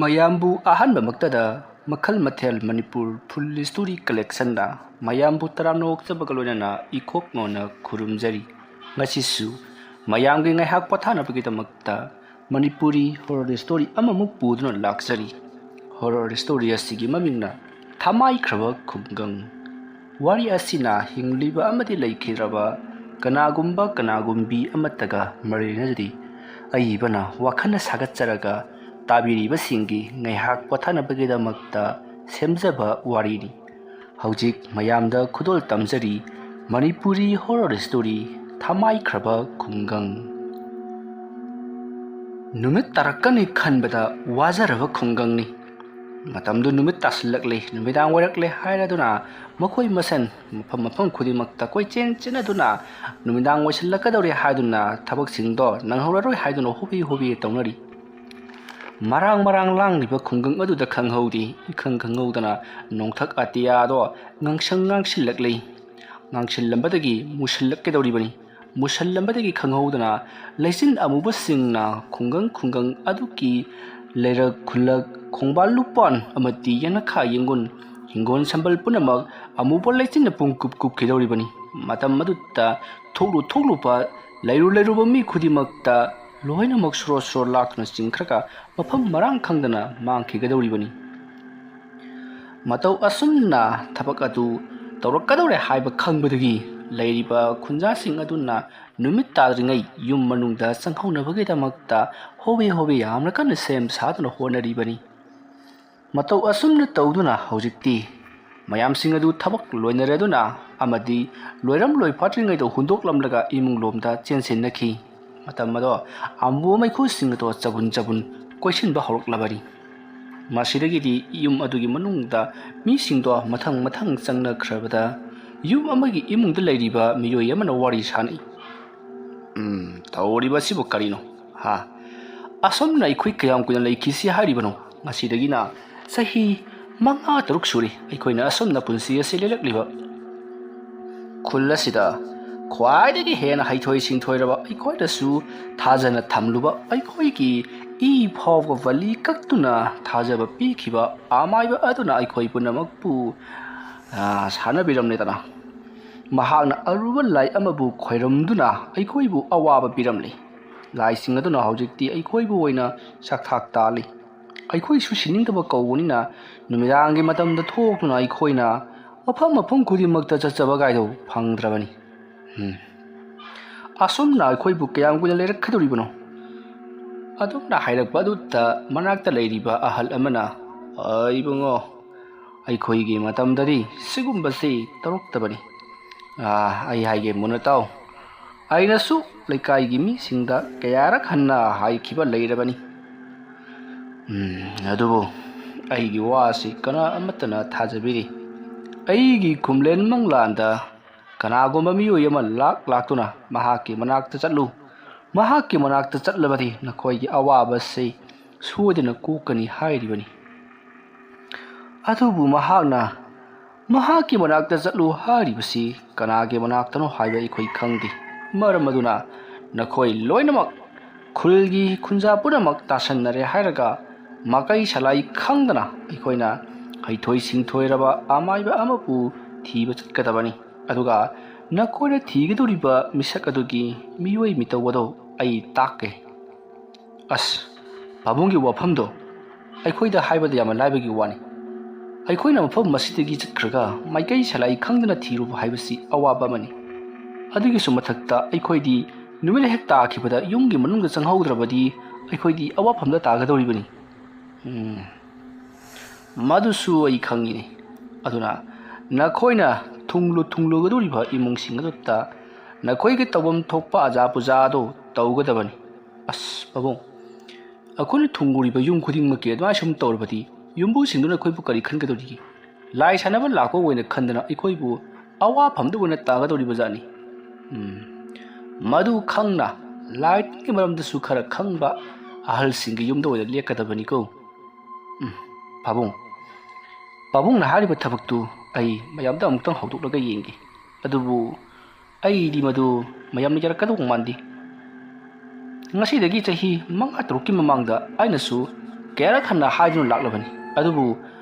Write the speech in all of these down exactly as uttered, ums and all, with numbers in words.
ꯃꯌꯥꯝꯕꯨ ꯑꯍꯥꯟꯕꯃꯛꯇꯗ ꯃꯈꯜ ꯃꯊꯦꯜ ꯃꯅꯤꯄꯨꯔ ꯐꯨꯜ ꯁ꯭ꯇꯣꯔꯤ ꯀꯂꯦꯛꯁꯟꯅ ꯃꯌꯥꯝꯕꯨ ꯇꯔꯥꯝꯅ ꯑꯣꯛꯆꯕꯒ ꯂꯣꯏꯅꯅ ꯏꯈꯣꯛ ꯉꯣꯟꯅ ꯈꯨꯔꯨꯝꯖꯔꯤ꯫ ꯉꯁꯤꯁꯨ ꯃꯌꯥꯝꯒꯤ ꯉꯥꯏꯍꯥꯛ ꯄꯣꯊꯥꯅꯕꯒꯤꯗꯃꯛꯇ ꯃꯅꯤꯄꯨꯔꯤ ꯍꯣꯔꯔ ꯁ꯭ꯇꯣꯔꯤ ꯑꯃꯃꯨꯛ ꯄꯨꯗꯨꯅ ꯂꯥꯛꯆꯔꯤ꯫ ꯍꯣꯔꯔ ꯁ꯭ꯇꯣꯔꯤ ꯑꯁꯤꯒꯤ ꯃꯃꯤꯡꯅ ꯊꯃꯥꯏꯈ꯭ꯔꯕ ꯈꯨꯡꯒꯪ꯫ ꯋꯥꯔꯤ ꯑꯁꯤꯅ ꯍꯤꯡꯂꯤꯕ ꯑꯃꯗꯤ ꯂꯩꯈꯤꯗ꯭ꯔꯕ ꯀꯅꯥꯒꯨꯝꯕ ꯀꯅꯥꯒꯨꯝꯕꯤ ꯑꯃꯠꯇꯒ ꯃꯔꯤ ꯂꯩꯅꯗꯦ꯫ ꯑꯏꯕꯅ ꯋꯥꯈꯜꯅ ꯁꯥꯒꯠꯆꯔꯒ ꯇꯥꯕꯤꯔꯤꯕꯁꯤꯡꯒꯤ ꯉꯥꯏꯍꯥꯛ ꯄꯣꯊꯥꯅꯕꯒꯤꯗꯃꯛꯇ ꯁꯦꯝꯖꯕ ꯋꯥꯔꯤꯅꯤ꯫ ꯍꯧꯖꯤꯛ ꯃꯌꯥꯝꯗ ꯈꯨꯗꯣꯜ ꯇꯝꯖꯔꯤ ꯃꯅꯤꯄꯨꯔꯤ ꯍꯣꯔꯔ ꯁ꯭ꯇꯣꯔꯤ ꯊꯃꯥꯏꯈ꯭ꯔꯕ ꯈꯨꯡꯒꯪ꯫ ꯅꯨꯃꯤꯠ ꯇꯥꯔꯛꯀꯅꯤ ꯈꯟꯕꯗ ꯋꯥꯖꯔꯕ ꯈꯨꯡꯒꯪꯅꯤ꯫ ꯃꯇꯝꯗꯨ ꯅꯨꯃꯤꯠ ꯇꯥꯁꯤꯜꯂꯛꯂꯦ, ꯅꯨꯃꯤꯗꯥꯡ ꯑꯣꯏꯔꯛꯂꯦ ꯍꯥꯏꯔꯗꯨꯅ ꯃꯈꯣꯏ ꯃꯁꯦꯟ ꯃꯐꯝ ꯃꯐꯝ ꯈꯨꯗꯤꯡꯃꯛꯇ ꯀꯣꯏꯆꯦꯟ ꯆꯦꯟꯅꯗꯨꯅ ꯅꯨꯃꯤꯗꯥꯡ ꯑꯣꯏꯁꯤꯜꯂꯛꯀꯗꯧꯔꯦ ꯍꯥꯏꯗꯨꯅ ꯊꯕꯛꯁꯤꯡꯗꯣ ꯅꯪꯍꯧꯔꯔꯣꯏ ꯍꯥꯏꯗꯨꯅ ꯍꯣꯕꯦ ꯍꯣꯕꯦ ꯇꯧꯅꯔꯤ꯫ ꯃꯔꯥꯡ ꯃꯔꯥꯡ ꯂꯥꯡꯂꯤꯕ ꯈꯨꯡꯒꯪ ꯑꯗꯨꯗ ꯈꯪꯍꯧꯗꯦ, ꯏꯈꯪ ꯈꯪꯍꯧꯗꯅ ꯅꯣꯡꯊꯛ ꯑꯇꯤꯌꯥꯗꯣ ꯉꯥꯡꯁꯪ ꯉꯥꯡꯁꯤꯜꯂꯛꯂꯤ꯫ ꯉꯥꯡꯁꯤꯜꯂꯝꯕꯗꯒꯤ ꯃꯨꯁꯤꯜꯂꯛꯀꯗꯧꯔꯤꯕꯅꯤ꯫ ꯃꯨꯁꯜꯂꯝꯕꯗꯒꯤ ꯈꯪꯍꯧꯗꯅ ꯂꯩꯆꯤꯟ ꯑꯃꯨꯕꯁꯤꯡꯅ ꯈꯨꯡꯒꯪ ꯈꯨꯡꯒꯪ ꯑꯗꯨꯒꯤ ꯂꯩꯔꯛ ꯈꯨꯜꯂꯛ, ꯈꯣꯡꯕꯥꯜ ꯂꯨꯄꯥꯟ ꯑꯃꯗꯤ ꯌꯦꯅꯈꯥ ꯌꯦꯡꯒꯣꯟ, ꯍꯤꯡꯒꯣꯜ ꯁꯝꯕꯜ ꯄꯨꯝꯅꯃꯛ ꯑꯃꯨꯕ ꯂꯩꯆꯤꯟꯅ ꯄꯨꯡ ꯀꯨꯞ ꯀꯨꯞꯈꯤꯗꯧꯔꯤꯕꯅꯤ꯫ ꯃꯇꯝ ꯑꯗꯨꯗ ꯊꯣꯛꯂꯨ ꯊꯣꯛꯂꯨꯕ, ꯂꯩꯔꯨ ꯂꯩꯔꯨꯕ ꯃꯤ ꯈꯨꯗꯤꯡꯃꯛꯇ ꯂꯣꯏꯅꯃꯛ ꯁꯣꯔꯣ ꯁꯣꯔꯣ ꯂꯥꯛꯇꯨꯅ ꯆꯤꯡꯈ꯭ꯔꯒ ꯃꯐꯝ ꯃꯔꯥꯡ ꯈꯪꯗꯅ ꯃꯥꯡꯈꯤꯒꯗꯧꯔꯤꯕꯅꯤ꯫ ꯃꯇꯧ ꯑꯁꯨꯝꯅ ꯊꯕꯛ ꯑꯗꯨ ꯇꯧꯔꯛꯀꯗꯧꯔꯦ ꯍꯥꯏꯕ ꯈꯪꯕꯗꯒꯤ ꯂꯩꯔꯤꯕ ꯈꯨꯟꯖꯥꯁꯤꯡ ꯑꯗꯨꯅ ꯅꯨꯃꯤꯠ ꯇꯥꯗ꯭ꯔꯤꯉꯩ ꯌꯨꯝ ꯃꯅꯨꯡꯗ ꯆꯪꯍꯧꯅꯕꯒꯤꯗꯃꯛꯇ ꯍꯣꯕꯦ ꯍꯣꯕꯦ ꯌꯥꯝꯅ ꯀꯟꯅ ꯁꯦꯝ ꯁꯥꯗꯨꯅ ꯍꯣꯠꯅꯔꯤꯕꯅꯤ꯫ ꯃꯇꯧ ꯑꯁꯨꯝꯅ ꯇꯧꯗꯨꯅ ꯍꯧꯖꯤꯛꯇꯤ ꯃꯌꯥꯝꯁꯤꯡ ꯑꯗꯨ ꯊꯕꯛ ꯂꯣꯏꯅꯔꯗꯨꯅ ꯑꯃꯗꯤ ꯂꯣꯏꯔꯝ ꯂꯣꯏ ꯐꯥꯠꯇ꯭ꯔꯤꯉꯩꯗ ꯍꯨꯟꯗꯣꯛꯂꯝꯂꯒ ꯏꯃꯨꯡ ꯂꯣꯝꯗ ꯆꯦꯟꯁꯤꯟꯅꯈꯤ꯫ ꯃꯇꯝ ꯑꯗꯣ ꯑꯃꯨꯕ ꯃꯩꯈꯨꯁꯤꯡ ꯑꯗꯣ ꯆꯕꯨꯟ ꯆꯕꯨꯟ ꯀꯣꯏꯁꯤꯟꯕ ꯍꯧꯔꯛꯂꯕꯅꯤ꯫ ꯃꯁꯤꯗꯒꯤꯗꯤ ꯌꯨꯝ ꯑꯗꯨꯒꯤ ꯃꯅꯨꯡꯗ ꯃꯤꯁꯤꯡꯗꯣ ꯃꯊꯪ ꯃꯊꯪ ꯆꯪꯅꯈ꯭ꯔꯕꯗ ꯌꯨꯝ ꯑꯃꯒꯤ ꯏꯃꯨꯡꯗ ꯂꯩꯔꯤꯕ ꯃꯤꯑꯣꯏ ꯑꯃꯅ ꯋꯥꯔꯤ ꯁꯥꯅꯩ꯫ "ꯎꯝ, ꯇꯧꯔꯤꯕꯁꯤꯕꯨ ꯀꯔꯤꯅꯣ? ꯍꯥ? ꯑꯁꯨꯝꯅ ꯑꯩꯈꯣꯏ ꯀꯌꯥꯝ ꯀꯨꯏꯅ ꯂꯩꯈꯤꯁꯤ ꯍꯥꯏꯔꯤꯕꯅꯣ? ꯉꯁꯤꯗꯒꯤꯅ ꯆꯍꯤ ꯃꯉꯥ ꯇꯔꯨꯛ ꯁꯨꯔꯦ ꯑꯩꯈꯣꯏꯅ ꯑꯁꯨꯝꯅ ꯄꯨꯟꯁꯤ ꯑꯁꯤ ꯂꯦꯜꯂꯛꯂꯤꯕ꯫ ꯈꯨꯜ ꯑꯁꯤꯗ ꯈ꯭ꯋꯥꯏꯗꯒꯤ ꯍꯦꯟꯅ ꯍꯩꯊꯣꯏ ꯁꯤꯡꯊꯣꯏꯔꯕ ꯑꯩꯈꯣꯏꯅꯁꯨ ꯊꯥꯖꯅ ꯊꯝꯂꯨꯕ ꯑꯩꯈꯣꯏꯒꯤ ꯏ ꯐꯥꯎꯕ ꯕꯂꯤ ꯀꯠꯇꯨꯅ ꯊꯥꯖꯕ ꯄꯤꯈꯤꯕ ꯑꯃꯥꯏꯕ ꯑꯗꯨꯅ ꯑꯩꯈꯣꯏ ꯄꯨꯝꯅꯃꯛꯄꯨ, ꯑ, ꯁꯥꯟꯅꯕꯤꯔꯝꯂꯦꯗꯅ꯫ ꯃꯍꯥꯛꯅ ꯑꯔꯨꯕ ꯂꯥꯏ ꯑꯃꯕꯨ ꯈꯣꯏꯔꯝꯗꯨꯅ ꯑꯩꯈꯣꯏꯕꯨ ꯑꯋꯥꯕ ꯄꯤꯔꯝꯂꯤ꯫ ꯂꯥꯏꯁꯤꯡ ꯑꯗꯨꯅ ꯍꯧꯖꯤꯛꯇꯤ ꯑꯩꯈꯣꯏꯕꯨ ꯑꯣꯏꯅ ꯁꯛꯊꯥꯛ ꯇꯥꯜꯂꯤ꯫ ꯑꯩꯈꯣꯏꯁꯨ ꯁꯤꯅꯤꯡꯗꯕ ꯀꯧꯕꯅꯤꯅ ꯅꯨꯃꯤꯗꯥꯡꯒꯤ ꯃꯇꯝꯗ ꯊꯣꯛꯇꯨꯅ ꯑꯩꯈꯣꯏꯅ ꯃꯐꯝ ꯃꯐꯝ ꯈꯨꯗꯤꯡꯃꯛꯇ ꯆꯠꯆꯕ ꯀꯥꯏꯗꯨ ꯐꯪꯗ꯭ꯔꯕꯅꯤ꯫ ꯎꯝ꯫ ꯑꯁꯨꯝꯅ ꯑꯩꯈꯣꯏꯕꯨ ꯀꯌꯥꯝ ꯀꯨꯏꯅ ꯂꯩꯔꯛꯀꯗꯧꯔꯤꯕꯅꯣ? ꯑꯗꯨꯝꯅ ꯍꯥꯏꯔꯛꯄ ꯑꯗꯨꯗ ꯃꯅꯥꯛꯇ ꯂꯩꯔꯤꯕ ꯑꯍꯜ ꯑꯃꯅ, "ꯑ, ꯏꯕꯨꯡꯉꯣ, ꯑꯩꯈꯣꯏꯒꯤ ꯃꯇꯝꯗꯗꯤ ꯁꯤꯒꯨꯝꯕꯁꯤ ꯇꯧꯔꯛꯇꯕꯅꯤ꯫ ꯑ, ꯑꯩ ꯍꯥꯏꯒꯦ ꯃꯨꯟꯅ ꯇꯥꯎ꯫ ꯑꯩꯅꯁꯨ ꯂꯩꯀꯥꯏꯒꯤ ꯃꯤꯁꯤꯡꯗ ꯀꯌꯥꯔꯛ ꯍꯟꯅ ꯍꯥꯏꯈꯤꯕ ꯂꯩꯔꯕꯅꯤ꯫ ꯎꯝ, ꯑꯗꯨꯕꯨ ꯑꯩꯒꯤ ꯋꯥꯁꯤ ꯀꯅꯥ ꯑꯃꯠꯇꯅ ꯊꯥꯖꯕꯤꯔꯤ꯫ ꯑꯩꯒꯤ ꯈꯨꯝꯂꯦꯟ ꯃꯪꯂꯥꯟꯗ ꯀꯅꯥꯒꯨꯝꯕ ꯃꯤꯑꯣꯏ ꯑꯃ ꯂꯥꯛ ꯂꯥꯛꯇꯨꯅ ꯃꯍꯥꯛꯀꯤ ꯃꯅꯥꯛꯇ ꯆꯠꯂꯨ꯫ ꯃꯍꯥꯛꯀꯤ ꯃꯅꯥꯛꯇ ꯆꯠꯂꯕꯗꯤ ꯅꯈꯣꯏꯒꯤ ꯑꯋꯥꯕꯁꯤ ꯁꯣꯏꯗꯅ ꯀꯣꯛꯀꯅꯤ" ꯍꯥꯏꯔꯤꯕꯅꯤ꯫ ꯑꯗꯨꯕꯨ ꯃꯍꯥꯛꯅ ꯃꯍꯥꯛꯀꯤ ꯃꯅꯥꯛꯇ ꯆꯠꯂꯨ ꯍꯥꯏꯔꯤꯕꯁꯤ ꯀꯅꯥꯒꯤ ꯃꯅꯥꯛꯇꯅꯣ ꯍꯥꯏꯕ ꯑꯩꯈꯣꯏ ꯈꯪꯗꯦ꯫ ꯃꯔꯝ ꯑꯗꯨꯅ ꯅꯈꯣꯏ ꯂꯣꯏꯅꯃꯛ ꯈꯨꯜꯒꯤ ꯈꯨꯟꯖꯥ ꯄꯨꯝꯅꯃꯛ ꯇꯥꯁꯟꯅꯔꯦ ꯍꯥꯏꯔꯒ ꯃꯀꯩ ꯁꯂꯥꯏ ꯈꯪꯗꯅ ꯑꯩꯈꯣꯏꯅ ꯍꯩꯊꯣꯏ ꯁꯤꯡꯊꯣꯏꯔꯕ ꯑꯃꯥꯏꯕ ꯑꯃꯕꯨ ꯊꯤꯕ ꯆꯠꯀꯗꯕꯅꯤ꯫ ꯑꯗꯨꯒ ꯅꯈꯣꯏꯅ ꯊꯤꯒꯗꯧꯔꯤꯕ ꯃꯤꯁꯛ ꯑꯗꯨꯒꯤ ꯃꯤꯑꯣꯏ ꯃꯤꯇꯧ ꯑꯗꯨ ꯑꯩ ꯇꯥꯛꯀꯦ꯫ ꯑꯁ, ꯄꯥꯕꯨꯡꯒꯤ ꯋꯥꯐꯝꯗꯣ ꯑꯩꯈꯣꯏꯗ ꯍꯥꯏꯕꯗ ꯌꯥꯝꯅ ꯂꯥꯏꯕꯒꯤ ꯋꯥꯅꯤ꯫ ꯑꯩꯈꯣꯏꯅ ꯃꯐꯝ ꯑꯁꯤꯗꯒꯤ ꯆꯠꯈ꯭ꯔꯒ ꯃꯥꯏꯀꯩ ꯁꯂꯥꯏ ꯈꯪꯗꯅ ꯊꯤꯔꯨꯕ ꯍꯥꯏꯕꯁꯤ ꯑꯋꯥꯕ ꯑꯃꯅꯤ꯫ ꯑꯗꯨꯒꯤꯁꯨ ꯃꯊꯛꯇ ꯑꯩꯈꯣꯏꯗꯤ ꯅꯨꯃꯤꯠ ꯍꯦꯛ ꯇꯥꯈꯤꯕꯗ ꯌꯨꯝꯒꯤ ꯃꯅꯨꯡꯗ ꯆꯪꯍꯧꯗ꯭ꯔꯕꯗꯤ ꯑꯩꯈꯣꯏꯗꯤ ꯑꯋꯥꯐꯝꯗ ꯇꯥꯒꯗꯧꯔꯤꯕꯅꯤ꯫ ꯎꯝ, ꯃꯗꯨꯁꯨ ꯑꯩ ꯈꯪꯉꯤꯅꯤ꯫ ꯑꯗꯨꯅ ꯅꯈꯣꯏꯅ ꯊꯨꯡꯂꯨ ꯊꯨꯡꯂꯨꯒꯗꯧꯔꯤꯕ ꯏꯃꯨꯡꯁꯤꯡ ꯑꯗꯨꯗ ꯅꯈꯣꯏꯒꯤ ꯇꯧꯐꯝ ꯊꯣꯛꯄ ꯑꯖꯥ ꯄꯨꯖꯥ ꯑꯗꯨ ꯇꯧꯒꯗꯕꯅꯤ꯫ ꯑꯁ, ꯄꯥꯕꯨꯡ, ꯑꯩꯈꯣꯏꯅ ꯊꯨꯡꯂꯨꯔꯤꯕ ꯌꯨꯝ ꯈꯨꯗꯤꯡꯃꯛꯀꯤ ꯑꯗꯨꯃꯥꯏꯅ ꯁꯨꯝ ꯇꯧꯔꯕꯗꯤ ꯌꯨꯝꯕꯨꯁꯤꯡꯗꯨꯅ ꯑꯩꯈꯣꯏꯕꯨ ꯀꯔꯤ ꯈꯟꯒꯗꯧꯔꯤꯒꯦ? ꯂꯥꯏ ꯁꯥꯟꯅꯕ ꯂꯥꯛꯄ ꯑꯣꯏꯅ ꯈꯟꯗꯅ ꯑꯩꯈꯣꯏꯕꯨ ꯑꯋꯥꯐꯝꯗ ꯑꯣꯏꯅ ꯇꯥꯒꯗꯧꯔꯤꯕ ꯖꯥꯠꯅꯤ꯫ ꯎꯝ, ꯃꯗꯨ ꯈꯪꯅ ꯂꯥꯏ ꯇꯤꯟꯒꯤ ꯃꯔꯝꯗꯁꯨ ꯈꯔ ꯈꯪꯕ ꯑꯍꯜꯁꯤꯡꯒꯤ ꯌꯨꯝꯗ ꯑꯣꯏꯅ ꯂꯦꯛꯀꯗꯕꯅꯤꯀꯣ꯫ ꯎꯝ, ꯄꯥꯕꯨꯡ, ꯄꯥꯕꯨꯡꯅ ꯍꯥꯏꯔꯤꯕ ꯊꯕꯛꯇꯨ ꯑꯩ ꯃꯌꯥꯝꯗ ꯑꯃꯨꯛꯇꯪ ꯍꯧꯗꯣꯛꯂꯒ ꯌꯦꯡꯒꯦ꯫ ꯑꯗꯨꯕꯨ ꯑꯩꯗꯤ ꯃꯗꯨ ꯃꯌꯥꯝꯅ ꯌꯥꯔꯛꯀꯗꯧꯕ ꯃꯥꯟꯗꯦ꯫ ꯉꯁꯤꯗꯒꯤ ꯆꯍꯤ ꯃꯉꯥ ꯇꯔꯨꯛꯀꯤ ꯃꯃꯥꯡꯗ ꯑꯩꯅꯁꯨ ꯀꯌꯥꯔꯛ ꯍꯟꯅ ꯍꯥꯏꯗꯨꯅ ꯂꯥꯛꯂꯕꯅꯤ꯫ ꯑꯗꯨꯕꯨ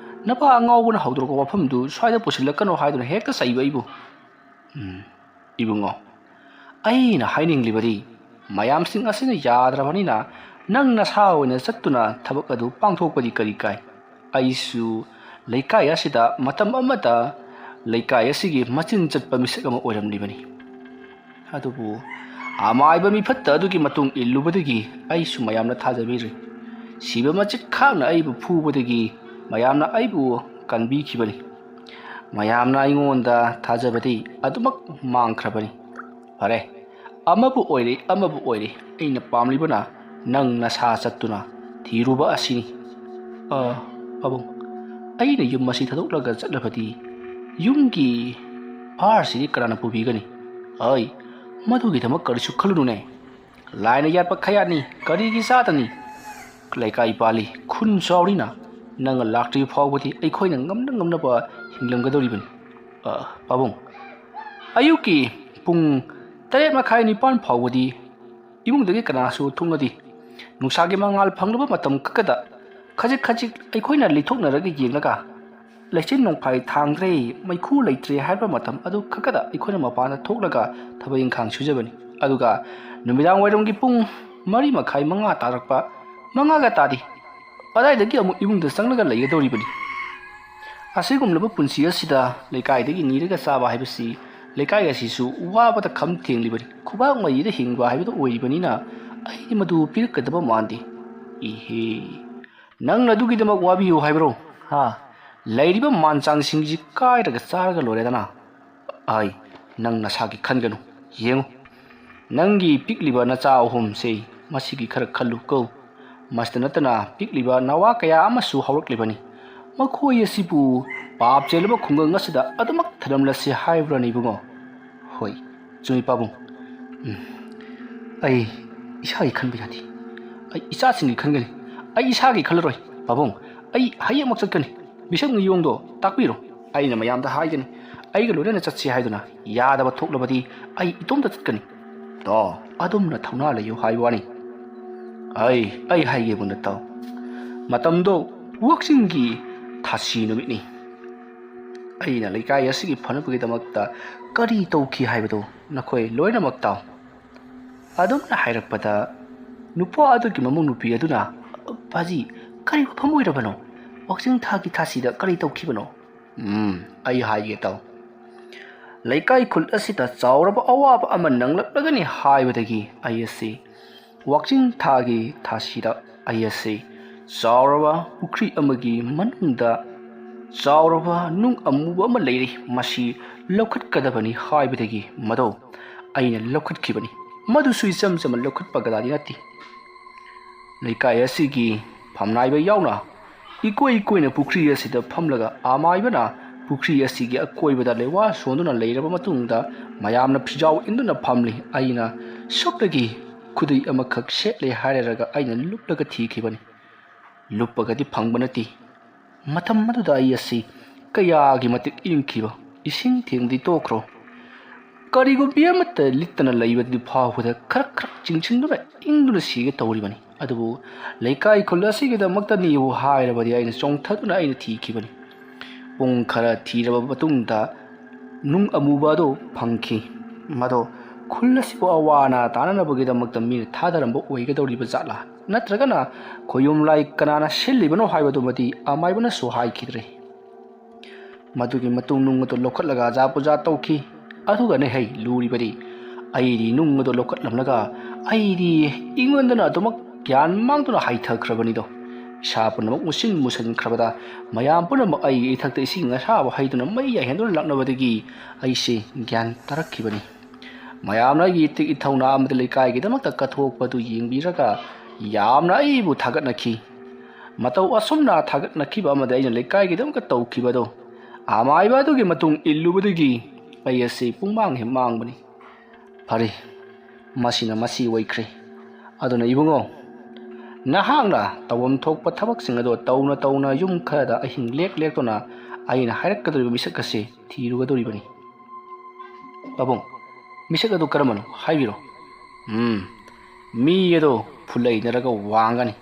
ꯅꯄꯥ ꯑꯉꯥꯎꯕꯅ ꯍꯧꯗꯣꯔꯛꯄ ꯋꯥꯐꯝꯗꯨ ꯁ꯭ꯋꯥꯏꯗ ꯄꯨꯁꯤꯜꯂꯛꯀꯅꯨ ꯍꯥꯏꯗꯨꯅ ꯍꯦꯛꯇ ꯆꯩꯕ ꯑꯩꯕꯨ꯫ ꯎꯝ, ꯏꯕꯨꯡꯉꯣ, ꯑꯩꯅ ꯍꯥꯏꯅꯤꯡꯂꯤꯕꯗꯤ ꯃꯌꯥꯝꯁꯤꯡ ꯑꯁꯤꯅ ꯌꯥꯗ꯭ꯔꯕꯅꯤꯅ ꯅꯪ ꯅꯁꯥ ꯑꯣꯏꯅ ꯆꯠꯇꯨꯅ ꯊꯕꯛ ꯑꯗꯨ ꯄꯥꯡꯊꯣꯛꯄꯗꯤ ꯀꯔꯤ ꯀꯥꯏ? ꯑꯩꯁꯨ ꯂꯩꯀꯥꯏ ꯑꯁꯤꯗ ꯃꯇꯝ ꯑꯃꯗ ꯂꯩꯀꯥꯏ ꯑꯁꯤꯒꯤ ꯃꯆꯤꯟ ꯆꯠꯄ ꯃꯤꯁꯛ ꯑꯃ ꯑꯣꯏꯔꯝꯂꯤꯕꯅꯤ꯫ ꯑꯗꯨꯕꯨ ꯑꯃꯥꯏꯕ ꯃꯤꯐꯠꯇ ꯑꯗꯨꯒꯤ ꯃꯇꯨꯡ ꯏꯜꯂꯨꯕꯗꯒꯤ ꯑꯩꯁꯨ ꯃꯌꯥꯝꯅ ꯊꯥꯖꯕꯤꯔꯤ꯫ ꯁꯤꯕ ꯃꯆꯤꯠ ꯈꯥꯛꯅ ꯑꯩꯕꯨ ꯐꯨꯕꯗꯒꯤ ꯃꯌꯥꯝꯅ ꯑꯩꯕꯨ ꯀꯟꯕꯤꯈꯤꯕꯅꯤ꯫ ꯃꯌꯥꯝꯅ ꯑꯩꯉꯣꯟꯗ ꯊꯥꯖꯕꯗꯤ ꯑꯗꯨꯃꯛ ꯃꯥꯡꯈ꯭ꯔꯕꯅꯤ꯫ ꯐꯔꯦ, ꯑꯃꯕꯨ ꯑꯣꯏꯔꯦ, ꯑꯃꯕꯨ ꯑꯣꯏꯔꯦ, ꯑꯩꯅ ꯄꯥꯝꯂꯤꯕꯅ ꯅꯪ ꯅꯁꯥ ꯆꯠꯇꯨꯅ ꯊꯤꯔꯨꯕ ꯑꯁꯤꯅꯤ꯫ ꯑ, ꯄꯥꯕꯨꯡ, ꯑꯩꯅ ꯌꯨꯝ ꯑꯁꯤ ꯊꯥꯗꯣꯛꯂꯒ ꯆꯠꯂꯕꯗꯤ ꯌꯨꯝꯒꯤ ꯚꯥꯔꯁꯤꯗꯤ ꯀꯅꯥꯅ ꯄꯨꯕꯤꯒꯅꯤ? ꯑꯩ ꯃꯗꯨꯒꯤꯗꯃꯛ ꯀꯔꯤꯁꯨ ꯈꯜꯂꯨꯅꯨꯅꯦ꯫ ꯂꯥꯏꯅ ꯌꯥꯠꯄ ꯈꯌꯥꯠꯅꯤ, ꯀꯔꯤꯒꯤ ꯆꯥꯗꯅꯤ? ꯂꯩꯀꯥꯏ ꯄꯥꯜꯂꯤ, ꯈꯨꯟ ꯆꯥꯎꯔꯤꯅ ꯅꯪ ꯂꯥꯛꯇ꯭ꯔꯤꯕ ꯐꯥꯎꯕꯗꯤ ꯑꯩꯈꯣꯏꯅ ꯉꯝꯅ ꯉꯝꯅꯕ ꯍꯤꯡꯂꯝꯒꯗꯧꯔꯤꯕꯅꯤ꯫ ꯑ, ꯄꯥꯕꯨꯡ, ꯑꯌꯨꯛꯀꯤ ꯄꯨꯡ ꯇꯔꯦꯠ ꯃꯈꯥꯏ ꯅꯤꯄꯥꯟ ꯐꯥꯎꯕꯗꯤ ꯏꯃꯨꯡꯗꯒꯤ ꯀꯅꯥꯁꯨ ꯊꯣꯛꯅꯗꯦ꯫ ꯅꯨꯡꯁꯥꯒꯤ ꯃꯉꯥꯜ ꯐꯪꯂꯕ ꯃꯇꯝ ꯈꯛꯇꯗ ꯈꯖꯤꯛ ꯈꯖꯤꯛ ꯑꯩꯈꯣꯏꯅ ꯂꯤꯊꯣꯛꯅꯔꯒ ꯌꯦꯡꯂꯒ ꯂꯩꯆꯤꯟ ꯅꯣꯡꯐꯥꯏ ꯊꯥꯡꯗ꯭ꯔꯦ, ꯃꯩꯈꯨ ꯂꯩꯇ꯭ꯔꯦ ꯍꯥꯏꯕ ꯃꯇꯝ ꯑꯗꯨ ꯈꯛꯇꯗ ꯑꯩꯈꯣꯏꯅ ꯃꯄꯥꯟꯗ ꯊꯣꯛꯂꯒ ꯊꯕꯛ ꯏꯪꯈꯥꯡ ꯁꯨꯖꯕꯅꯤ꯫ ꯑꯗꯨꯒ ꯅꯨꯃꯤꯗꯥꯡ ꯋꯥꯏꯔꯝꯒꯤ ꯄꯨꯡ ꯃꯔꯤ ꯃꯈꯥꯏ, ꯃꯉꯥ ꯇꯥꯔꯛꯄ, ꯃꯉꯥꯒ ꯇꯥꯗꯦ, ꯑꯗꯥꯏꯗꯒꯤ ꯑꯃꯨꯛ ꯏꯃꯨꯡꯗ ꯆꯪꯂꯒ ꯂꯩꯒꯗꯧꯔꯤꯕꯅꯤ꯫ ꯑꯁꯤꯒꯨꯝꯂꯕ ꯄꯨꯟꯁꯤ ꯑꯁꯤꯗ ꯂꯩꯀꯥꯏꯗꯒꯤ ꯅꯤꯔꯒ ꯆꯥꯕ ꯍꯥꯏꯕꯁꯤ ꯂꯩꯀꯥꯏ ꯑꯁꯤꯁꯨ ꯋꯥꯕꯗ ꯈꯝ ꯊꯦꯡꯂꯤꯕꯅꯤ꯫ ꯈꯨꯕꯥꯛ ꯃꯌꯤꯗ ꯍꯤꯡꯕ ꯍꯥꯏꯕꯗꯨ ꯑꯣꯏꯔꯤꯕꯅꯤꯅ ꯑꯩꯗꯤ ꯃꯗꯨ ꯄꯤꯔꯛꯀꯗꯕ ꯃꯥꯟꯗꯦ꯫ ꯏꯍꯦ, ꯅꯪꯅ ꯑꯗꯨꯒꯤꯗꯃꯛ ꯋꯥꯕꯤꯌꯨ ꯍꯥꯏꯕ꯭ꯔꯣ? ꯍꯥ? ꯂꯩꯔꯤꯕ ꯃꯥꯟ ꯆꯥꯡꯁꯤꯡꯁꯤ ꯀꯥꯏꯔꯒ ꯆꯥꯔꯒ ꯂꯣꯏꯔꯦꯗꯅ꯫ ꯑꯩ, ꯅꯪ ꯅꯁꯥꯒꯤ ꯈꯟꯒꯅꯨ꯫ ꯌꯦꯡꯉꯨ, ꯅꯪꯒꯤ ꯄꯤꯛꯂꯤꯕ ꯅꯆꯥ ꯑꯍꯨꯝꯁꯤ ꯃꯁꯤꯒꯤ ꯈꯔ ꯈꯜꯂꯨ ꯀꯣ꯫ ꯃꯁꯤꯇ ꯅꯠꯇꯅ ꯄꯤꯛꯂꯤꯕ ꯅꯋꯥ ꯀꯌꯥ ꯑꯃꯁꯨ ꯍꯧꯔꯛꯂꯤꯕꯅꯤ꯫ ꯃꯈꯣꯏ ꯑꯁꯤꯕꯨ ꯄꯥꯞ ꯆꯦꯜꯂꯕ ꯈꯨꯡꯒꯪ ꯑꯁꯤꯗ ꯑꯗꯨꯃꯛ ꯊꯅꯝꯂꯁꯤ ꯍꯥꯏꯕ꯭ꯔꯥꯅꯦ ꯏꯕꯨꯡꯉꯣ? ꯍꯣꯏ, ꯆꯨꯝꯃꯤ ꯄꯥꯕꯨꯡ꯫ ꯎꯝ꯫ ꯑꯩ ꯏꯁꯥꯒꯤ ꯈꯟꯕ ꯌꯥꯗꯦ꯫ ꯑꯩ ꯏꯆꯥꯁꯤꯡꯒꯤ ꯈꯟꯒꯅꯤ꯫ ꯑꯩ ꯏꯁꯥꯒꯤ ꯈꯜꯂꯔꯣꯏ ꯄꯥꯕꯨꯡ꯫ ꯑꯩ ꯍꯌꯦꯡꯃꯛ ꯆꯠꯀꯅꯤ꯫ ꯃꯤꯁꯛ ꯃꯤꯌꯣꯡꯗꯣ ꯇꯥꯛꯄꯤꯔꯣ꯫ ꯑꯩꯅ ꯃꯌꯥꯝꯗ ꯍꯥꯏꯒꯅꯤ, ꯑꯩꯒ ꯂꯣꯏꯅꯅ ꯆꯠꯁꯤ ꯍꯥꯏꯗꯨꯅ꯫ ꯌꯥꯗꯕ ꯊꯣꯛꯂꯕꯗꯤ ꯑꯩ ꯏꯇꯣꯝꯇ ꯆꯠꯀꯅꯤ꯫ ꯇꯣ, ꯑꯗꯨꯝꯅ ꯊꯧꯅꯥ ꯂꯩꯌꯨ ꯍꯥꯏꯕ ꯋꯥꯅꯤ꯫ ꯑꯩ ꯑꯩ ꯍꯥꯏꯒꯦ ꯃꯨꯟꯅ ꯇꯥꯎ꯫ ꯃꯇꯝꯗꯣ ꯋꯥꯛꯆꯤꯡꯒꯤ ꯊꯥꯁꯤ ꯅꯨꯃꯤꯠꯅꯤ꯫ ꯑꯩꯅ ꯂꯩꯀꯥꯏ ꯑꯁꯤꯒꯤ ꯐꯅꯕꯒꯤꯗꯃꯛꯇ ꯀꯔꯤ ꯇꯧꯈꯤ ꯍꯥꯏꯕꯗꯨ ꯅꯈꯣꯏ ꯂꯣꯏꯅꯃꯛ ꯇꯥꯎ꯫ ꯑꯗꯨꯝꯅ ꯍꯥꯏꯔꯛꯄꯗ ꯅꯨꯄꯥ ꯑꯗꯨꯒꯤ ꯃꯃꯧ ꯅꯨꯄꯤ ꯑꯗꯨꯅ, "ꯐꯖꯤ, ꯀꯔꯤ ꯋꯥꯐꯝ ꯑꯣꯏꯔꯕꯅꯣ? ꯋꯥꯛꯆꯤꯡ ꯊꯥꯒꯤ ꯊꯥꯁꯤꯗ ꯀꯔꯤ ꯇꯧꯈꯤꯕꯅꯣ?" "ꯎꯝ, ꯑꯩ ꯍꯥꯏꯒꯦ ꯇꯥꯎ꯫ ꯂꯩꯀꯥꯏ ꯈꯨꯜ ꯑꯁꯤꯗ ꯆꯥꯎꯔꯕ ꯑꯋꯥꯕ ꯑꯃ ꯅꯪꯂꯛꯂꯒꯅꯤ ꯍꯥꯏꯕꯗꯒꯤ ꯑꯩ ꯑꯁꯤ ꯋꯥꯛꯆꯤꯡ ꯊꯥꯒꯤ ꯊꯥꯁꯤꯗ ꯑꯩ ꯑꯁꯤ ꯆꯥꯎꯔꯕ ꯄꯨꯈ꯭ꯔꯤ ꯑꯃꯒꯤ ꯃꯅꯨꯡꯗ ꯆꯥꯎꯔꯕ ꯅꯨꯡ ꯑꯃꯨꯕ ꯑꯃ ꯂꯩꯔꯤ, ꯃꯁꯤ ꯂꯧꯈꯠꯀꯗꯕꯅꯤ ꯍꯥꯏꯕꯗꯒꯤ ꯃꯗꯨ ꯑꯩꯅ ꯂꯧꯈꯠꯈꯤꯕꯅꯤ꯫ ꯃꯗꯨꯁꯨ ꯏꯆꯝ ꯆꯝꯕ ꯂꯧꯈꯠꯄ ꯀꯗꯥꯗꯤ ꯅꯠꯇꯦ꯫ ꯂꯩꯀꯥꯏ ꯑꯁꯤꯒꯤ ꯐꯝꯅꯥꯏꯕ ꯌꯥꯎꯅ ꯏꯀꯣꯏ ꯏꯀꯣꯏꯅ ꯄꯨꯈ꯭ꯔꯤ ꯑꯁꯤꯗ ꯐꯝꯂꯒ ꯑꯃꯥꯏꯕꯅ ꯄꯨꯈ꯭ꯔꯤ ꯑꯁꯤꯒꯤ ꯑꯀꯣꯏꯕꯗ ꯂꯩꯋꯥ ꯁꯣꯟꯗꯨꯅ ꯂꯩꯔꯕ ꯃꯇꯨꯡꯗ ꯃꯌꯥꯝꯅ ꯐꯤꯖꯥꯎ ꯏꯟꯗꯨꯅ ꯐꯝꯂꯤ꯫ ꯑꯩꯅ ꯁꯣꯛꯇꯒꯤ ꯈꯨꯗꯩ ꯑꯃꯈꯛ ꯁꯦꯠꯂꯦ ꯍꯥꯏꯔꯒ ꯑꯩꯅ ꯂꯨꯞꯂꯒ ꯊꯤꯈꯤꯕꯅꯤ꯫ ꯂꯨꯞꯄꯒꯗꯤ ꯐꯪꯕ ꯅꯠꯇꯦ꯫ ꯃꯇꯝ ꯑꯗꯨꯗ ꯑꯩ ꯑꯁꯤ ꯀꯌꯥꯒꯤ ꯃꯇꯤꯛ ꯏꯪꯈꯤꯕ, ꯏꯁꯤꯡ ꯊꯦꯡꯗꯤ ꯇꯣꯛꯈ꯭ꯔꯣ, ꯀꯔꯤꯒꯨꯝꯕꯤ ꯑꯃꯠꯇ ꯂꯤꯠꯇꯅ ꯂꯩꯕꯗꯨ ꯐꯥꯎꯕꯗ ꯈꯔꯛ ꯈꯔꯛ ꯆꯤꯡꯁꯤꯟꯗꯨꯅ ꯏꯪꯗꯨꯅ ꯁꯤꯒꯦ ꯇꯧꯔꯤꯕꯅꯤ꯫ ꯑꯗꯨꯕꯨ ꯂꯩꯀꯥꯏ ꯈꯨꯜ ꯑꯁꯤꯒꯤꯗꯃꯛꯇꯅꯤꯕꯨ ꯍꯥꯏꯔꯕꯗꯤ ꯑꯩꯅ ꯆꯣꯡꯊꯗꯨꯅ ꯑꯩꯅ ꯊꯤꯈꯤꯕꯅꯤ꯫ ꯄꯨꯡ ꯈꯔ ꯊꯤꯔꯕ ꯃꯇꯨꯡꯗ ꯅꯨꯡ ꯑꯃꯨꯕ ꯑꯗꯨ ꯐꯪꯈꯤ꯫ ꯃꯗꯨ ꯈꯨꯜ ꯑꯁꯤꯕꯨ ꯑꯋꯥ ꯑꯅꯥ ꯇꯥꯅꯅꯕꯒꯤꯗꯃꯛꯇ ꯃꯤꯅ ꯊꯥꯗꯔꯝꯕ ꯑꯣꯏꯒꯗꯧꯔꯤꯕ ꯖꯥꯠꯂꯥ, ꯅꯠꯇ꯭ꯔꯒꯅ ꯈꯣꯌꯨꯝ ꯂꯥꯏ ꯀꯅꯥꯅ ꯁꯤꯜꯂꯤꯕꯅꯣ ꯍꯥꯏꯕꯗꯨꯃꯗꯤ ꯑꯃꯥꯏꯕꯅꯁꯨ ꯍꯥꯏꯈꯤꯗ꯭ꯔꯦ꯫ ꯃꯗꯨꯒꯤ ꯃꯇꯨꯡ ꯅꯨꯡ ꯑꯗꯨ ꯂꯧꯈꯠꯂꯒ ꯑꯖꯥ ꯄꯨꯖꯥ ꯇꯧꯈꯤ꯫ ꯑꯗꯨꯒꯅꯦ ꯍꯩ ꯂꯨꯔꯤꯕꯗꯤ, ꯑꯩꯗꯤ ꯅꯨꯡ ꯑꯗꯨ ꯂꯧꯈꯠꯂꯝꯂꯒ ꯑꯩꯗꯤ ꯏꯪꯃꯟꯗꯅ ꯑꯗꯨꯃꯛ ꯒ꯭ꯌꯥꯟ ꯃꯥꯡꯗꯨꯅ ꯍꯥꯏꯊꯈ꯭ꯔꯕꯅꯤꯗꯣ꯫ ꯏꯁꯥ ꯄꯨꯝꯅꯃꯛ ꯃꯨꯁꯤꯟ ꯃꯨꯁꯤꯟꯈ꯭ꯔꯕꯗ ꯃꯌꯥꯝ ꯄꯨꯝꯅꯃꯛ ꯑꯩꯒꯤ ꯏꯊꯛꯇ ꯏꯁꯤꯡ ꯑꯁꯥꯕ ꯍꯩꯗꯨꯅ ꯃꯩ ꯌꯥꯏꯍꯟꯗꯨꯅ ꯂꯥꯛꯅꯕꯗꯒꯤ ꯑꯩꯁꯦ ꯒ꯭ꯌꯥꯟ ꯇꯥꯔꯛꯈꯤꯕꯅꯤ꯫ ꯃꯌꯥꯝꯅ ꯑꯩꯒꯤ ꯏꯊꯤꯛ ꯏꯊꯧꯅꯥ ꯑꯃꯗꯤ ꯂꯩꯀꯥꯏꯒꯤꯗꯃꯛꯇ ꯀꯠꯊꯣꯛꯄꯗꯨ ꯌꯦꯡꯕꯤꯔꯒ ꯌꯥꯝꯅ ꯑꯩꯕꯨ ꯊꯥꯒꯠꯅꯈꯤ꯫ ꯃꯇꯧ ꯑꯁꯨꯝꯅ ꯊꯥꯒꯠꯅꯈꯤꯕ ꯑꯃꯗꯤ ꯑꯩꯅ ꯂꯩꯀꯥꯏꯒꯤꯗꯃꯛꯇ ꯇꯧꯈꯤꯕꯗꯨ ꯑꯃꯥꯏꯕ ꯑꯗꯨꯒꯤ ꯃꯇꯨꯡ ꯏꯜꯂꯨꯕꯗꯒꯤ ꯑꯩ ꯑꯁꯤ ꯄꯨꯡꯃꯥꯡ ꯍꯦꯛ ꯃꯥꯡꯕꯅꯤ꯫ ꯐꯔꯦ, ꯃꯁꯤꯅ ꯃꯁꯤ ꯑꯣꯏꯈ꯭ꯔꯦ꯫ ꯑꯗꯨꯅ ꯏꯕꯨꯡꯉꯣ, ꯅꯍꯥꯛꯅ ꯇꯧꯐꯝ ꯊꯣꯛꯄ ꯊꯕꯛꯁꯤꯡ ꯑꯗꯣ ꯇꯧꯅ ꯇꯧꯅ ꯌꯨꯝ ꯈꯔꯗ ꯑꯍꯤꯡ ꯂꯦꯛ ꯂꯦꯛꯇꯨꯅ ꯑꯩꯅ ꯍꯥꯏꯔꯛꯀꯗꯧꯔꯤꯕ ꯃꯤꯁꯛ ꯑꯁꯤ ꯊꯤꯔꯨꯒꯗꯧꯔꯤꯕꯅꯤ꯫ ꯄꯥꯕꯨꯡ, ꯃꯤꯁꯛ ꯑꯗꯨ ꯀꯔꯝꯕꯅꯣ ꯍꯥꯏꯕꯤꯔꯣ꯫ ꯎꯝ, ꯃꯤ ꯑꯗꯣ ꯄꯨꯜꯂꯩꯅꯔꯒ ꯋꯥꯡꯒꯅꯤ꯫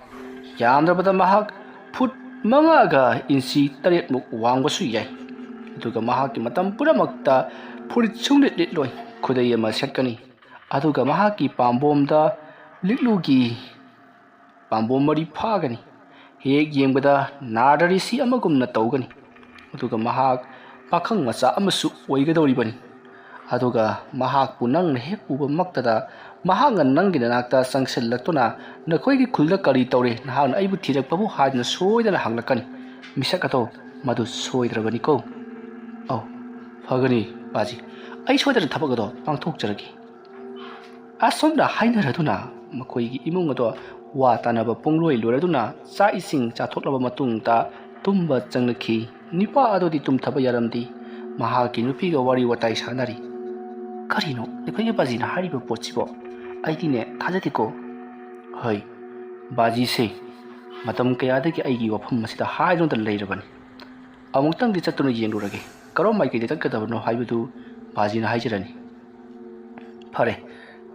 ꯌꯥꯝꯗ꯭ꯔꯕꯗ ꯃꯍꯥꯛ ꯐꯨꯠ ꯃꯉꯥꯒ ꯏꯟꯆꯤ ꯇꯔꯦꯠꯃꯨꯛ ꯋꯥꯡꯕꯁꯨ ꯌꯥꯏ꯫ ꯑꯗꯨꯒ ꯃꯍꯥꯛꯀꯤ ꯃꯇꯝ ꯄꯨꯝꯅꯃꯛꯇ ꯐꯨꯔꯤꯠ ꯁꯨꯡꯂꯤꯠ ꯂꯤꯠꯂꯣꯏ, ꯈꯨꯗꯩ ꯑꯃ ꯁꯦꯠꯀꯅꯤ꯫ ꯑꯗꯨꯒ ꯃꯍꯥꯛꯀꯤ ꯄꯥꯝꯕꯣꯝꯗ ꯂꯤꯛꯂꯨꯒꯤ ꯄꯥꯝꯕꯣꯝ ꯃꯔꯤ ꯐꯥꯒꯅꯤ꯫ ꯍꯦꯛ ꯌꯦꯡꯕꯗ ꯅꯥꯔꯗ ꯔꯤꯁꯤ ꯑꯃꯒꯨꯝꯅ ꯇꯧꯒꯅꯤ꯫ ꯑꯗꯨꯒ ꯃꯍꯥꯛ ꯄꯥꯈꯪ ꯃꯆꯥ ꯑꯃꯁꯨ ꯑꯣꯏꯒꯗꯧꯔꯤꯕꯅꯤ꯫ ꯑꯗꯨꯒ ꯃꯍꯥꯛꯄꯨ ꯅꯪꯅ ꯍꯦꯛ ꯎꯕꯃꯛꯇꯗ ꯃꯍꯥꯛꯅ ꯅꯪꯒꯤ ꯅꯅꯥꯛꯇ ꯆꯪꯁꯤꯜꯂꯛꯇꯨꯅ, "ꯅꯈꯣꯏꯒꯤ ꯈꯨꯜꯗ ꯀꯔꯤ ꯇꯧꯔꯦ? ꯅꯍꯥꯛꯅ ꯑꯩꯕꯨ ꯊꯤꯔꯛꯄꯕꯨ?" ꯍꯥꯏꯗꯨꯅ ꯁꯣꯏꯗꯅ ꯍꯪꯂꯛꯀꯅꯤ꯫ ꯃꯤꯁꯛ ꯑꯗꯣ ꯃꯗꯨ ꯁꯣꯏꯗ꯭ꯔꯕꯅꯤꯀꯣ꯫ "ꯑꯧ, ꯐꯒꯅꯤ ꯕꯥꯖꯤ꯫ ꯑꯩ ꯁꯣꯏꯗꯅ ꯊꯕꯛ ꯑꯗꯣ ꯄꯥꯡꯊꯣꯛꯆꯔꯒꯦ"꯫ ꯑꯁꯨꯝꯅ ꯍꯥꯏꯅꯔꯗꯨꯅ ꯃꯈꯣꯏꯒꯤ ꯏꯃꯨꯡ ꯑꯗꯣ ꯋꯥ ꯇꯥꯅꯕ ꯄꯨꯡꯂꯣꯏ ꯂꯣꯏꯔꯗꯨꯅ ꯆꯥꯛ ꯏꯁꯤꯡ ꯆꯥꯊꯣꯛꯂꯕ ꯃꯇꯨꯡꯗ ꯇꯨꯝꯕ ꯆꯪꯅꯈꯤ꯫ ꯅꯨꯄꯥ ꯑꯗꯨꯗꯤ ꯇꯨꯝꯊꯕ ꯌꯥꯔꯝꯗꯦ꯫ ꯃꯍꯥꯛꯀꯤ ꯅꯨꯄꯤꯒ ꯋꯥꯔꯤ ꯋꯥꯇꯥꯏ ꯁꯥꯟꯅꯔꯤ꯫ "ꯀꯔꯤꯅꯣ ꯑꯩꯈꯣꯏꯒꯤ ꯕꯥꯖꯤꯅ ꯍꯥꯏꯔꯤꯕ ꯄꯣꯠꯁꯤꯕꯣ? ꯑꯩꯗꯤꯅꯦ ꯊꯥꯖꯗꯦꯀꯣ"꯫ "ꯍꯣꯏ, ꯕꯥꯖꯤꯁꯦ ꯃꯇꯝ ꯀꯌꯥꯗꯒꯤ ꯑꯩꯒꯤ ꯋꯥꯐꯝ ꯑꯁꯤꯗ ꯍꯥꯏꯗꯨꯅ ꯂꯩꯔꯕꯅꯤ꯫ ꯑꯃꯨꯛꯇꯪꯗꯤ ꯆꯠꯇꯨꯅ ꯌꯦꯡꯂꯨꯔꯒꯦ, ꯀꯔꯣꯝ ꯃꯥꯏꯀꯩꯗ ꯆꯠꯀꯗꯕꯅꯣ ꯍꯥꯏꯕꯗꯨ ꯕꯥꯖꯤꯅ ꯍꯥꯏꯖꯔꯅꯤ꯫ ꯐꯔꯦ,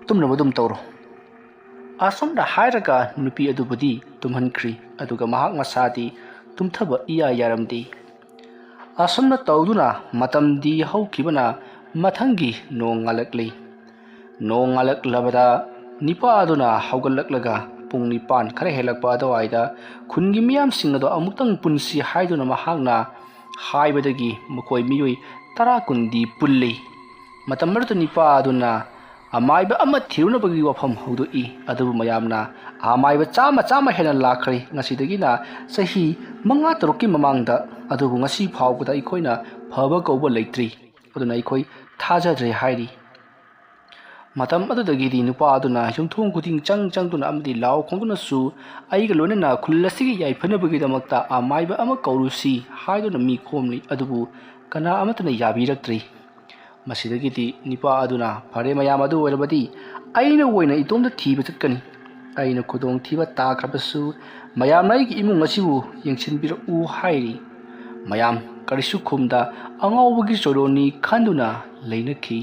ꯇꯨꯝꯅꯕ ꯑꯗꯨꯝ ꯇꯧꯔꯣ"꯫ ꯑꯁꯨꯝꯅ ꯍꯥꯏꯔꯒ ꯅꯨꯄꯤ ꯑꯗꯨꯕꯨꯗꯤ ꯇꯨꯝꯍꯟꯈ꯭ꯔꯤ꯫ ꯑꯗꯨꯒ ꯃꯍꯥꯛ ꯃꯁꯥꯗꯤ ꯇꯨꯝꯊꯕ ꯏꯌꯥ ꯌꯥꯔꯝꯗꯦ꯫ ꯑꯁꯨꯝꯅ ꯇꯧꯗꯨꯅ ꯃꯇꯝꯗꯤ ꯍꯧꯈꯤꯕꯅ ꯃꯊꯪꯒꯤ ꯅꯣꯡ ꯉꯥꯜꯂꯛꯂꯤ꯫ ꯅꯣꯡ ꯉꯥꯜꯂꯛꯂꯕꯗ ꯅꯤꯄꯥ ꯑꯗꯨꯅ ꯍꯧꯒꯠꯂꯛꯂꯒ ꯄꯨꯡ ꯅꯤꯄꯥꯟ ꯈꯔ ꯍꯦꯜꯂꯛꯄ ꯑꯗꯨꯋꯥꯏꯗ ꯈꯨꯟꯒꯤ ꯃꯤꯌꯥꯝꯁꯤꯡ ꯑꯗꯣ ꯑꯃꯨꯛꯇꯪ ꯄꯨꯟꯁꯤ ꯍꯥꯏꯗꯨꯅ ꯃꯍꯥꯛꯅ ꯍꯥꯏꯕꯗꯒꯤ ꯃꯈꯣꯏ ꯃꯤꯑꯣꯏ ꯇꯔꯥ ꯀꯨꯟꯗꯤ ꯄꯨꯜꯂꯤ꯫ ꯃꯇꯝ ꯑꯗꯨꯗ ꯅꯤꯄꯥ ꯑꯗꯨꯅ ꯑꯃꯥꯏꯕ ꯑꯃ ꯊꯤꯔꯨꯅꯕꯒꯤ ꯋꯥꯐꯝ ꯍꯧꯗꯣꯛꯏ꯫ ꯑꯗꯨꯕꯨ ꯃꯌꯥꯝꯅ ꯑꯃꯥꯏꯕ ꯆꯥꯝꯃ ꯆꯥꯝꯃ ꯍꯦꯟꯅ ꯂꯥꯛꯈ꯭ꯔꯦ꯫ ꯉꯁꯤꯗꯒꯤꯅ ꯆꯍꯤ ꯃꯉꯥ ꯇꯔꯨꯛꯀꯤ ꯃꯃꯥꯡꯗ, ꯑꯗꯨꯕꯨ ꯉꯁꯤ ꯐꯥꯎꯕꯗ ꯑꯩꯈꯣꯏꯅ ꯐꯕ ꯀꯧꯕ ꯂꯩꯇ꯭ꯔꯤ꯫ ꯑꯗꯨꯅ ꯑꯩꯈꯣꯏ ꯊꯥꯖꯗ꯭ꯔꯦ ꯍꯥꯏꯔꯤ꯫ ꯃꯇꯝ ꯑꯗꯨꯗꯒꯤꯗꯤ ꯅꯨꯄꯥ ꯑꯗꯨꯅ ꯌꯨꯝꯊꯣꯡ ꯈꯨꯗꯤꯡ ꯆꯪ ꯆꯪꯗꯨꯅ ꯑꯃꯗꯤ ꯂꯥꯎ ꯈꯣꯡꯗꯨꯅꯁꯨ, "ꯑꯩꯒ ꯂꯣꯏꯅꯅ ꯈꯨꯜ ꯑꯁꯤꯒꯤ ꯌꯥꯏꯐꯅꯕꯒꯤꯗꯃꯛꯇ ꯑꯃꯥꯏꯕ ꯑꯃ ꯀꯧꯔꯨꯁꯤ" ꯍꯥꯏꯗꯨꯅ ꯃꯤ ꯈꯣꯝꯂꯤ꯫ ꯑꯗꯨꯕꯨ ꯀꯅꯥ ꯑꯃꯠꯇꯅ ꯌꯥꯕꯤꯔꯛꯇ꯭ꯔꯤ꯫ ꯃꯁꯤꯗꯒꯤꯗꯤ ꯅꯨꯄꯥ ꯑꯗꯨꯅ, "ꯐꯔꯦ, ꯃꯌꯥꯝ ꯑꯗꯨ ꯑꯣꯏꯔꯕꯗꯤ ꯑꯩꯅ ꯑꯣꯏꯅ ꯏꯇꯣꯝꯇ ꯊꯤꯕ ꯆꯠꯀꯅꯤ꯫ ꯑꯩꯅ ꯈꯨꯗꯣꯡꯊꯤꯕ ꯇꯥꯈ꯭ꯔꯕꯁꯨ ꯃꯌꯥꯝꯅ ꯑꯩꯒꯤ ꯏꯃꯨꯡ ꯑꯁꯤꯕꯨ ꯌꯦꯡꯁꯤꯟꯕꯤꯔꯛꯎ" ꯍꯥꯏꯔꯤ꯫ ꯃꯌꯥꯝ ꯀꯔꯤꯁꯨ ꯈꯨꯝꯗ ꯑꯉꯥꯎꯕꯒꯤ ꯆꯣꯏꯔꯣꯟꯅꯤ ꯈꯟꯗꯨꯅ ꯂꯩꯅꯈꯤ꯫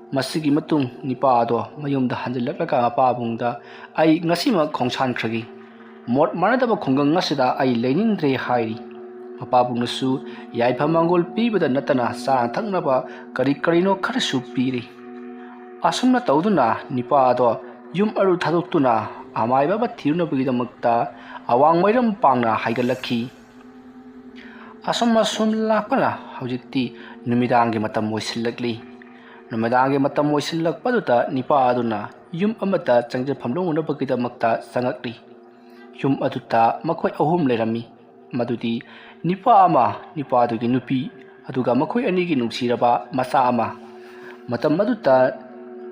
ꯃꯁꯤꯒꯤ ꯃꯇꯨꯡ ꯅꯨꯄꯥ ꯑꯗꯣ ꯃꯌꯨꯝꯗ ꯍꯟꯖꯤꯜꯂꯛꯂꯒ ꯃꯄꯥꯕꯨꯡꯗ, "ꯑꯩ ꯉꯁꯤꯃꯛ ꯈꯣꯡꯁꯥꯟꯈ꯭ꯔꯒꯦ꯫ ꯃꯣꯠ ꯃꯥꯟꯅꯗꯕ ꯈꯨꯡꯒꯪ ꯑꯁꯤꯗ ꯑꯩ ꯂꯩꯅꯤꯡꯗ꯭ꯔꯦ" ꯍꯥꯏꯔꯤ꯫ ꯃꯄꯥꯕꯨꯡꯅꯁꯨ ꯌꯥꯏꯐ ꯃꯪꯒꯣꯜ ꯄꯤꯕꯗ ꯅꯠꯇꯅ ꯆꯥꯅ ꯊꯛꯅꯕ ꯀꯔꯤ ꯀꯔꯤꯅꯣ ꯈꯔꯁꯨ ꯄꯤꯔꯤ꯫ ꯑꯁꯨꯝꯅ ꯇꯧꯗꯨꯅ ꯅꯨꯄꯥ ꯑꯗꯣ ꯌꯨꯝ ꯑꯗꯨ ꯊꯥꯗꯣꯛꯇꯨꯅ ꯑꯃꯥꯏꯕ ꯑꯃ ꯊꯤꯔꯨꯅꯕꯒꯤꯗꯃꯛꯇ ꯑꯋꯥꯡ ꯃꯩꯔꯝ ꯄꯥꯡꯅ ꯍꯥꯏꯒꯠꯂꯛꯈꯤ꯫ ꯑꯁꯨꯝ ꯑꯁꯨꯝ ꯂꯥꯛꯄꯅ ꯍꯧꯖꯤꯛꯇꯤ ꯅꯨꯃꯤꯗꯥꯡꯒꯤ ꯃꯇꯝ ꯑꯣꯏꯁꯤꯜꯂꯛꯂꯤ꯫ ꯅꯨꯃꯤꯗꯥꯡꯒꯤ ꯃꯇꯝ ꯑꯣꯏꯁꯤꯜꯂꯛꯄꯗꯨꯗ ꯅꯨꯄꯥ ꯑꯗꯨꯅ ꯌꯨꯝ ꯑꯃꯗ ꯆꯪꯖꯐꯝ ꯂꯧꯅꯅꯕꯒꯤꯗꯃꯛꯇ ꯆꯪꯉꯛꯂꯤ꯫ ꯌꯨꯝ ꯑꯗꯨꯗ ꯃꯈꯣꯏ ꯑꯍꯨꯝ ꯂꯩꯔꯝꯃꯤ꯫ ꯃꯗꯨꯗꯤ ꯅꯨꯄꯥ ꯑꯃ, ꯅꯨꯄꯥꯗꯨꯒꯤ ꯅꯨꯄꯤ, ꯑꯗꯨꯒ ꯃꯈꯣꯏ ꯑꯅꯤꯒꯤ ꯅꯨꯡꯁꯤꯔꯕ ꯃꯆꯥ ꯑꯃ꯫ ꯃꯇꯝ ꯑꯗꯨꯗ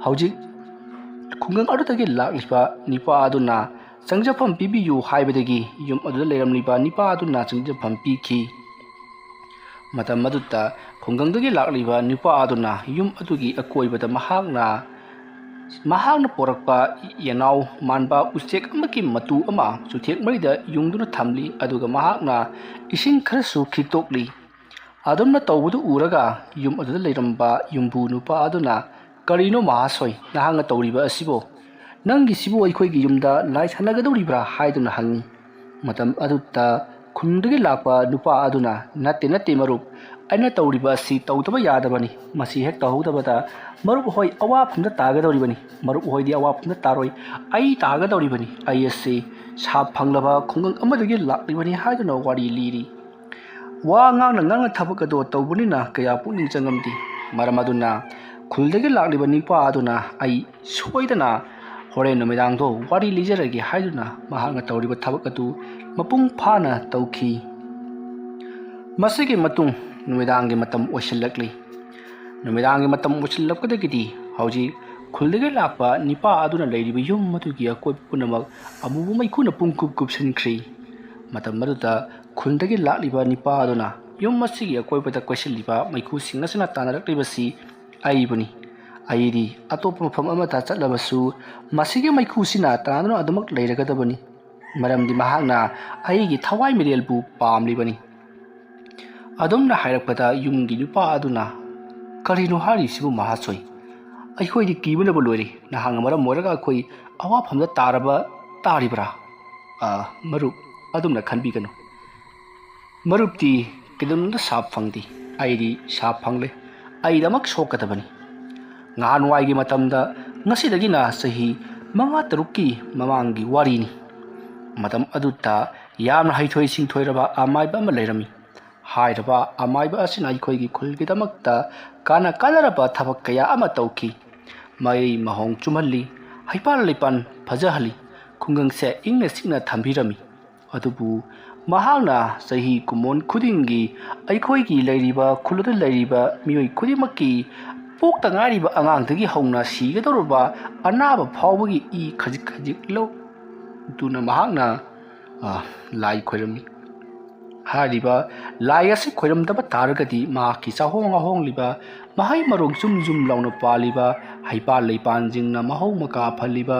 ꯍꯧꯖꯤꯛ ꯈꯨꯡꯒꯪ ꯑꯗꯨꯗꯒꯤ ꯂꯥꯛꯂꯤꯕ ꯅꯨꯄꯥ ꯑꯗꯨꯅ ꯆꯪꯖꯐꯝ ꯄꯤꯕꯤꯌꯨ ꯍꯥꯏꯕꯗꯒꯤ ꯌꯨꯝ ꯑꯗꯨꯗ ꯂꯩꯔꯝꯂꯤꯕ ꯅꯨꯄꯥ ꯑꯗꯨꯅ ꯆꯪꯖꯐꯝ ꯄꯤꯈꯤ꯫ ꯃꯇꯝ ꯑꯗꯨꯗ ꯈꯨꯡꯒꯪꯗꯒꯤ ꯂꯥꯛꯂꯤꯕ ꯅꯨꯄꯥ ꯑꯗꯨꯅ ꯌꯨꯝ ꯑꯗꯨꯒꯤ ꯑꯀꯣꯏꯕꯗ ꯃꯍꯥꯛꯅ, ꯃꯍꯥꯛꯅ ꯄꯣꯔꯛꯄ ꯌꯦꯅꯥꯎ ꯃꯥꯟꯕ ꯎꯆꯦꯛ ꯑꯃꯒꯤ ꯃꯇꯨ ꯑꯃ ꯆꯨꯊꯦꯛ ꯃꯩꯗ ꯌꯨꯡꯗꯨꯅ ꯊꯝꯂꯤ, ꯑꯗꯨꯒ ꯃꯍꯥꯛꯅ ꯏꯁꯤꯡ ꯈꯔꯁꯨ ꯈꯤꯛꯇꯣꯛꯂꯤ꯫ ꯑꯗꯨꯝꯅ ꯇꯧꯕꯗꯨ ꯎꯔꯒ ꯌꯨꯝ ꯑꯗꯨꯗ ꯂꯩꯔꯝꯕ ꯌꯨꯝꯕꯨ ꯅꯨꯄꯥ ꯑꯗꯨꯅ, "ꯀꯔꯤꯅꯣ ꯃꯍꯥꯁꯣꯏ, ꯅꯍꯥꯛꯅ ꯇꯧꯔꯤꯕ ꯑꯁꯤꯕꯣ? ꯅꯪꯒꯤꯁꯤꯕꯨ ꯑꯩꯈꯣꯏꯒꯤ ꯌꯨꯝꯗ ꯂꯥꯏ ꯁꯥꯟꯅꯒꯗꯧꯔꯤꯕ꯭ꯔꯥ?" ꯍꯥꯏꯗꯨꯅ ꯍꯪꯉꯤ꯫ ꯃꯇꯝ ꯑꯗꯨꯗ ꯈꯨꯟꯗꯒꯤ ꯂꯥꯛꯄ ꯅꯨꯄꯥ ꯑꯗꯨꯅ, "ꯅꯠꯇꯦ, ꯅꯠꯇꯦ ꯃꯔꯨꯞ, ꯑꯩꯅ ꯇꯧꯔꯤꯕ ꯑꯁꯤ ꯇꯧꯗꯕ ꯌꯥꯗꯕꯅꯤ꯫ ꯃꯁꯤ ꯍꯦꯛ ꯇꯧꯍꯧꯗꯕꯗ ꯃꯔꯨꯞ ꯍꯣꯏ ꯑꯋꯥꯐꯝꯗ ꯇꯥꯒꯗꯧꯔꯤꯕꯅꯤ꯫ ꯃꯔꯨꯞ ꯍꯣꯏꯗꯤ ꯑꯋꯥꯐꯝꯗ ꯇꯥꯔꯣꯏ, ꯑꯩ ꯇꯥꯒꯗꯧꯔꯤꯕꯅꯤ꯫ ꯑꯩ ꯑꯁꯤ ꯁꯥ ꯐꯪꯂꯕ ꯈꯨꯡꯒꯪ ꯑꯃꯗꯒꯤ ꯂꯥꯛꯂꯤꯕꯅꯤ" ꯍꯥꯏꯗꯨꯅ ꯋꯥꯔꯤ ꯂꯤꯔꯤ꯫ ꯋꯥ ꯉꯥꯡꯅ ꯉꯥꯡꯅ ꯊꯕꯛ ꯑꯗꯨ ꯇꯧꯕꯅꯤꯅ ꯀꯌꯥ ꯄꯨꯛꯅꯤꯡ ꯆꯪꯉꯝꯗꯦ꯫ ꯃꯔꯝ ꯑꯗꯨꯅ ꯈꯨꯜꯗꯒꯤ ꯂꯥꯛꯂꯤꯕ ꯅꯨꯄꯥ ꯑꯗꯨꯅ, "ꯑꯩ ꯁꯣꯏꯗꯅ ꯍꯣꯔꯦꯟ ꯅꯨꯃꯤꯗꯥꯡꯗꯣ ꯋꯥꯔꯤ ꯂꯤꯖꯔꯒꯦ" ꯍꯥꯏꯗꯨꯅ ꯃꯍꯥꯛꯅ ꯇꯧꯔꯤꯕ ꯊꯕꯛ ꯑꯗꯨ ꯃꯄꯨꯡ ꯐꯥꯅ ꯇꯧꯈꯤ꯫ ꯃꯁꯤꯒꯤ ꯃꯇꯨꯡ ꯅꯨꯃꯤꯗꯥꯡꯒꯤ ꯃꯇꯝ ꯑꯣꯏꯁꯤꯜꯂꯛꯂꯤ꯫ ꯅꯨꯃꯤꯗꯥꯡꯒꯤ ꯃꯇꯝ ꯑꯣꯏꯁꯤꯜꯂꯛꯄꯗꯒꯤꯗꯤ ꯍꯧꯖꯤꯛ ꯈꯨꯜꯗꯒꯤ ꯂꯥꯛꯄ ꯅꯨꯄꯥ ꯑꯗꯨꯅ ꯂꯩꯔꯤꯕ ꯌꯨꯝ ꯑꯗꯨꯒꯤ ꯑꯀꯣꯏꯕ ꯄꯨꯝꯅꯃꯛ ꯑꯃꯨꯕ ꯃꯩꯈꯨꯅ ꯄꯨꯡꯀꯨꯞ ꯀꯨꯞꯁꯤꯟꯈ꯭ꯔꯤ꯫ ꯃꯇꯝ ꯑꯗꯨꯗ ꯈꯨꯜꯗꯒꯤ ꯂꯥꯛꯂꯤꯕ ꯅꯨꯄꯥ ꯑꯗꯨꯅ ꯌꯨꯝ ꯑꯁꯤꯒꯤ ꯑꯀꯣꯏꯕꯗ ꯀꯣꯏꯁꯤꯜꯂꯤꯕ ꯃꯩꯈꯨꯁꯤꯡ ꯑꯁꯤꯅ ꯇꯥꯟꯅꯔꯛꯂꯤꯕꯁꯤ ꯑꯩꯕꯨꯅꯤ꯫ ꯑꯩꯗꯤ ꯑꯇꯣꯞꯄ ꯃꯐꯝ ꯑꯃꯗ ꯆꯠꯂꯕꯁꯨ ꯃꯁꯤꯒꯤ ꯃꯩꯈꯨꯁꯤꯅ ꯇꯥꯟꯅꯗꯨꯅ ꯑꯗꯨꯃꯛ ꯂꯩꯔꯒꯗꯕꯅꯤ, ꯃꯔꯝꯗꯤ ꯃꯍꯥꯛꯅ ꯑꯩꯒꯤ ꯊꯋꯥꯏ ꯃꯤꯔꯦꯜꯕꯨ ꯄꯥꯝꯂꯤꯕꯅꯤ꯫ ꯑꯗꯨꯝꯅ ꯍꯥꯏꯔꯛꯄꯗ ꯌꯨꯝꯒꯤ ꯅꯨꯄꯥ ꯑꯗꯨꯅ, "ꯀꯔꯤꯅꯣ ꯍꯥꯏꯔꯤꯁꯤꯕꯨ ꯃꯍꯥꯁꯣꯏ? ꯑꯩꯈꯣꯏꯗꯤ ꯀꯤꯕꯅꯕꯨ ꯂꯣꯏꯔꯦ꯫ ꯅꯍꯥꯛꯅ ꯃꯔꯝ ꯑꯣꯏꯔꯒ ꯑꯩꯈꯣꯏ ꯑꯋꯥꯐꯝꯗ ꯇꯥꯔꯕ ꯇꯥꯔꯤꯕ꯭ꯔꯥ? ꯑꯥ, ꯃꯔꯨꯞ, ꯑꯗꯨꯝꯅ ꯈꯟꯕꯤꯒꯅꯨ꯫ ꯃꯔꯨꯞꯇꯤ ꯀꯩꯗꯧꯅꯨꯡꯗ ꯁꯥꯞ ꯐꯪꯗꯦ꯫ ꯑꯩꯗꯤ ꯁꯥꯞ ꯐꯪꯂꯦ꯫ ꯑꯩꯗꯃꯛ ꯁꯣꯛꯀꯗꯕꯅꯤ꯫ ꯅꯍꯥꯟꯋꯥꯏꯒꯤ ꯃꯇꯝꯗ, ꯉꯁꯤꯗꯒꯤꯅ ꯆꯍꯤ ꯃꯉꯥ ꯇꯔꯨꯛꯀꯤ ꯃꯃꯥꯡꯒꯤ ꯋꯥꯔꯤꯅꯤ꯫ ꯃꯇꯝ ꯑꯗꯨꯗ ꯌꯥꯝꯅ ꯍꯩꯊꯣꯏ ꯁꯤꯡꯊꯣꯏꯔꯕ ꯑꯃꯥꯏꯕ ꯑꯃ ꯂꯩꯔꯝꯃꯤ꯫ ꯍꯥꯏꯔꯤꯕ ꯑꯃꯥꯏꯕ ꯑꯁꯤꯅ ꯑꯩꯈꯣꯏꯒꯤ ꯈꯨꯜꯒꯤꯗꯃꯛꯇ ꯀꯥꯟꯅ ꯀꯥꯟꯅꯔꯕ ꯊꯕꯛ ꯀꯌꯥ ꯑꯃ ꯇꯧꯈꯤ꯫ ꯃꯍꯩ ꯃꯍꯣꯡ ꯆꯨꯝꯍꯜꯂꯤ, ꯍꯩꯄꯥꯜ ꯂꯩꯄꯥꯜ ꯐꯖꯍꯜꯂꯤ, ꯈꯨꯡꯒꯪꯁꯦ ꯏꯪꯅ ꯆꯤꯛꯅ ꯊꯝꯕꯤꯔꯝꯃꯤ꯫ ꯑꯗꯨꯕꯨ ꯃꯍꯥꯛꯅ ꯆꯍꯤ ꯀꯨꯝꯑꯣꯟ ꯈꯨꯗꯤꯡꯒꯤ ꯑꯩꯈꯣꯏꯒꯤ ꯂꯩꯔꯤꯕ ꯈꯨꯜ ꯑꯗꯨꯗ ꯂꯩꯔꯤꯕ ꯃꯤꯑꯣꯏ ꯈꯨꯗꯤꯡꯃꯛꯀꯤ ꯄꯣꯛꯇ ꯉꯥꯏꯔꯤꯕ ꯑꯉꯥꯡꯗꯒꯤ ꯍꯧꯅ ꯁꯤꯒꯗꯧꯔꯕ ꯑꯅꯥꯕ ꯐꯥꯎꯕꯒꯤ ꯏ ꯈꯖꯤꯛ ꯈꯖꯤꯛ ꯂꯧꯗꯨꯅ ꯃꯍꯥꯛꯅ, ꯑ, ꯂꯥꯏ ꯈꯣꯏꯔꯝꯃꯤ꯫ ꯍꯥꯏꯔꯤꯕ ꯂꯥꯏ ꯑꯁꯤ ꯈꯣꯏꯔꯝꯗꯕ ꯇꯥꯔꯒꯗꯤ ꯃꯍꯥꯛꯀꯤ ꯆꯥꯍꯣꯡ ꯉꯥꯍꯣꯡꯂꯤꯕ, ꯃꯍꯩ ꯃꯔꯣꯡ ꯖꯨꯝ ꯖꯨꯝ ꯂꯥꯎꯅ ꯄꯥꯜꯂꯤꯕ, ꯍꯩꯄꯥꯜ ꯂꯩꯄꯥꯟꯁꯤꯡꯅ ꯃꯍꯧ ꯃꯀꯥ ꯐꯜꯂꯤꯕ,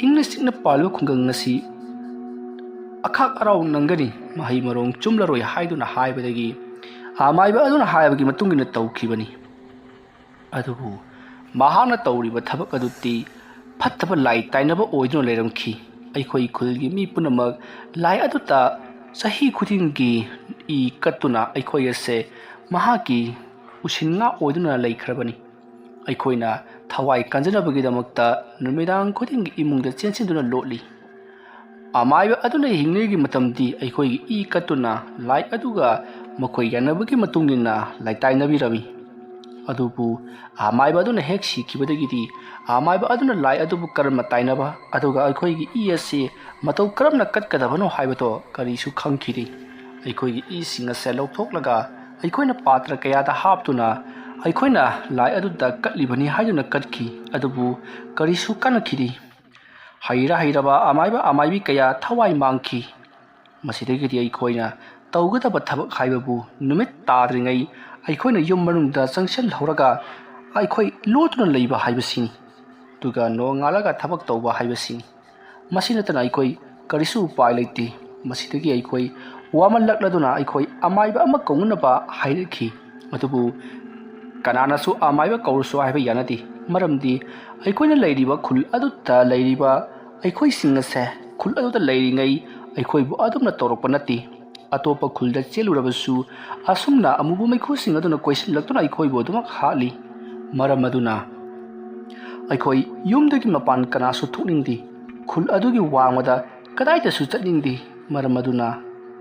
ꯏꯪꯅ ꯆꯤꯛꯅ ꯄꯥꯜꯂꯤꯕ ꯈꯨꯡꯒꯪ ꯑꯁꯤ ꯑꯈꯥꯛ ꯑꯔꯥꯎ ꯅꯪꯒꯅꯤ, ꯃꯍꯩ ꯃꯔꯣꯡ ꯆꯨꯝꯂꯔꯣꯏ ꯍꯥꯏꯗꯨꯅ ꯍꯥꯏꯕꯗꯒꯤ ꯑꯃꯥꯏꯕ ꯑꯗꯨꯅ ꯍꯥꯏꯕꯒꯤ ꯃꯇꯨꯡ ꯏꯟꯅ ꯇꯧꯈꯤꯕꯅꯤ꯫ ꯑꯗꯨꯕꯨ ꯃꯍꯥꯛꯅ ꯇꯧꯔꯤꯕ ꯊꯕꯛ ꯑꯗꯨꯗꯤ ꯐꯠꯇꯕ ꯂꯥꯏ ꯇꯥꯏꯅꯕ ꯑꯣꯏꯗꯨꯅ ꯂꯩꯔꯝꯈꯤ꯫ ꯑꯩꯈꯣꯏ ꯈꯨꯜꯒꯤ ꯃꯤ ꯄꯨꯝꯅꯃꯛ ꯂꯥꯏ ꯑꯗꯨꯗ ꯆꯍꯤ ꯈꯨꯗꯤꯡꯒꯤ ꯏ ꯀꯠꯇꯨꯅ ꯑꯩꯈꯣꯏ ꯑꯁꯦ ꯃꯍꯥꯛꯀꯤ ꯎꯁꯤꯟ ꯉꯥ ꯑꯣꯏꯗꯨꯅ ꯂꯩꯈ꯭ꯔꯕꯅꯤ꯫ ꯑꯩꯈꯣꯏꯅ ꯊꯋꯥꯏ ꯀꯟꯖꯅꯕꯒꯤꯗꯃꯛꯇ ꯅꯨꯃꯤꯗꯥꯡ ꯈꯨꯗꯤꯡꯒꯤ ꯏꯃꯨꯡꯗ ꯆꯦꯟꯁꯤꯟꯗꯨꯅ ꯂꯣꯠꯂꯤ꯫ ꯑꯃꯥꯏꯕ ꯑꯗꯨꯅ ꯍꯤꯡꯂꯤꯉꯩꯒꯤ ꯃꯇꯝꯗꯤ ꯑꯩꯈꯣꯏꯒꯤ ꯏ ꯀꯠꯇꯨꯅ ꯂꯥꯏ ꯑꯗꯨꯒ ꯃꯈꯣꯏ ꯌꯥꯅꯕꯒꯤ ꯃꯇꯨꯡ ꯏꯟꯅ ꯂꯥꯏ ꯇꯥꯏꯅꯕꯤꯔꯝꯃꯤ꯫ ꯑꯗꯨꯕꯨ ꯑꯃꯥꯏꯕ ꯑꯗꯨꯅ ꯍꯦꯛ ꯁꯤꯈꯤꯕꯗꯒꯤꯗꯤ ꯑꯃꯥꯏꯕ ꯑꯗꯨꯅ ꯂꯥꯏ ꯑꯗꯨꯕꯨ ꯀꯔꯝꯅ ꯇꯥꯏꯅꯕ ꯑꯗꯨꯒ ꯑꯩꯈꯣꯏꯒꯤ ꯏ ꯑꯁꯤ ꯃꯇꯧ ꯀꯔꯝꯅ ꯀꯠꯀꯗꯕꯅꯣ ꯍꯥꯏꯕꯗꯣ ꯀꯔꯤꯁꯨ ꯈꯪꯈꯤꯗꯦ꯫ ꯑꯩꯈꯣꯏꯒꯤ ꯏꯁꯤꯡ ꯑꯁꯦ ꯂꯧꯊꯣꯛꯂꯒ ꯑꯩꯈꯣꯏꯅ ꯄꯥꯇ꯭ꯔ ꯀꯌꯥꯗ ꯍꯥꯞꯇꯨꯅ ꯑꯩꯈꯣꯏꯅ ꯂꯥꯏ ꯑꯗꯨꯗ ꯀꯠꯂꯤꯕꯅꯤ ꯍꯥꯏꯗꯨꯅ ꯀꯠꯈꯤ꯫ ꯑꯗꯨꯕꯨ ꯀꯔꯤꯁꯨ ꯀꯥꯟꯅꯈꯤꯗꯦ꯫ ꯍꯩꯔ ꯍꯩꯔꯕ ꯑꯃꯥꯏꯕ ꯑꯃꯥꯏꯕꯤ ꯀꯌꯥ ꯊꯋꯥꯏ ꯃꯥꯡꯈꯤ꯫ ꯃꯁꯤꯗꯒꯤꯗꯤ ꯑꯩꯈꯣꯏꯅ ꯇꯧꯒꯗꯕ ꯊꯕꯛ ꯍꯥꯏꯕꯕꯨ ꯅꯨꯃꯤꯠ ꯇꯥꯗ꯭ꯔꯤꯉꯩ ꯑꯩꯈꯣꯏꯅ ꯌꯨꯝ ꯃꯅꯨꯡꯗ ꯆꯪꯁꯤꯜꯍꯧꯔꯒ ꯑꯩꯈꯣꯏ ꯂꯣꯠꯇꯨꯅ ꯂꯩꯕ ꯍꯥꯏꯕꯁꯤꯅꯤ꯫ ꯑꯗꯨꯒ ꯅꯣꯡꯉꯥꯜꯂꯒ ꯊꯕꯛ ꯇꯧꯕ ꯍꯥꯏꯕꯁꯤꯅꯤ꯫ ꯃꯁꯤ ꯅꯠꯇꯅ ꯑꯩꯈꯣꯏ ꯀꯔꯤꯁꯨ ꯎꯄꯥꯏ ꯂꯩꯇꯦ꯫ ꯃꯁꯤꯗꯒꯤ ꯑꯩꯈꯣꯏ ꯋꯥꯃꯜꯂꯛꯂꯗꯨꯅ ꯑꯩꯈꯣꯏ ꯑꯃꯥꯏꯕ ꯑꯃ ꯀꯧꯅꯅꯕ ꯍꯥꯏꯔꯛꯈꯤ꯫ ꯑꯗꯨꯕꯨ ꯀꯅꯥꯅꯁꯨ ꯑꯃꯥꯏꯕ ꯀꯧꯔꯨꯁꯨ ꯍꯥꯏꯕ ꯌꯥꯅꯗꯦ꯫ ꯃꯔꯝꯗꯤ ꯑꯩꯈꯣꯏꯅ ꯂꯩꯔꯤꯕ ꯈꯨꯜ ꯑꯗꯨꯗ ꯂꯩꯔꯤꯕ ꯑꯩꯈꯣꯏꯁꯤꯡ ꯑꯁꯦ ꯈꯨꯜ ꯑꯗꯨꯗ ꯂꯩꯔꯤꯉꯩ ꯑꯩꯈꯣꯏꯕꯨ ꯑꯗꯨꯝꯅ ꯇꯧꯔꯛꯄ ꯅꯠꯇꯦ꯫ ꯑꯇꯣꯞꯄ ꯈꯨꯜꯗ ꯆꯦꯜꯂꯨꯔꯕꯁꯨ ꯑꯁꯨꯝꯅ ꯑꯃꯨꯕ ꯃꯩꯈꯨꯁꯤꯡ ꯑꯗꯨꯅ ꯀꯣꯏꯁꯤꯜꯂꯛꯇꯨꯅ ꯑꯩꯈꯣꯏꯕꯨ ꯑꯗꯨꯃꯛ ꯍꯥꯠꯂꯤ꯫ ꯃꯔꯝ ꯑꯗꯨꯅ ꯑꯩꯈꯣꯏ ꯌꯨꯝꯗꯒꯤ ꯃꯄꯥꯟ ꯀꯅꯥꯁꯨ ꯊꯣꯛꯅꯤꯡꯗꯦ꯫ ꯈꯨꯜ ꯑꯗꯨꯒꯤ ꯋꯥꯡꯃꯗ ꯀꯗꯥꯏꯗꯁꯨ ꯆꯠꯅꯤꯡꯗꯦ꯫ ꯃꯔꯝ ꯑꯗꯨꯅ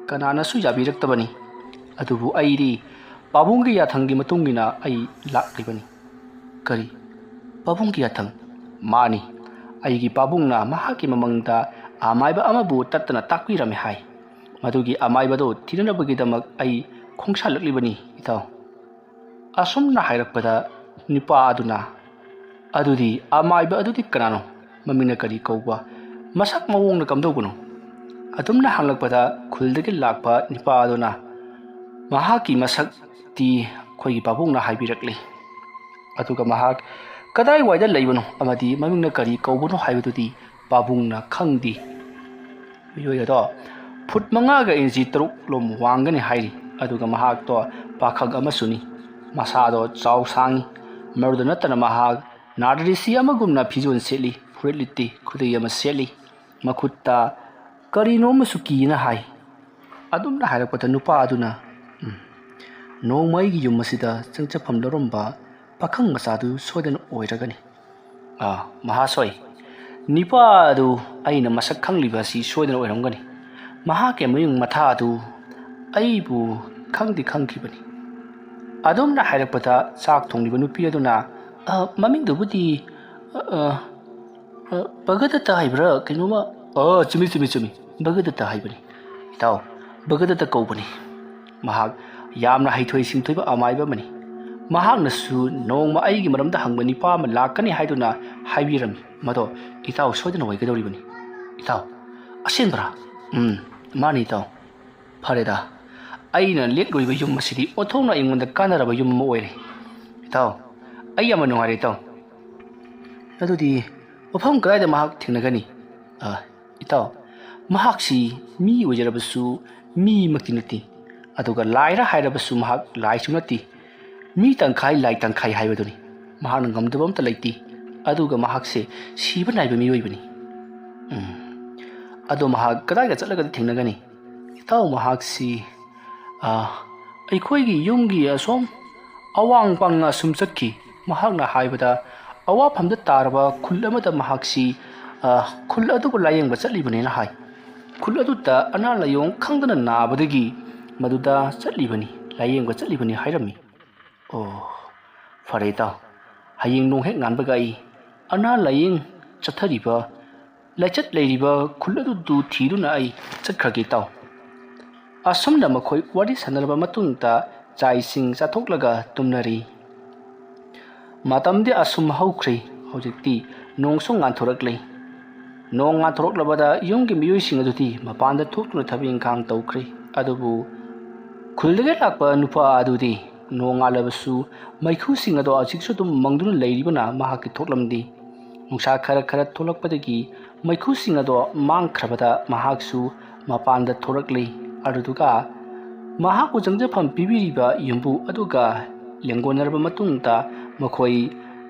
ꯀꯅꯥꯅꯁꯨ ꯌꯥꯕꯤꯔꯛꯇꯕꯅꯤ꯫ ꯑꯗꯨꯕꯨ ꯑꯩꯗꯤ ꯄꯥꯕꯨꯡꯒꯤ ꯌꯥꯊꯪꯒꯤ ꯃꯇꯨꯡ ꯏꯟꯅ ꯑꯩ ꯂꯥꯛꯂꯤꯕꯅꯤ꯫ ꯀꯔꯤ? ꯄꯥꯕꯨꯡꯒꯤ ꯌꯥꯊꯪ? ꯃꯥꯅꯤ꯫ ꯑꯩꯒꯤ ꯄꯥꯕꯨꯡꯅ ꯃꯍꯥꯛꯀꯤ ꯃꯃꯪꯗ ꯑꯃꯥꯏꯕ ꯑꯃꯕꯨ ꯇꯠꯇꯅ ꯇꯥꯛꯄꯤꯔꯝꯃꯤ ꯍꯥꯏ꯫ ꯃꯗꯨꯒꯤ ꯑꯃꯥꯏꯕꯗꯨ ꯊꯤꯅꯅꯕꯒꯤꯗꯃꯛ ꯑꯩ ꯈꯣꯡꯁꯥꯜꯂꯛꯂꯤꯕꯅꯤ, ꯏꯇꯥꯎ꯫ ꯑꯁꯨꯝꯅ ꯍꯥꯏꯔꯛꯄꯗ ꯅꯨꯄꯥ ꯑꯗꯨꯅ, "ꯑꯗꯨꯗꯤ ꯑꯃꯥꯏꯕ ꯑꯗꯨꯗꯤ ꯀꯅꯥꯅꯣ? ꯃꯃꯤꯡꯅ ꯀꯔꯤ ꯀꯧꯕ? ꯃꯁꯛ ꯃꯑꯣꯡꯅ ꯀꯝꯗꯧꯕꯅꯣ?" ꯑꯗꯨꯝꯅ ꯍꯪꯂꯛꯄꯗ ꯈꯨꯜꯗꯒꯤ ꯂꯥꯛꯄ ꯅꯨꯄꯥ ꯑꯗꯨꯅ ꯃꯍꯥꯛꯀꯤ ꯃꯁꯛꯇꯤ ꯑꯩꯈꯣꯏꯒꯤ ꯄꯥꯕꯨꯡꯅ ꯍꯥꯏꯕꯤꯔꯛꯂꯤ꯫ ꯑꯗꯨꯒ ꯃꯍꯥꯛ ꯀꯗꯥꯏꯋꯥꯏꯗ ꯂꯩꯕꯅꯣ ꯑꯃꯗꯤ ꯃꯃꯤꯡꯅ ꯀꯔꯤ ꯀꯧꯕꯅꯣ ꯍꯥꯏꯕꯗꯨꯗꯤ ꯄꯥꯕꯨꯡꯅ ꯈꯪꯗꯦ꯫ ꯃꯤꯑꯣꯏ ꯑꯗꯣ ꯐꯨꯠ ꯃꯉꯥꯒ ꯏꯟꯆꯤ ꯇꯔꯨꯛ ꯂꯣꯝ ꯋꯥꯡꯒꯅꯤ ꯍꯥꯏꯔꯤ꯫ ꯑꯗꯨꯒ ꯃꯍꯥꯛꯇꯣ ꯄꯥꯈꯪ ꯑꯃꯁꯨꯅꯤ꯫ ꯃꯁꯥꯗꯣ ꯆꯥꯎ ꯁꯥꯡꯉꯤ꯫ ꯃꯗꯨꯗ ꯅꯠꯇꯅ ꯃꯍꯥꯛ ꯅꯥꯔꯗ ꯔꯤꯁꯤ ꯑꯃꯒꯨꯝꯅ ꯐꯤꯖꯣꯜ ꯁꯦꯠꯂꯤ, ꯐꯨꯔꯤꯠ ꯂꯤꯠꯇꯤ, ꯈꯨꯗꯩ ꯑꯃ ꯁꯦꯠꯂꯤ꯫ ꯃꯈꯨꯠꯇ ꯀꯔꯤꯅꯣ ꯑꯃꯁꯨ ꯀꯤꯅ ꯍꯥꯏ꯫ ꯑꯗꯨꯝꯅ ꯍꯥꯏꯔꯛꯄꯗ ꯅꯨꯄꯥ ꯑꯗꯨꯅ, "ꯎꯝ, ꯅꯣꯡꯃ ꯑꯩꯒꯤ ꯌꯨꯝ ꯑꯁꯤꯗ ꯆꯪꯖꯐꯝ ꯂꯧꯔꯝꯕ ꯄꯥꯈꯪ ꯃꯆꯥꯗꯨ ꯁꯣꯏꯗꯅ ꯑꯣꯏꯔꯒꯅꯤ꯫ ꯑꯥ, ꯃꯍꯥꯁꯣꯏ, ꯅꯤꯄꯥ ꯑꯗꯨ ꯑꯩꯅ ꯃꯁꯛ ꯈꯪꯂꯤꯕ ꯑꯁꯤ ꯁꯣꯏꯗꯅ ꯑꯣꯏꯔꯝꯒꯅꯤ꯫ ꯃꯍꯥꯛꯀꯤ ꯃꯌꯨꯡ ꯃꯊꯥ ꯑꯗꯨ ꯑꯩꯕꯨ ꯈꯪꯗꯤ ꯈꯪꯈꯤꯕꯅꯤ꯫" ꯑꯗꯨꯝꯅ ꯍꯥꯏꯔꯛꯄꯗ ꯆꯥꯛ ꯊꯣꯡꯂꯤꯕ ꯅꯨꯄꯤ ꯑꯗꯨꯅ, "ꯑ, ꯃꯃꯤꯡꯗꯨꯕꯨꯗꯤ, ꯑ, ꯑ, ꯑ, ꯚꯒꯗꯠꯇ ꯍꯥꯏꯕ꯭ꯔꯥ ꯀꯩꯅꯣꯃ?" "ꯑ, ꯆꯨꯝꯃꯤ, ꯆꯨꯝꯃꯤ, ꯆꯨꯝꯃꯤ꯫ ꯚꯒꯗꯠꯇ ꯍꯥꯏꯕꯅꯤ, ꯏꯇꯥꯎ꯫ ꯚꯒꯗꯠꯇ ꯀꯧꯕꯅꯤ꯫ ꯃꯍꯥꯛ ꯌꯥꯝꯅ ꯍꯩꯊꯣꯏ ꯁꯤꯡꯊꯣꯏꯕ ꯑꯃꯥꯏꯕ ꯑꯃꯅꯤ꯫ ꯃꯍꯥꯛꯅꯁꯨ ꯅꯣꯡꯃ ꯑꯩꯒꯤ ꯃꯔꯝꯗ ꯍꯪꯕ ꯅꯤꯄꯥ ꯑꯃ ꯂꯥꯛꯀꯅꯤ ꯍꯥꯏꯗꯨꯅ ꯍꯥꯏꯕꯤꯔꯝꯃꯤ꯫ ꯃꯗꯣ ꯏꯇꯥꯎ ꯁꯣꯏꯗꯅ ꯑꯣꯏꯒꯗꯧꯔꯤꯕꯅꯤ꯫" "ꯏꯇꯥꯎ, ꯑꯁꯦꯡꯕꯔꯥ?" "ꯎꯝ, ꯃꯥꯅꯤ ꯏꯇꯥꯎ꯫ ꯐꯔꯦꯗ, ꯑꯩꯅ ꯂꯦꯛꯂꯨꯔꯤꯕ ꯌꯨꯝ ꯑꯁꯤꯗꯤ ꯑꯣꯟꯊꯣꯛꯅ ꯑꯩꯉꯣꯟꯗ ꯀꯥꯟꯅꯔꯕ ꯌꯨꯝ ꯑꯃ ꯑꯣꯏꯔꯦ꯫ ꯏꯇꯥꯎ, ꯑꯩ ꯌꯥꯝꯅ ꯅꯨꯡꯉꯥꯏꯔꯦ ꯏꯇꯥꯎ꯫ ꯑꯗꯨꯗꯤ ꯃꯐꯝ ꯀꯗꯥꯏꯗ ꯃꯍꯥꯛ ꯊꯦꯡꯅꯒꯅꯤ?" "ꯑ, ꯏꯇꯥꯎ, ꯃꯍꯥꯛꯁꯤ ꯃꯤ ꯑꯣꯏꯖꯔꯕꯁꯨ ꯃꯤꯃꯛꯇꯤ ꯅꯠꯇꯦ꯫ ꯑꯗꯨꯒ ꯂꯥꯏꯔ ꯍꯥꯏꯔꯕꯁꯨ ꯃꯍꯥꯛ ꯂꯥꯏꯁꯨ ꯅꯠꯇꯦ꯫ ꯃꯤ ꯇꯪꯈꯥꯏ ꯂꯥꯏ ꯇꯪꯈꯥꯏ ꯍꯥꯏꯕꯗꯨꯅꯤ꯫ ꯃꯍꯥꯛꯅ ꯉꯝꯗꯕ ꯑꯝꯇ ꯂꯩꯇꯦ꯫ ꯑꯗꯨꯒ ꯃꯍꯥꯛꯁꯦ ꯁꯤꯕ ꯅꯥꯏꯕ ꯃꯤꯑꯣꯏꯕꯅꯤ꯫ ꯎꯝ꯫ ꯑꯗꯣ ꯃꯍꯥꯛ ꯀꯗꯥꯏꯗ ꯆꯠꯂꯒꯗꯤ ꯊꯦꯡꯅꯒꯅꯤ? ꯏꯇꯥꯎ, ꯃꯍꯥꯛꯁꯤ, ꯑ, ꯑꯩꯈꯣꯏꯒꯤ ꯌꯨꯝꯒꯤ ꯑꯁꯣꯝ ꯑꯋꯥꯡ ꯄꯥꯡꯅ ꯑꯁꯨꯝ ꯆꯠꯈꯤ꯫ ꯃꯍꯥꯛꯅ ꯍꯥꯏꯕꯗ, ꯑꯋꯥꯐꯝꯗ ꯇꯥꯔꯕ ꯈꯨꯜ ꯑꯃꯗ ꯃꯍꯥꯛꯁꯤ, ꯑ, ꯈꯨꯜ ꯑꯗꯨꯕꯨ ꯂꯥꯌꯦꯡꯕ ꯆꯠꯂꯤꯕꯅꯦꯅ ꯍꯥꯏ꯫ ꯈꯨꯜ ꯑꯗꯨꯗ ꯑꯅꯥ ꯂꯥꯏꯌꯣꯡ ꯈꯪꯗꯅ ꯅꯥꯕꯗꯒꯤ ꯃꯗꯨꯗ ꯆꯠꯂꯤꯕꯅꯤ, ꯂꯥꯌꯦꯡꯕ ꯆꯠꯂꯤꯕꯅꯤ ꯍꯥꯏꯔꯝꯃꯤ꯫ ꯑꯣ, ꯐꯔꯦ ꯏꯇꯥꯎ꯫ ꯍꯌꯦꯡ ꯅꯣꯡ ꯍꯦꯛ ꯉꯥꯟꯕꯒ ꯑꯩ ꯑꯅꯥ ꯂꯥꯏꯌꯦꯡ ꯆꯠꯊꯔꯤꯕ, ꯂꯥꯏꯆꯠ ꯂꯩꯔꯤꯕ ꯈꯨꯜ ꯑꯗꯨꯗꯨ ꯊꯤꯗꯨꯅ ꯑꯩ ꯆꯠꯈ꯭ꯔꯒꯦ ꯏꯇꯥꯎ꯫ ꯑꯁꯨꯝꯅ ꯃꯈꯣꯏ ꯋꯥꯔꯤ ꯁꯥꯟꯅꯔꯕ ꯃꯇꯨꯡꯗ ꯆꯥꯛ ꯏꯁꯤꯡ ꯆꯥꯊꯣꯛꯂꯒ ꯇꯨꯝꯅꯔꯤ꯫ ꯃꯇꯝꯗꯤ ꯑꯁꯨꯝ ꯍꯧꯈ꯭ꯔꯦ꯫ ꯍꯧꯖꯤꯛꯇꯤ ꯅꯣꯡꯁꯨ ꯉꯥꯟꯊꯣꯔꯛꯂꯦ꯫ ꯅꯣꯡ ꯉꯥꯟꯊꯣꯔꯛꯂꯕꯗ ꯌꯨꯝꯒꯤ ꯃꯤꯑꯣꯏꯁꯤꯡ ꯑꯗꯨꯗꯤ ꯃꯄꯥꯟꯗ ꯊꯣꯛꯇꯨꯅ ꯊꯕꯛ ꯏꯪꯈꯥꯡ ꯇꯧꯈ꯭ꯔꯦ꯫ ꯑꯗꯨꯕꯨ ꯈꯨꯜꯗꯒꯤ ꯂꯥꯛꯄ ꯅꯨꯄꯥ ꯑꯗꯨꯗꯤ ꯅꯣꯡ ꯉꯥꯜꯂꯕꯁꯨ ꯃꯩꯈꯨꯁꯤꯡ ꯑꯗꯣ ꯍꯧꯖꯤꯛꯁꯨ ꯑꯗꯨꯝ ꯃꯪꯗꯨꯅ ꯂꯩꯔꯤꯕꯅ ꯃꯍꯥꯛꯀꯤ ꯊꯣꯛꯂꯝꯗꯦ꯫ ꯅꯨꯡꯁꯥ ꯈꯔ ꯈꯔ ꯊꯣꯛꯂꯛꯄꯗꯒꯤ ꯃꯩꯈꯨꯁꯤꯡ ꯑꯗꯣ ꯃꯥꯡꯈ꯭ꯔꯕꯗ ꯃꯍꯥꯛꯁꯨ ꯃꯄꯥꯟꯗ ꯊꯣꯔꯛꯂꯤ꯫ ꯑꯗꯨꯗꯨꯒ ꯃꯍꯥꯛꯄꯨ ꯆꯪꯖꯐꯝ ꯄꯤꯕꯤꯔꯤꯕ ꯌꯨꯝꯕꯨ ꯑꯗꯨꯒ ꯂꯦꯡꯒꯣꯟꯅꯔꯕ ꯃꯇꯨꯡꯗ ꯃꯈꯣꯏ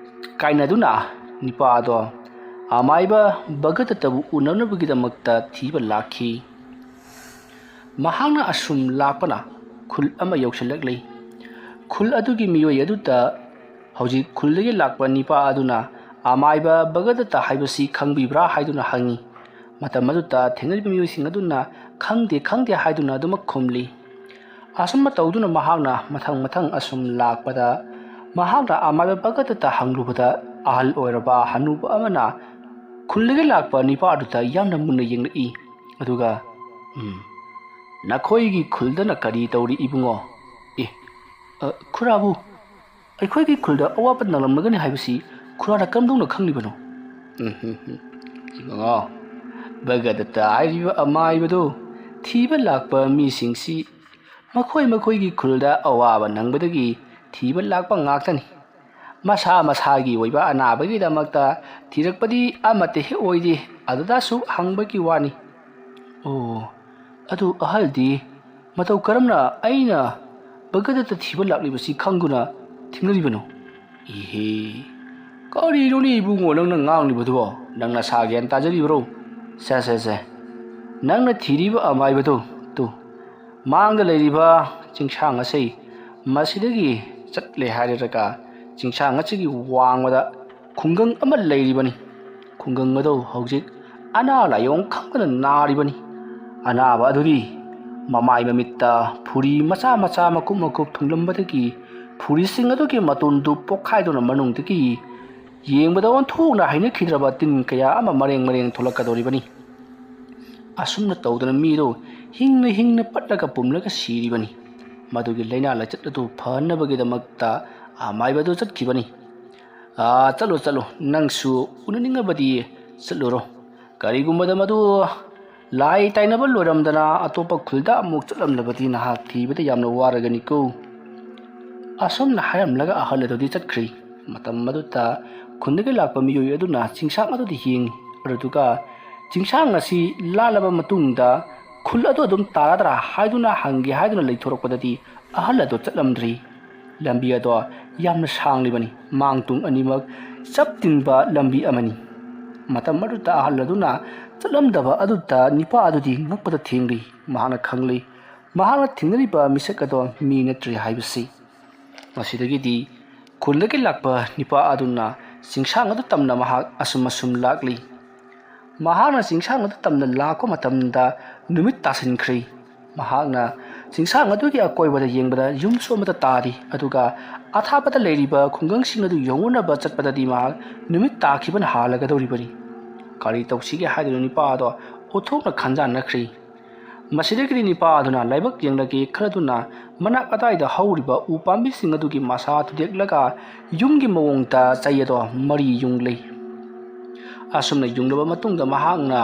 ꯀꯥꯏꯅꯗꯨꯅ ꯅꯨꯄꯥ ꯑꯗꯣ ꯑꯃꯥꯏꯕ ꯚꯒꯗꯠꯇꯕꯨ ꯎꯅꯅꯕꯒꯤꯗꯃꯛꯇ ꯊꯤꯕ ꯂꯥꯛꯈꯤ꯫ ꯃꯍꯥꯛꯅ ꯑꯁꯨꯝ ꯂꯥꯛꯄꯅ ꯈꯨꯜ ꯑꯃ ꯌꯧꯁꯤꯜꯂꯛꯂꯤ꯫ ꯈꯨꯜ ꯑꯗꯨꯒꯤ ꯃꯤꯑꯣꯏ ꯑꯗꯨꯗ ꯍꯧꯖꯤꯛ ꯈꯨꯜꯗꯒꯤ ꯂꯥꯛꯄ ꯅꯤꯄꯥ ꯑꯗꯨꯅ ꯑꯃꯥꯏꯕ ꯚꯒꯗꯠꯇ ꯍꯥꯏꯕꯁꯤ ꯈꯪꯕꯤꯕ꯭ꯔꯥ ꯍꯥꯏꯗꯨꯅ ꯍꯪꯉꯤ꯫ ꯃꯇꯝ ꯑꯗꯨꯗ ꯊꯦꯡꯅꯔꯤꯕ ꯃꯤꯑꯣꯏꯁꯤꯡ ꯑꯗꯨꯅ ꯈꯪꯗꯦ, ꯈꯪꯗꯦ ꯍꯥꯏꯗꯨꯅ ꯑꯗꯨꯃꯛ ꯈꯨꯝꯂꯤ꯫ ꯑꯁꯨꯝꯅ ꯇꯧꯗꯨꯅ ꯃꯍꯥꯛꯅ ꯃꯊꯪ ꯃꯊꯪ ꯑꯁꯨꯝ ꯂꯥꯛꯄꯗ ꯃꯍꯥꯛꯅ ꯑꯃꯥꯏꯕ ꯚꯒꯗꯠꯇ ꯍꯪꯂꯨꯕꯗ ꯑꯍꯜ ꯑꯣꯏꯔꯕ ꯍꯅꯨꯕ ꯑꯃꯅ ꯈꯨꯜꯗꯒꯤ ꯂꯥꯛꯄ ꯅꯤꯄꯥ ꯑꯗꯨꯗ ꯌꯥꯝꯅ ꯃꯨꯟꯅ ꯌꯦꯡꯂꯛꯏ꯫ ꯑꯗꯨꯒ, "ꯎꯝ, ꯅꯈꯣꯏꯒꯤ ꯈꯨꯜꯗꯅ ꯀꯔꯤ ꯇꯧꯔꯤ ꯏꯕꯨꯡꯉꯣ?" "ꯑꯦ, ꯑ, ꯈꯨꯔꯥꯕꯨ, ꯑꯩꯈꯣꯏꯒꯤ ꯈꯨꯜꯗ ꯑꯋꯥꯕ ꯅꯪꯂꯝꯂꯒꯅꯤ ꯍꯥꯏꯕꯁꯤ ꯈꯨꯔꯥꯅ ꯀꯔꯝꯗꯧꯅ ꯈꯪꯂꯤꯕꯅꯣ?" "ꯎꯝ, ꯍꯝ, ꯍꯝ, ꯏꯕꯨꯡꯉꯣ, ꯚꯒꯗꯠꯇ ꯍꯥꯏꯔꯤꯕ ꯑꯃꯥꯏꯕꯗꯨ ꯊꯤꯕ ꯂꯥꯛꯄ ꯃꯤꯁꯤꯡꯁꯤ ꯃꯈꯣꯏ ꯃꯈꯣꯏꯒꯤ ꯈꯨꯜꯗ ꯑꯋꯥꯕ ꯅꯪꯕꯗꯒꯤ ꯊꯤꯕ ꯂꯥꯛꯄ ꯉꯥꯛꯇꯅꯤ꯫ ꯃꯁꯥ ꯃꯁꯥꯒꯤ ꯑꯣꯏꯕ ꯑꯅꯥꯕꯒꯤꯗꯃꯛꯇ ꯊꯤꯔꯛꯄꯗꯤ ꯑꯃꯠꯇ ꯍꯦꯛ ꯑꯣꯏꯗꯦ꯫ ꯑꯗꯨꯗꯁꯨ ꯍꯪꯕꯒꯤ ꯋꯥꯅꯤ꯫" "ꯑꯣ, ꯑꯗꯨ ꯑꯍꯜꯗꯤ ꯃꯇꯧ ꯀꯔꯝꯅ ꯑꯩꯅ ꯚꯒꯗꯠꯇ ꯊꯤꯕ ꯂꯥꯛꯂꯤꯕꯁꯤ ꯈꯪꯗꯨꯅ ꯊꯦꯡꯅꯔꯤꯕꯅꯣ?" "ꯏꯍꯦ, ꯀꯔꯤꯅꯣꯅꯦ ꯏꯕꯨꯡꯉꯣ ꯅꯪꯅ ꯉꯥꯡꯂꯤꯕꯗꯨꯕꯣ? ꯅꯪ ꯅꯁꯥ ꯒ꯭ꯌꯥꯟ ꯇꯥꯖꯔꯤꯕ꯭ꯔꯣ? ꯁꯦ, ꯁꯦ, ꯁꯦ, ꯅꯪꯅ ꯊꯤꯔꯤꯕ ꯑꯃꯥꯏꯕꯗꯨ, ꯇꯨ, ꯃꯥꯡꯗ ꯂꯩꯔꯤꯕ ꯆꯤꯡꯁꯥꯡ ꯑꯁꯤ, ꯃꯁꯤꯗꯒꯤ ꯆꯠꯂꯦ ꯍꯥꯏꯔꯒ ꯆꯤꯡꯁꯥꯡ ꯑꯁꯤꯒꯤ ꯋꯥꯡꯃꯗ ꯈꯨꯡꯒꯪ ꯑꯃ ꯂꯩꯔꯤꯕꯅꯤ꯫ ꯈꯨꯡꯒꯪ ꯑꯗꯨ ꯍꯧꯖꯤꯛ ꯑꯅꯥ ꯂꯥꯏꯌꯣꯡ ꯈꯪꯗꯅ ꯅꯥꯔꯤꯕꯅꯤ꯫ ꯑꯅꯥꯕ ꯑꯗꯨꯗꯤ ꯃꯃꯥꯏ ꯃꯃꯤꯠꯇ ꯐꯨꯔꯤ ꯃꯆꯥ ꯃꯆꯥ ꯃꯀꯨꯞ ꯃꯀꯨꯞ ꯊꯨꯡꯂꯝꯕꯗꯒꯤ ꯐꯨꯔꯤꯁꯤꯡ ꯑꯗꯨꯒꯤ ꯃꯇꯣꯟꯗꯨ ꯄꯣꯛꯈꯥꯏꯗꯨꯅ ꯃꯅꯨꯡꯗꯒꯤ ꯌꯦꯡꯕꯗ ꯑꯣꯟꯊꯣꯛꯅ ꯍꯩꯅꯈꯤꯗ꯭ꯔꯕ ꯇꯤꯟ ꯀꯌꯥ ꯑꯃ ꯃꯔꯦꯡ ꯃꯔꯦꯡ ꯊꯣꯛꯂꯛꯀꯗꯧꯔꯤꯕꯅꯤ꯫ ꯑꯁꯨꯝꯅ ꯇꯧꯗꯅ ꯃꯤꯗꯨ ꯍꯤꯡꯅ ꯍꯤꯡꯅ ꯄꯠꯂꯒ ꯄꯨꯝꯂꯒ ꯁꯤꯔꯤꯕꯅꯤ꯫ ꯃꯗꯨꯒꯤ ꯂꯥꯏꯅꯥ ꯂꯥꯏꯆꯠ ꯑꯗꯨ ꯐꯍꯟꯅꯕꯒꯤꯗꯃꯛꯇ ꯑꯃꯥꯏꯕꯗꯨ ꯆꯠꯈꯤꯕꯅꯤ꯫ ꯑꯥ, ꯆꯠꯂꯣ, ꯆꯠꯂꯣ, ꯅꯪꯁꯨ ꯎꯅꯅꯤꯡꯉꯕꯗꯤ ꯆꯠꯂꯨꯔꯣ꯫ ꯀꯔꯤꯒꯨꯝꯕꯗ ꯃꯗꯨ ꯂꯥꯏ ꯇꯥꯏꯅꯕ ꯂꯣꯏꯔꯝꯗꯅ ꯑꯇꯣꯞꯄ ꯈꯨꯜꯗ ꯑꯃꯨꯛ ꯆꯠꯂꯝꯂꯕꯗꯤ ꯅꯍꯥꯛ ꯊꯤꯕꯗ ꯌꯥꯝꯅ ꯋꯥꯔꯒꯅꯤꯀꯣ꯫" ꯑꯁꯨꯝꯅ ꯍꯥꯏꯔꯝꯂꯒ ꯑꯍꯜ ꯑꯗꯨꯗꯤ ꯆꯠꯈ꯭ꯔꯦ꯫ ꯃꯇꯝ ꯑꯗꯨꯗ ꯈꯨꯟꯗꯒꯤ ꯂꯥꯛꯄ ꯃꯤꯑꯣꯏ ꯑꯗꯨꯅ ꯆꯤꯡꯁꯥꯡ ꯑꯗꯨꯗ ꯌꯦꯡꯉꯤ꯫ ꯑꯗꯨꯗꯨꯒ ꯆꯤꯡꯁꯥꯡ ꯑꯁꯤ ꯂꯥꯜꯂꯕ ꯃꯇꯨꯡꯗ ꯈꯨꯜ ꯑꯗꯨ ꯑꯗꯨꯝ ꯇꯥꯔꯗ꯭ꯔꯥ ꯍꯥꯏꯗꯨꯅ ꯍꯪꯒꯦ ꯍꯥꯏꯗꯨꯅ ꯂꯩꯊꯣꯔꯛꯄꯗꯗꯤ ꯑꯍꯜ ꯑꯗꯨ ꯆꯠꯂꯝꯗ꯭ꯔꯤ꯫ ꯂꯝꯕꯤ ꯑꯗꯣ ꯌꯥꯝꯅ ꯁꯥꯡꯂꯤꯕꯅꯤ꯫ ꯃꯥꯡ ꯇꯨꯡ ꯑꯅꯤꯃꯛ ꯆꯞ ꯇꯤꯟꯕ ꯂꯝꯕꯤ ꯑꯃꯅꯤ꯫ ꯃꯇꯝ ꯑꯗꯨꯗ ꯑꯍꯜ ꯑꯗꯨꯅ ꯆꯠꯂꯝꯗꯕ ꯑꯗꯨꯗ ꯅꯤꯄꯥ ꯑꯗꯨꯗꯤ ꯉꯛꯄꯗ ꯊꯦꯡꯂꯤ꯫ ꯃꯍꯥꯛꯅ ꯈꯪꯂꯤ, ꯃꯍꯥꯛꯅ ꯊꯦꯡꯅꯔꯤꯕ ꯃꯤꯁꯛ ꯑꯗꯣ ꯃꯤ ꯅꯠꯇ꯭ꯔꯦ ꯍꯥꯏꯕꯁꯤ꯫ ꯃꯁꯤꯗꯒꯤꯗꯤ ꯈꯨꯜꯗꯒꯤ ꯂꯥꯛꯄ ꯅꯤꯄꯥ ꯑꯗꯨꯅ ꯆꯤꯡꯁꯥꯡ ꯑꯗꯨ ꯇꯝꯅ ꯃꯍꯥꯛ ꯑꯁꯨꯝ ꯑꯁꯨꯝ ꯂꯥꯛꯂꯤ꯫ ꯃꯍꯥꯛꯅ ꯆꯤꯡꯁꯥꯡ ꯑꯗꯨ ꯇꯝꯅ ꯂꯥꯛꯄ ꯃꯇꯝꯗ ꯅꯨꯃꯤꯠ ꯇꯥꯁꯤꯟꯈ꯭ꯔꯦ꯫ ꯃꯍꯥꯛꯅ ꯆꯤꯡꯁꯥꯡ ꯑꯗꯨꯒꯤ ꯑꯀꯣꯏꯕꯗ ꯌꯦꯡꯕꯗ ꯌꯨꯝꯁꯨ ꯑꯃꯠꯇ ꯇꯥꯗꯦ꯫ ꯑꯗꯨꯒ ꯑꯊꯥꯞꯄꯗ ꯂꯩꯔꯤꯕ ꯈꯨꯡꯒꯪꯁꯤꯡ ꯑꯗꯨ ꯌꯧꯅꯅꯕ ꯆꯠꯄꯗꯗꯤ ꯃꯍꯥꯛ ꯅꯨꯃꯤꯠ ꯇꯥꯈꯤꯕꯅ ꯍꯥꯜꯂꯒꯗꯧꯔꯤꯕꯅꯤ꯫ ꯀꯔꯤ ꯇꯧꯁꯤꯒꯦ ꯍꯥꯏꯗꯨꯅ ꯅꯤꯄꯥ ꯑꯗꯣ ꯎꯠꯊꯣꯛꯅ ꯈꯟꯖꯥꯟꯅꯈ꯭ꯔꯤ꯫ ꯃꯁꯤꯗꯒꯤꯗꯤ ꯅꯤꯄꯥ ꯑꯗꯨꯅ ꯂꯥꯏꯕꯛ ꯌꯦꯡꯂꯒꯦ ꯈꯜꯂꯗꯨꯅ ꯃꯅꯥꯛ ꯑꯗꯥꯏꯗ ꯍꯧꯔꯤꯕ ꯎ ꯄꯥꯝꯕꯤꯁꯤꯡ ꯑꯗꯨꯒꯤ ꯃꯁꯥ ꯊꯨꯗꯦꯛꯂꯒ ꯌꯨꯝꯒꯤ ꯃꯑꯣꯡꯗ ꯆꯩ ꯑꯗꯣ ꯃꯔꯤ ꯌꯨꯡꯂꯤ꯫ ꯑꯁꯨꯝꯅ ꯌꯨꯡꯂꯕ ꯃꯇꯨꯡꯗ ꯃꯍꯥꯛꯅ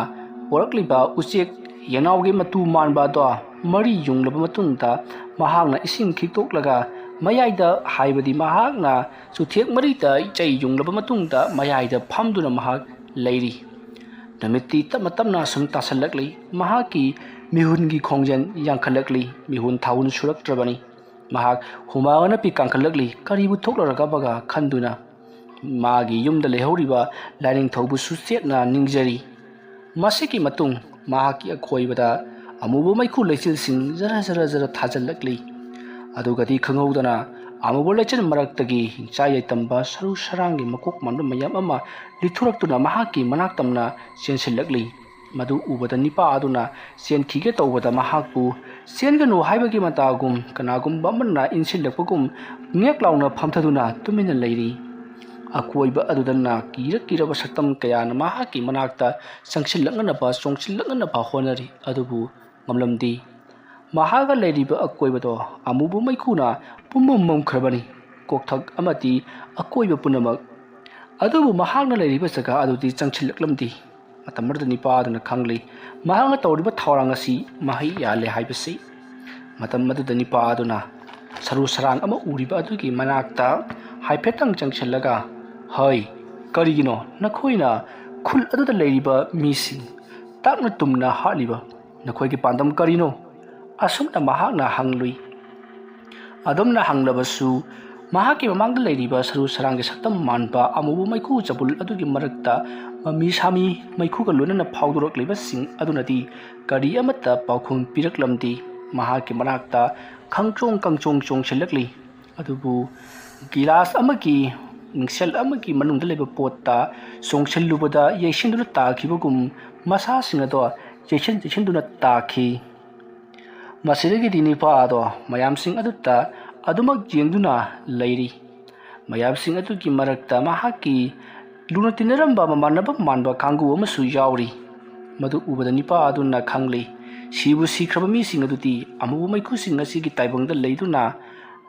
ꯄꯣꯔꯛꯂꯤꯕ ꯎꯆꯦꯛ ꯌꯦꯅꯥꯎꯒꯤ ꯃꯇꯨ ꯃꯥꯟꯕ ꯑꯗꯣ ꯃꯔꯤ ꯌꯨꯡꯂꯕ ꯃꯇꯨꯡꯗ ꯃꯍꯥꯛꯅ ꯏꯁꯤꯡ ꯈꯤꯛꯇꯣꯛꯂꯒ ꯃꯌꯥꯏꯗ, ꯍꯥꯏꯕꯗꯤ ꯃꯍꯥꯛꯅ ꯆꯨꯊꯦꯛ ꯃꯔꯤꯗ ꯆꯩ ꯌꯨꯡꯂꯕ ꯃꯇꯨꯡꯗ ꯃꯌꯥꯏꯗ ꯐꯝꯗꯨꯅ ꯃꯍꯥꯛ ꯂꯩꯔꯤ꯫ ꯅꯨꯃꯤꯠꯇꯤ ꯇꯞꯅ ꯇꯞꯅ ꯁꯨꯝ ꯇꯥꯁꯜꯂꯛꯂꯤ꯫ ꯃꯍꯥꯛꯀꯤ ꯃꯤꯍꯨꯟꯒꯤ ꯈꯣꯡꯖꯦꯜ ꯌꯥꯡꯈꯠꯂꯛꯂꯤ꯫ ꯃꯤꯍꯨꯟ ꯊꯥꯍꯨꯟ ꯁꯨꯔꯛꯇ꯭ꯔꯕꯅꯤ꯫ ꯃꯍꯥꯛ ꯍꯨꯃꯥꯡ ꯑꯅꯞꯄꯤ ꯀꯥꯡꯈꯠꯂꯛꯂꯤ꯫ ꯀꯔꯤꯕꯨ ꯊꯣꯛꯂꯔꯒꯕꯒ ꯈꯟꯗꯨꯅ ꯃꯥꯒꯤ ꯌꯨꯝꯗ ꯂꯩꯍꯧꯔꯤꯕ ꯂꯥꯏꯅꯤꯡꯊꯧꯕꯨꯁꯨ ꯆꯦꯠꯅ ꯅꯤꯡꯖꯔꯤ꯫ ꯃꯁꯤꯒꯤ ꯃꯇꯨꯡ ꯃꯍꯥꯛꯀꯤ ꯑꯀꯣꯏꯕꯗ ꯑꯃꯨꯕ ꯃꯩꯈꯨ ꯂꯩꯆꯤꯜꯁꯤꯡ ꯖꯔ ꯖꯔ ꯖꯔ ꯊꯥꯖꯤꯜꯂꯛꯂꯤ꯫ ꯑꯗꯨꯒꯗꯤ ꯈꯪꯍꯧꯗꯅ ꯑꯃꯨꯕ ꯂꯩꯆꯤꯜ ꯃꯔꯛꯇꯒꯤ ꯍꯤꯡꯆꯥꯏ ꯌꯥꯏꯇꯝꯕ ꯁꯔꯨ ꯁꯔꯥꯡꯒꯤ ꯃꯀꯣꯛ ꯃꯥꯟꯕ ꯃꯌꯥꯝ ꯑꯃ ꯂꯤꯊꯣꯔꯛꯇꯨꯅ ꯃꯍꯥꯛꯀꯤ ꯃꯅꯥꯛ ꯇꯝꯅ ꯆꯦꯟꯁꯤꯜꯂꯛꯂꯤ꯫ ꯃꯗꯨ ꯎꯕꯗ ꯅꯤꯄꯥ ꯑꯗꯨꯅ ꯆꯦꯟꯈꯤꯒꯦ ꯇꯧꯕꯗ ꯃꯍꯥꯛꯄꯨ ꯆꯦꯟꯒꯅꯨ ꯍꯥꯏꯕꯒꯤ ꯃꯇꯥꯒꯨꯝ ꯀꯅꯥꯒꯨꯝꯕ ꯑꯃꯅ ꯏꯟꯁꯤꯜꯂꯛꯄꯒꯨꯝ ꯉꯦꯛ ꯂꯥꯎꯅ ꯐꯝꯊꯗꯨꯅ ꯇꯨꯃꯤꯟꯅ ꯂꯩꯔꯤ꯫ ꯑꯀꯣꯏꯕ ꯑꯗꯨꯗꯅ ꯀꯤꯔ ꯀꯤꯔꯕ ꯁꯛꯇꯝ ꯀꯌꯥꯅ ꯃꯍꯥꯛꯀꯤ ꯃꯅꯥꯛꯇ ꯆꯪꯁꯤꯜꯂꯛꯅꯅꯕ ꯆꯣꯡꯁꯤꯜꯂꯛꯅꯅꯕ ꯍꯣꯠꯅꯔꯤ, ꯑꯗꯨꯕꯨ ꯉꯝꯂꯝꯗꯦ꯫ ꯃꯍꯥꯛꯀ ꯂꯩꯔꯤꯕ ꯑꯀꯣꯏꯕꯗꯣ ꯑꯃꯨꯕ ꯃꯩꯈꯨꯅ ꯄꯨꯝꯃꯝ ꯃꯝꯈ꯭ꯔꯕꯅꯤ꯫ ꯀꯣꯛꯊꯛ ꯑꯃꯗꯤ ꯑꯀꯣꯏꯕ ꯄꯨꯝꯅꯃꯛ꯫ ꯑꯗꯨꯕꯨ ꯃꯍꯥꯛꯅ ꯂꯩꯔꯤꯕ ꯖꯒꯥ ꯑꯗꯨꯗꯤ ꯆꯪꯁꯤꯜꯂꯛꯂꯝꯗꯦ꯫ ꯃꯇꯝ ꯑꯗꯨꯗ ꯅꯤꯄꯥ ꯑꯗꯨꯅ ꯈꯪꯂꯤ, ꯃꯍꯥꯛꯅ ꯇꯧꯔꯤꯕ ꯊꯧꯔꯥꯡ ꯑꯁꯤ ꯃꯍꯩ ꯌꯥꯜꯂꯦ ꯍꯥꯏꯕꯁꯤ꯫ ꯃꯇꯝ ꯑꯗꯨꯗ ꯅꯤꯄꯥ ꯑꯗꯨꯅ ꯁꯔꯨ ꯁꯔꯥꯡ ꯑꯃ ꯎꯔꯤꯕ ꯑꯗꯨꯒꯤ ꯃꯅꯥꯛꯇ ꯍꯥꯏꯐꯦꯠꯇꯪ ꯆꯪꯁꯤꯜꯂꯒ, "ꯍꯩ, ꯀꯔꯤꯒꯤꯅꯣ ꯅꯈꯣꯏꯅ ꯈꯨꯜ ꯑꯗꯨꯗ ꯂꯩꯔꯤꯕ ꯃꯤꯁꯤꯡ ꯇꯥꯛꯅ ꯇꯨꯝꯅ ꯍꯥꯠꯂꯤꯕ? ꯅꯈꯣꯏꯒꯤ ꯄꯥꯟꯗꯝ ꯀꯔꯤꯅꯣ?" ꯑꯁꯨꯝꯅ ꯃꯍꯥꯛꯅ ꯍꯪꯂꯨꯏ꯫ ꯑꯗꯨꯝꯅ ꯍꯪꯂꯕꯁꯨ ꯃꯍꯥꯛꯀꯤ ꯃꯃꯥꯡꯗ ꯂꯩꯔꯤꯕ ꯁꯔꯨ ꯁꯔꯥꯡꯒꯤ ꯁꯛꯇꯝ ꯃꯥꯟꯕ ꯑꯃꯨꯕ ꯃꯩꯈꯨ ꯆꯕꯨꯜ ꯑꯗꯨꯒꯤ ꯃꯔꯛꯇ ꯃꯃꯤ ꯁꯥꯃꯤ ꯃꯩꯈꯨꯒ ꯂꯣꯏꯅꯅ ꯐꯥꯎꯗꯣꯔꯛꯂꯤꯕꯁꯤꯡ ꯑꯗꯨꯅꯗꯤ ꯀꯔꯤ ꯑꯃꯠꯇ ꯄꯥꯎꯈꯨꯝ ꯄꯤꯔꯛꯂꯝꯗꯦ꯫ ꯃꯍꯥꯛꯀꯤ ꯃꯅꯥꯛꯇ ꯈꯪꯆꯣꯡ ꯈꯪꯆꯣꯡ ꯆꯣꯡꯁꯤꯜꯂꯛꯂꯤ꯫ ꯑꯗꯨꯕꯨ ꯒꯤꯂꯥꯁ ꯑꯃꯒꯤ ꯃꯤꯡꯁꯦꯜ ꯑꯃꯒꯤ ꯃꯅꯨꯡꯗ ꯂꯩꯕ ꯄꯣꯠꯇ ꯆꯣꯡꯁꯤꯜꯂꯨꯕꯗ ꯌꯩꯁꯤꯟꯗꯨꯅ ꯇꯥꯈꯤꯕꯒꯨꯝ ꯃꯁꯥꯁꯤꯡ ꯑꯗꯣ ꯌꯩꯁꯤꯟ ꯌꯩꯁꯤꯟꯗꯨꯅ ꯇꯥꯈꯤ꯫ ꯃꯁꯤꯗꯒꯤꯗꯤ ꯅꯤꯄꯥ ꯑꯗꯣ ꯃꯌꯥꯝꯁꯤꯡ ꯑꯗꯨꯗ ꯑꯗꯨꯃꯛ ꯌꯦꯡꯗꯨꯅ ꯂꯩꯔꯤ꯫ ꯃꯌꯥꯝꯁꯤꯡ ꯑꯗꯨꯒꯤ ꯃꯔꯛꯇ ꯃꯍꯥꯛꯀꯤ ꯂꯨꯅ ꯇꯤꯟꯅꯔꯝꯕ ꯃꯃꯥꯟꯅꯕ ꯃꯥꯟꯕ ꯀꯥꯡꯕꯨ ꯑꯃꯁꯨ ꯌꯥꯎꯔꯤ꯫ ꯃꯗꯨ ꯎꯕꯗ ꯅꯤꯄꯥ ꯑꯗꯨꯅ ꯈꯪꯂꯤ, ꯁꯤꯕꯨ ꯁꯤꯈ꯭ꯔꯕ ꯃꯤꯁꯤꯡ ꯑꯗꯨꯗꯤ ꯑꯃꯨꯕ ꯃꯩꯈꯨꯁꯤꯡ ꯑꯁꯤꯒꯤ ꯇꯥꯏꯕꯪꯗ ꯂꯩꯗꯨꯅ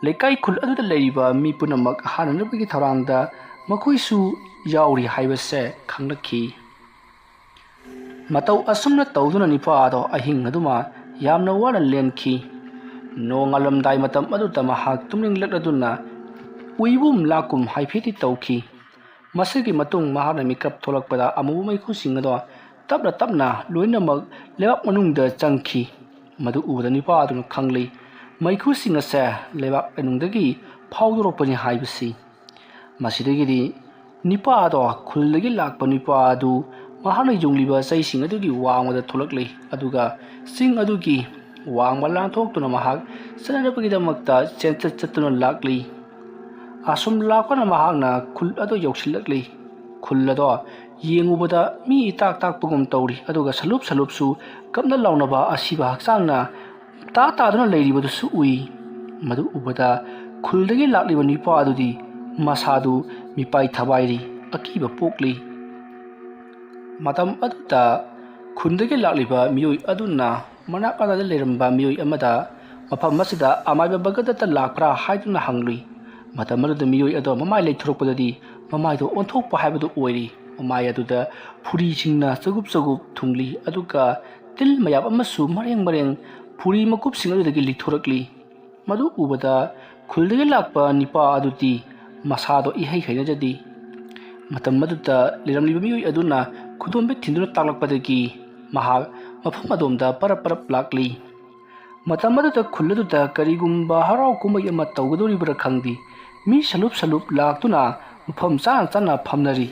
ꯂꯩꯀꯥꯏ ꯈꯨꯜ ꯑꯗꯨꯗ ꯂꯩꯔꯤꯕ ꯃꯤ ꯄꯨꯝꯅꯃꯛ ꯍꯥꯠꯅꯅꯕꯒꯤ ꯊꯧꯔꯥꯡꯗ ꯃꯈꯣꯏꯁꯨ ꯌꯥꯎꯔꯤ ꯍꯥꯏꯕꯁꯦ ꯈꯪꯂꯛꯈꯤ꯫ ꯃꯇꯧ ꯑꯁꯨꯝꯅ ꯇꯧꯗꯨꯅ ꯅꯤꯄꯥ ꯑꯗꯣ ꯑꯍꯤꯡ ꯑꯗꯨꯃ ꯌꯥꯝꯅ ꯋꯥꯅ ꯂꯦꯟꯈꯤ꯫ ꯅꯣꯡꯉꯥꯜꯂꯝꯗꯥꯏ ꯃꯇꯝ ꯑꯗꯨꯗ ꯃꯍꯥꯛ ꯇꯨꯝꯅꯤꯡꯂꯛꯂꯗꯨꯅ ꯎꯏꯕꯨꯝ ꯂꯥꯛꯀꯨꯝ ꯍꯥꯏꯐꯦꯠꯇꯤ ꯇꯧꯈꯤ꯫ ꯃꯁꯤꯒꯤ ꯃꯇꯨꯡ ꯃꯍꯥꯛꯅ ꯃꯤꯀꯞ ꯊꯣꯛꯂꯛꯄꯗ ꯑꯃꯨꯕ ꯃꯩꯈꯨꯁꯤꯡ ꯑꯗꯣ ꯇꯞꯅ ꯇꯞꯅ ꯂꯣꯏꯅꯃꯛ ꯂꯩꯕꯥꯛ ꯃꯅꯨꯡꯗ ꯆꯪꯈꯤ꯫ ꯃꯗꯨ ꯎꯕꯗ ꯅꯤꯄꯥ ꯑꯗꯨꯅ ꯈꯪꯂꯤ, ꯃꯩꯈꯨꯁꯤꯡ ꯑꯁꯦ ꯂꯩꯕꯥꯛ ꯃꯅꯨꯡꯗꯒꯤ ꯐꯥꯎꯗꯣꯔꯛꯄꯅꯤ ꯍꯥꯏꯕꯁꯤ꯫ ꯃꯁꯤꯗꯒꯤꯗꯤ ꯅꯤꯄꯥ ꯑꯗꯣ, ꯈꯨꯜꯗꯒꯤ ꯂꯥꯛꯄ ꯅꯤꯄꯥ ꯑꯗꯨ, ꯃꯍꯥꯛꯅ ꯌꯨꯡꯂꯤꯕ ꯆꯩꯁꯤꯡ ꯑꯗꯨꯒꯤ ꯋꯥꯡꯃꯗ ꯊꯣꯛꯂꯛꯂꯤ꯫ ꯑꯗꯨꯒ ꯆꯤꯡ ꯑꯗꯨꯒꯤ ꯋꯥꯡꯃ ꯂꯥꯟꯊꯣꯛꯇꯨꯅ ꯃꯍꯥꯛ ꯆꯠꯅꯅꯕꯒꯤꯗꯃꯛꯇ ꯆꯦꯟꯆꯠ ꯆꯠꯇꯨꯅ ꯂꯥꯛꯂꯤ꯫ ꯑꯁꯨꯝ ꯂꯥꯛꯄꯅ ꯃꯍꯥꯛꯅ ꯈꯨꯜ ꯑꯗꯨ ꯌꯧꯁꯤꯜꯂꯛꯂꯤ꯫ ꯈꯨꯜ ꯑꯗꯣ ꯌꯦꯡꯉꯨꯕꯗ ꯃꯤ ꯏꯇꯥꯛ ꯇꯥꯛꯄꯒꯨꯝ ꯇꯧꯔꯤ, ꯑꯗꯨꯒ ꯁꯂꯨꯞ ꯁꯂꯨꯞꯁꯨ ꯀꯞꯅ ꯂꯥꯎꯅꯕ ꯑꯁꯤꯕ ꯍꯛꯆꯥꯡꯅ ꯇꯥ ꯇꯥꯗꯨꯅ ꯂꯩꯔꯤꯕꯗꯨꯁꯨ ꯎꯏ꯫ ꯃꯗꯨ ꯎꯕꯗ ꯈꯨꯜꯗꯒꯤ ꯂꯥꯛꯂꯤꯕ ꯅꯨꯄꯥ ꯑꯗꯨꯗꯤ ꯃꯁꯥꯗꯨ ꯃꯤꯄꯥꯏ ꯊꯕꯥꯏꯔꯤ, ꯑꯀꯤꯕ ꯄꯣꯛꯂꯤ꯫ ꯃꯇꯝ ꯑꯗꯨꯗ ꯈꯨꯟꯗꯒꯤ ꯂꯥꯛꯂꯤꯕ ꯃꯤꯑꯣꯏ ꯑꯗꯨꯅ ꯃꯅꯥꯛ ꯅꯛꯅꯗ ꯂꯩꯔꯝꯕ ꯃꯤꯑꯣꯏ ꯑꯃꯗ ꯃꯐꯝ ꯑꯁꯤꯗ ꯑꯃꯥꯏꯕ ꯚꯒꯗꯠꯇ ꯂꯥꯛꯄ꯭ꯔꯥ ꯍꯥꯏꯗꯨꯅ ꯍꯪꯂꯨꯏ꯫ ꯃꯇꯝ ꯑꯗꯨꯗ ꯃꯤꯑꯣꯏ ꯑꯗꯣ ꯃꯃꯥꯏ ꯂꯩꯊꯣꯔꯛꯄꯗꯗꯤ ꯃꯃꯥꯏꯗꯣ ꯑꯣꯟꯊꯣꯛꯄ ꯍꯥꯏꯕꯗꯨ ꯑꯣꯏꯔꯤ꯫ ꯃꯃꯥꯏ ꯑꯗꯨꯗ ꯐꯨꯔꯤꯁꯤꯡꯅ ꯆꯒꯨꯞ ꯆꯒꯨꯞ ꯊꯨꯡꯂꯤ, ꯑꯗꯨꯒ ꯇꯤꯜ ꯃꯌꯥꯝ ꯑꯃꯁꯨ ꯃꯔꯦꯡ ꯃꯔꯦꯡ ꯐꯨꯔꯤ ꯃꯀꯨꯞꯁꯤꯡ ꯑꯗꯨꯗꯒꯤ ꯂꯤꯊꯣꯔꯛꯂꯤ꯫ ꯃꯗꯨ ꯎꯕꯗ ꯈꯨꯜꯗꯒꯤ ꯂꯥꯛꯄ ꯅꯤꯄꯥ ꯑꯗꯨꯗꯤ ꯃꯁꯥꯗꯣ ꯏꯍꯩ ꯍꯩꯅꯖꯗꯦ꯫ ꯃꯇꯝ ꯑꯗꯨꯗ ꯂꯩꯔꯝꯂꯤꯕ ꯃꯤꯑꯣꯏ ꯑꯗꯨꯅ ꯈꯨꯗꯣꯝꯕꯤꯠ ꯊꯤꯟꯗꯨꯅ ꯇꯥꯛꯂꯛꯄꯗꯒꯤ ꯃꯍꯥꯛ ꯃꯐꯝ ꯑꯗꯣꯝꯗ ꯄꯔꯞ ꯄꯔꯞ ꯂꯥꯛꯂꯤ꯫ ꯃꯇꯝ ꯑꯗꯨꯗ ꯈꯨꯜ ꯑꯗꯨꯗ ꯀꯔꯤꯒꯨꯝꯕ ꯍꯔꯥꯎ ꯀꯨꯝꯍꯩ ꯑꯃ ꯇꯧꯒꯗꯧꯔꯤꯕ꯭ꯔꯥ ꯈꯪꯗꯦ, ꯃꯤ ꯁꯂꯨꯞ ꯁꯂꯨꯞ ꯂꯥꯛꯇꯨꯅ ꯃꯐꯝ ꯆꯥꯅ ꯆꯥꯅ ꯐꯝꯅꯔꯤ꯫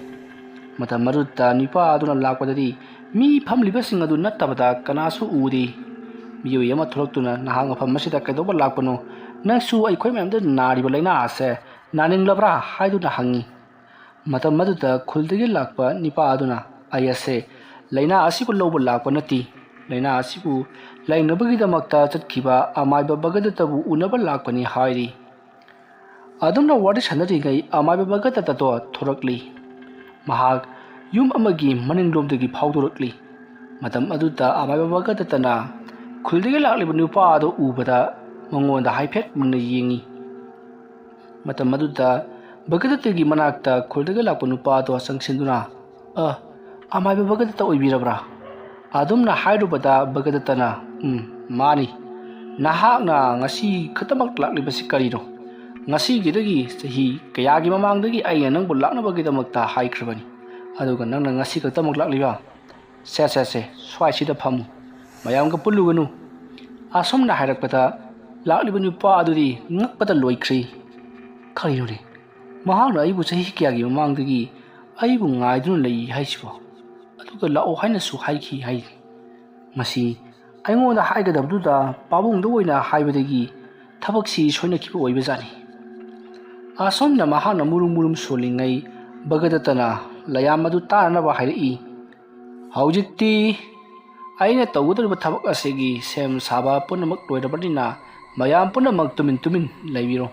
ꯃꯇꯝ ꯑꯗꯨꯗ ꯅꯤꯄꯥ ꯑꯗꯨꯅ ꯂꯥꯛꯄꯗꯗꯤ ꯃꯤ ꯐꯝꯂꯤꯕꯁꯤꯡ ꯑꯗꯨ ꯅꯠꯇꯕꯗ ꯀꯅꯥꯁꯨ ꯎꯗꯦ꯫ ꯃꯤꯑꯣꯏ ꯑꯃ ꯊꯣꯛꯂꯛꯇꯨꯅ, "ꯅꯍꯥꯛ ꯃꯐꯝ ꯑꯁꯤꯗ ꯀꯩꯗꯧꯕ ꯂꯥꯛꯄꯅꯣ? ꯅꯪꯁꯨ ꯑꯩꯈꯣꯏ ꯃꯌꯥꯝꯗ ꯅꯥꯔꯤꯕ ꯂꯥꯏꯅꯥ ꯑꯁꯦ ꯅꯥꯅꯤꯡꯂꯕ꯭ꯔꯥ?" ꯍꯥꯏꯗꯨꯅ ꯍꯪꯉꯤ꯫ ꯃꯇꯝ ꯑꯗꯨꯗ ꯈꯨꯜꯗꯒꯤ ꯂꯥꯛꯄ ꯅꯤꯄꯥ ꯑꯗꯨꯅ, "ꯑꯩ ꯑꯁꯦ ꯂꯥꯏꯅꯥ ꯑꯁꯤꯕꯨ ꯂꯧꯕ ꯂꯥꯛꯄ ꯅꯠꯇꯦ, ꯂꯥꯏꯅꯥ ꯑꯁꯤꯕꯨ ꯂꯥꯏꯌꯦꯡꯅꯕꯒꯤꯗꯃꯛꯇ ꯆꯠꯈꯤꯕ ꯑꯃꯥꯏꯕ ꯚꯒꯗꯠꯇꯕꯨ ꯎꯅꯕ ꯂꯥꯛꯄꯅꯤ" ꯍꯥꯏꯔꯤ꯫ ꯑꯗꯨꯝꯅ ꯋꯥꯔꯤ ꯁꯥꯟꯅꯔꯤꯉꯩ ꯑꯃꯥꯏꯕ ꯚꯒꯗꯠꯇꯗꯣ ꯊꯣꯔꯛꯂꯤ꯫ ꯃꯍꯥꯛ ꯌꯨꯝ ꯑꯃꯒꯤ ꯃꯅꯤꯡꯂꯣꯝꯗꯒꯤ ꯐꯥꯎꯗꯣꯔꯛꯂꯤ꯫ ꯃꯇꯝ ꯑꯗꯨꯗ ꯑꯃꯥꯏꯕ ꯚꯒꯗꯠꯇꯅ ꯈꯨꯜꯗꯒꯤ ꯂꯥꯛꯂꯤꯕ ꯅꯨꯄꯥ ꯑꯗꯨ ꯎꯕꯗ ꯃꯉꯣꯟꯗ ꯍꯥꯏꯐꯦꯠ ꯃꯨꯟꯅ ꯌꯦꯡꯉꯤ꯫ ꯃꯇꯝ ꯑꯗꯨꯗ ꯚꯒꯗꯠꯇꯒꯤ ꯃꯅꯥꯛꯇ ꯈꯨꯜꯗꯒꯤ ꯂꯥꯛꯄ ꯅꯨꯄꯥ ꯑꯗꯣ ꯆꯪꯁꯤꯟꯗꯨꯅ, "ꯑ, ꯑꯃꯥꯏꯕ ꯚꯒꯗꯠꯇ ꯑꯣꯏꯕꯤꯔꯕ꯭ꯔꯥ?" ꯑꯗꯨꯝꯅ ꯍꯥꯏꯔꯨꯕꯗ ꯚꯒꯗꯠꯇꯅ, "ꯎꯝ, ꯃꯥꯅꯤ꯫ ꯅꯍꯥꯛꯅ ꯉꯁꯤ ꯈꯛꯇꯃꯛ ꯂꯥꯛꯂꯤꯕꯁꯤ ꯀꯔꯤꯅꯣ? ꯉꯁꯤꯒꯤꯗꯒꯤ ꯆꯍꯤ ꯀꯌꯥꯒꯤ ꯃꯃꯥꯡꯗꯒꯤ ꯑꯩꯅ ꯅꯪꯕꯨ ꯂꯥꯛꯅꯕꯒꯤꯗꯃꯛꯇ ꯍꯥꯏꯈ꯭ꯔꯕꯅꯤ, ꯑꯗꯨꯒ ꯅꯪꯅ ꯉꯁꯤ ꯈꯛꯇꯃꯛ ꯂꯥꯛꯂꯤꯕ? ꯁꯦ, ꯁꯦ, ꯁꯦ, ꯁ꯭ꯋꯥꯏꯁꯤꯗ ꯐꯝꯃꯨ, ꯃꯌꯥꯝꯒ ꯄꯨꯜꯂꯨꯒꯅꯨ"꯫ ꯑꯁꯨꯝꯅ ꯍꯥꯏꯔꯛꯄꯗ ꯂꯥꯛꯂꯤꯕ ꯅꯨꯄꯥ ꯑꯗꯨꯗꯤ ꯉꯛꯄꯗ ꯂꯣꯏꯈ꯭ꯔꯦ꯫ "ꯀꯔꯤꯅꯣꯅꯦ? ꯃꯍꯥꯛꯅ ꯑꯩꯕꯨ ꯆꯍꯤ ꯀꯌꯥꯒꯤ ꯃꯃꯥꯡꯗꯒꯤ ꯑꯩꯕꯨ ꯉꯥꯏꯗꯨꯅ ꯂꯩ ꯍꯥꯏꯁꯤꯕꯣ? ꯑꯗꯨꯒ ꯂꯥꯛꯑꯣ ꯍꯥꯏꯅꯁꯨ ꯍꯥꯏꯈꯤ ꯍꯥꯏꯔꯤ꯫ ꯃꯁꯤ ꯑꯩꯉꯣꯟꯗ ꯍꯥꯏꯒꯗꯕꯗꯨꯗ ꯄꯥꯕꯨꯡꯗ ꯑꯣꯏꯅ ꯍꯥꯏꯕꯗꯒꯤ ꯊꯕꯛꯁꯤ ꯁꯣꯏꯅꯈꯤꯕ ꯑꯣꯏꯕꯖꯥꯠꯅꯤ꯫" ꯑꯁꯨꯝꯅ ꯃꯍꯥꯛꯅ ꯃꯨꯔꯨꯝ ꯃꯨꯔꯨꯝ ꯁꯣꯜꯂꯤꯉꯩ ꯚꯒꯗꯠꯇꯅ ꯂꯥꯏꯌꯥꯝ ꯑꯗꯨ ꯇꯥꯅꯅꯕ ꯍꯥꯏꯔꯛꯏ꯫ "ꯍꯧꯖꯤꯛꯇꯤ ꯑꯩꯅ ꯇꯧꯒꯗꯧꯔꯤꯕ ꯊꯕꯛ ꯑꯁꯤꯒꯤ ꯁꯦꯝ ꯁꯥꯕ ꯄꯨꯝꯅꯃꯛ ꯂꯣꯏꯔꯕꯅꯤꯅ ꯃꯌꯥꯝ ꯄꯨꯝꯅꯃꯛ ꯇꯨꯃꯤꯟ ꯇꯨꯃꯤꯟ ꯂꯩꯕꯤꯔꯣ꯫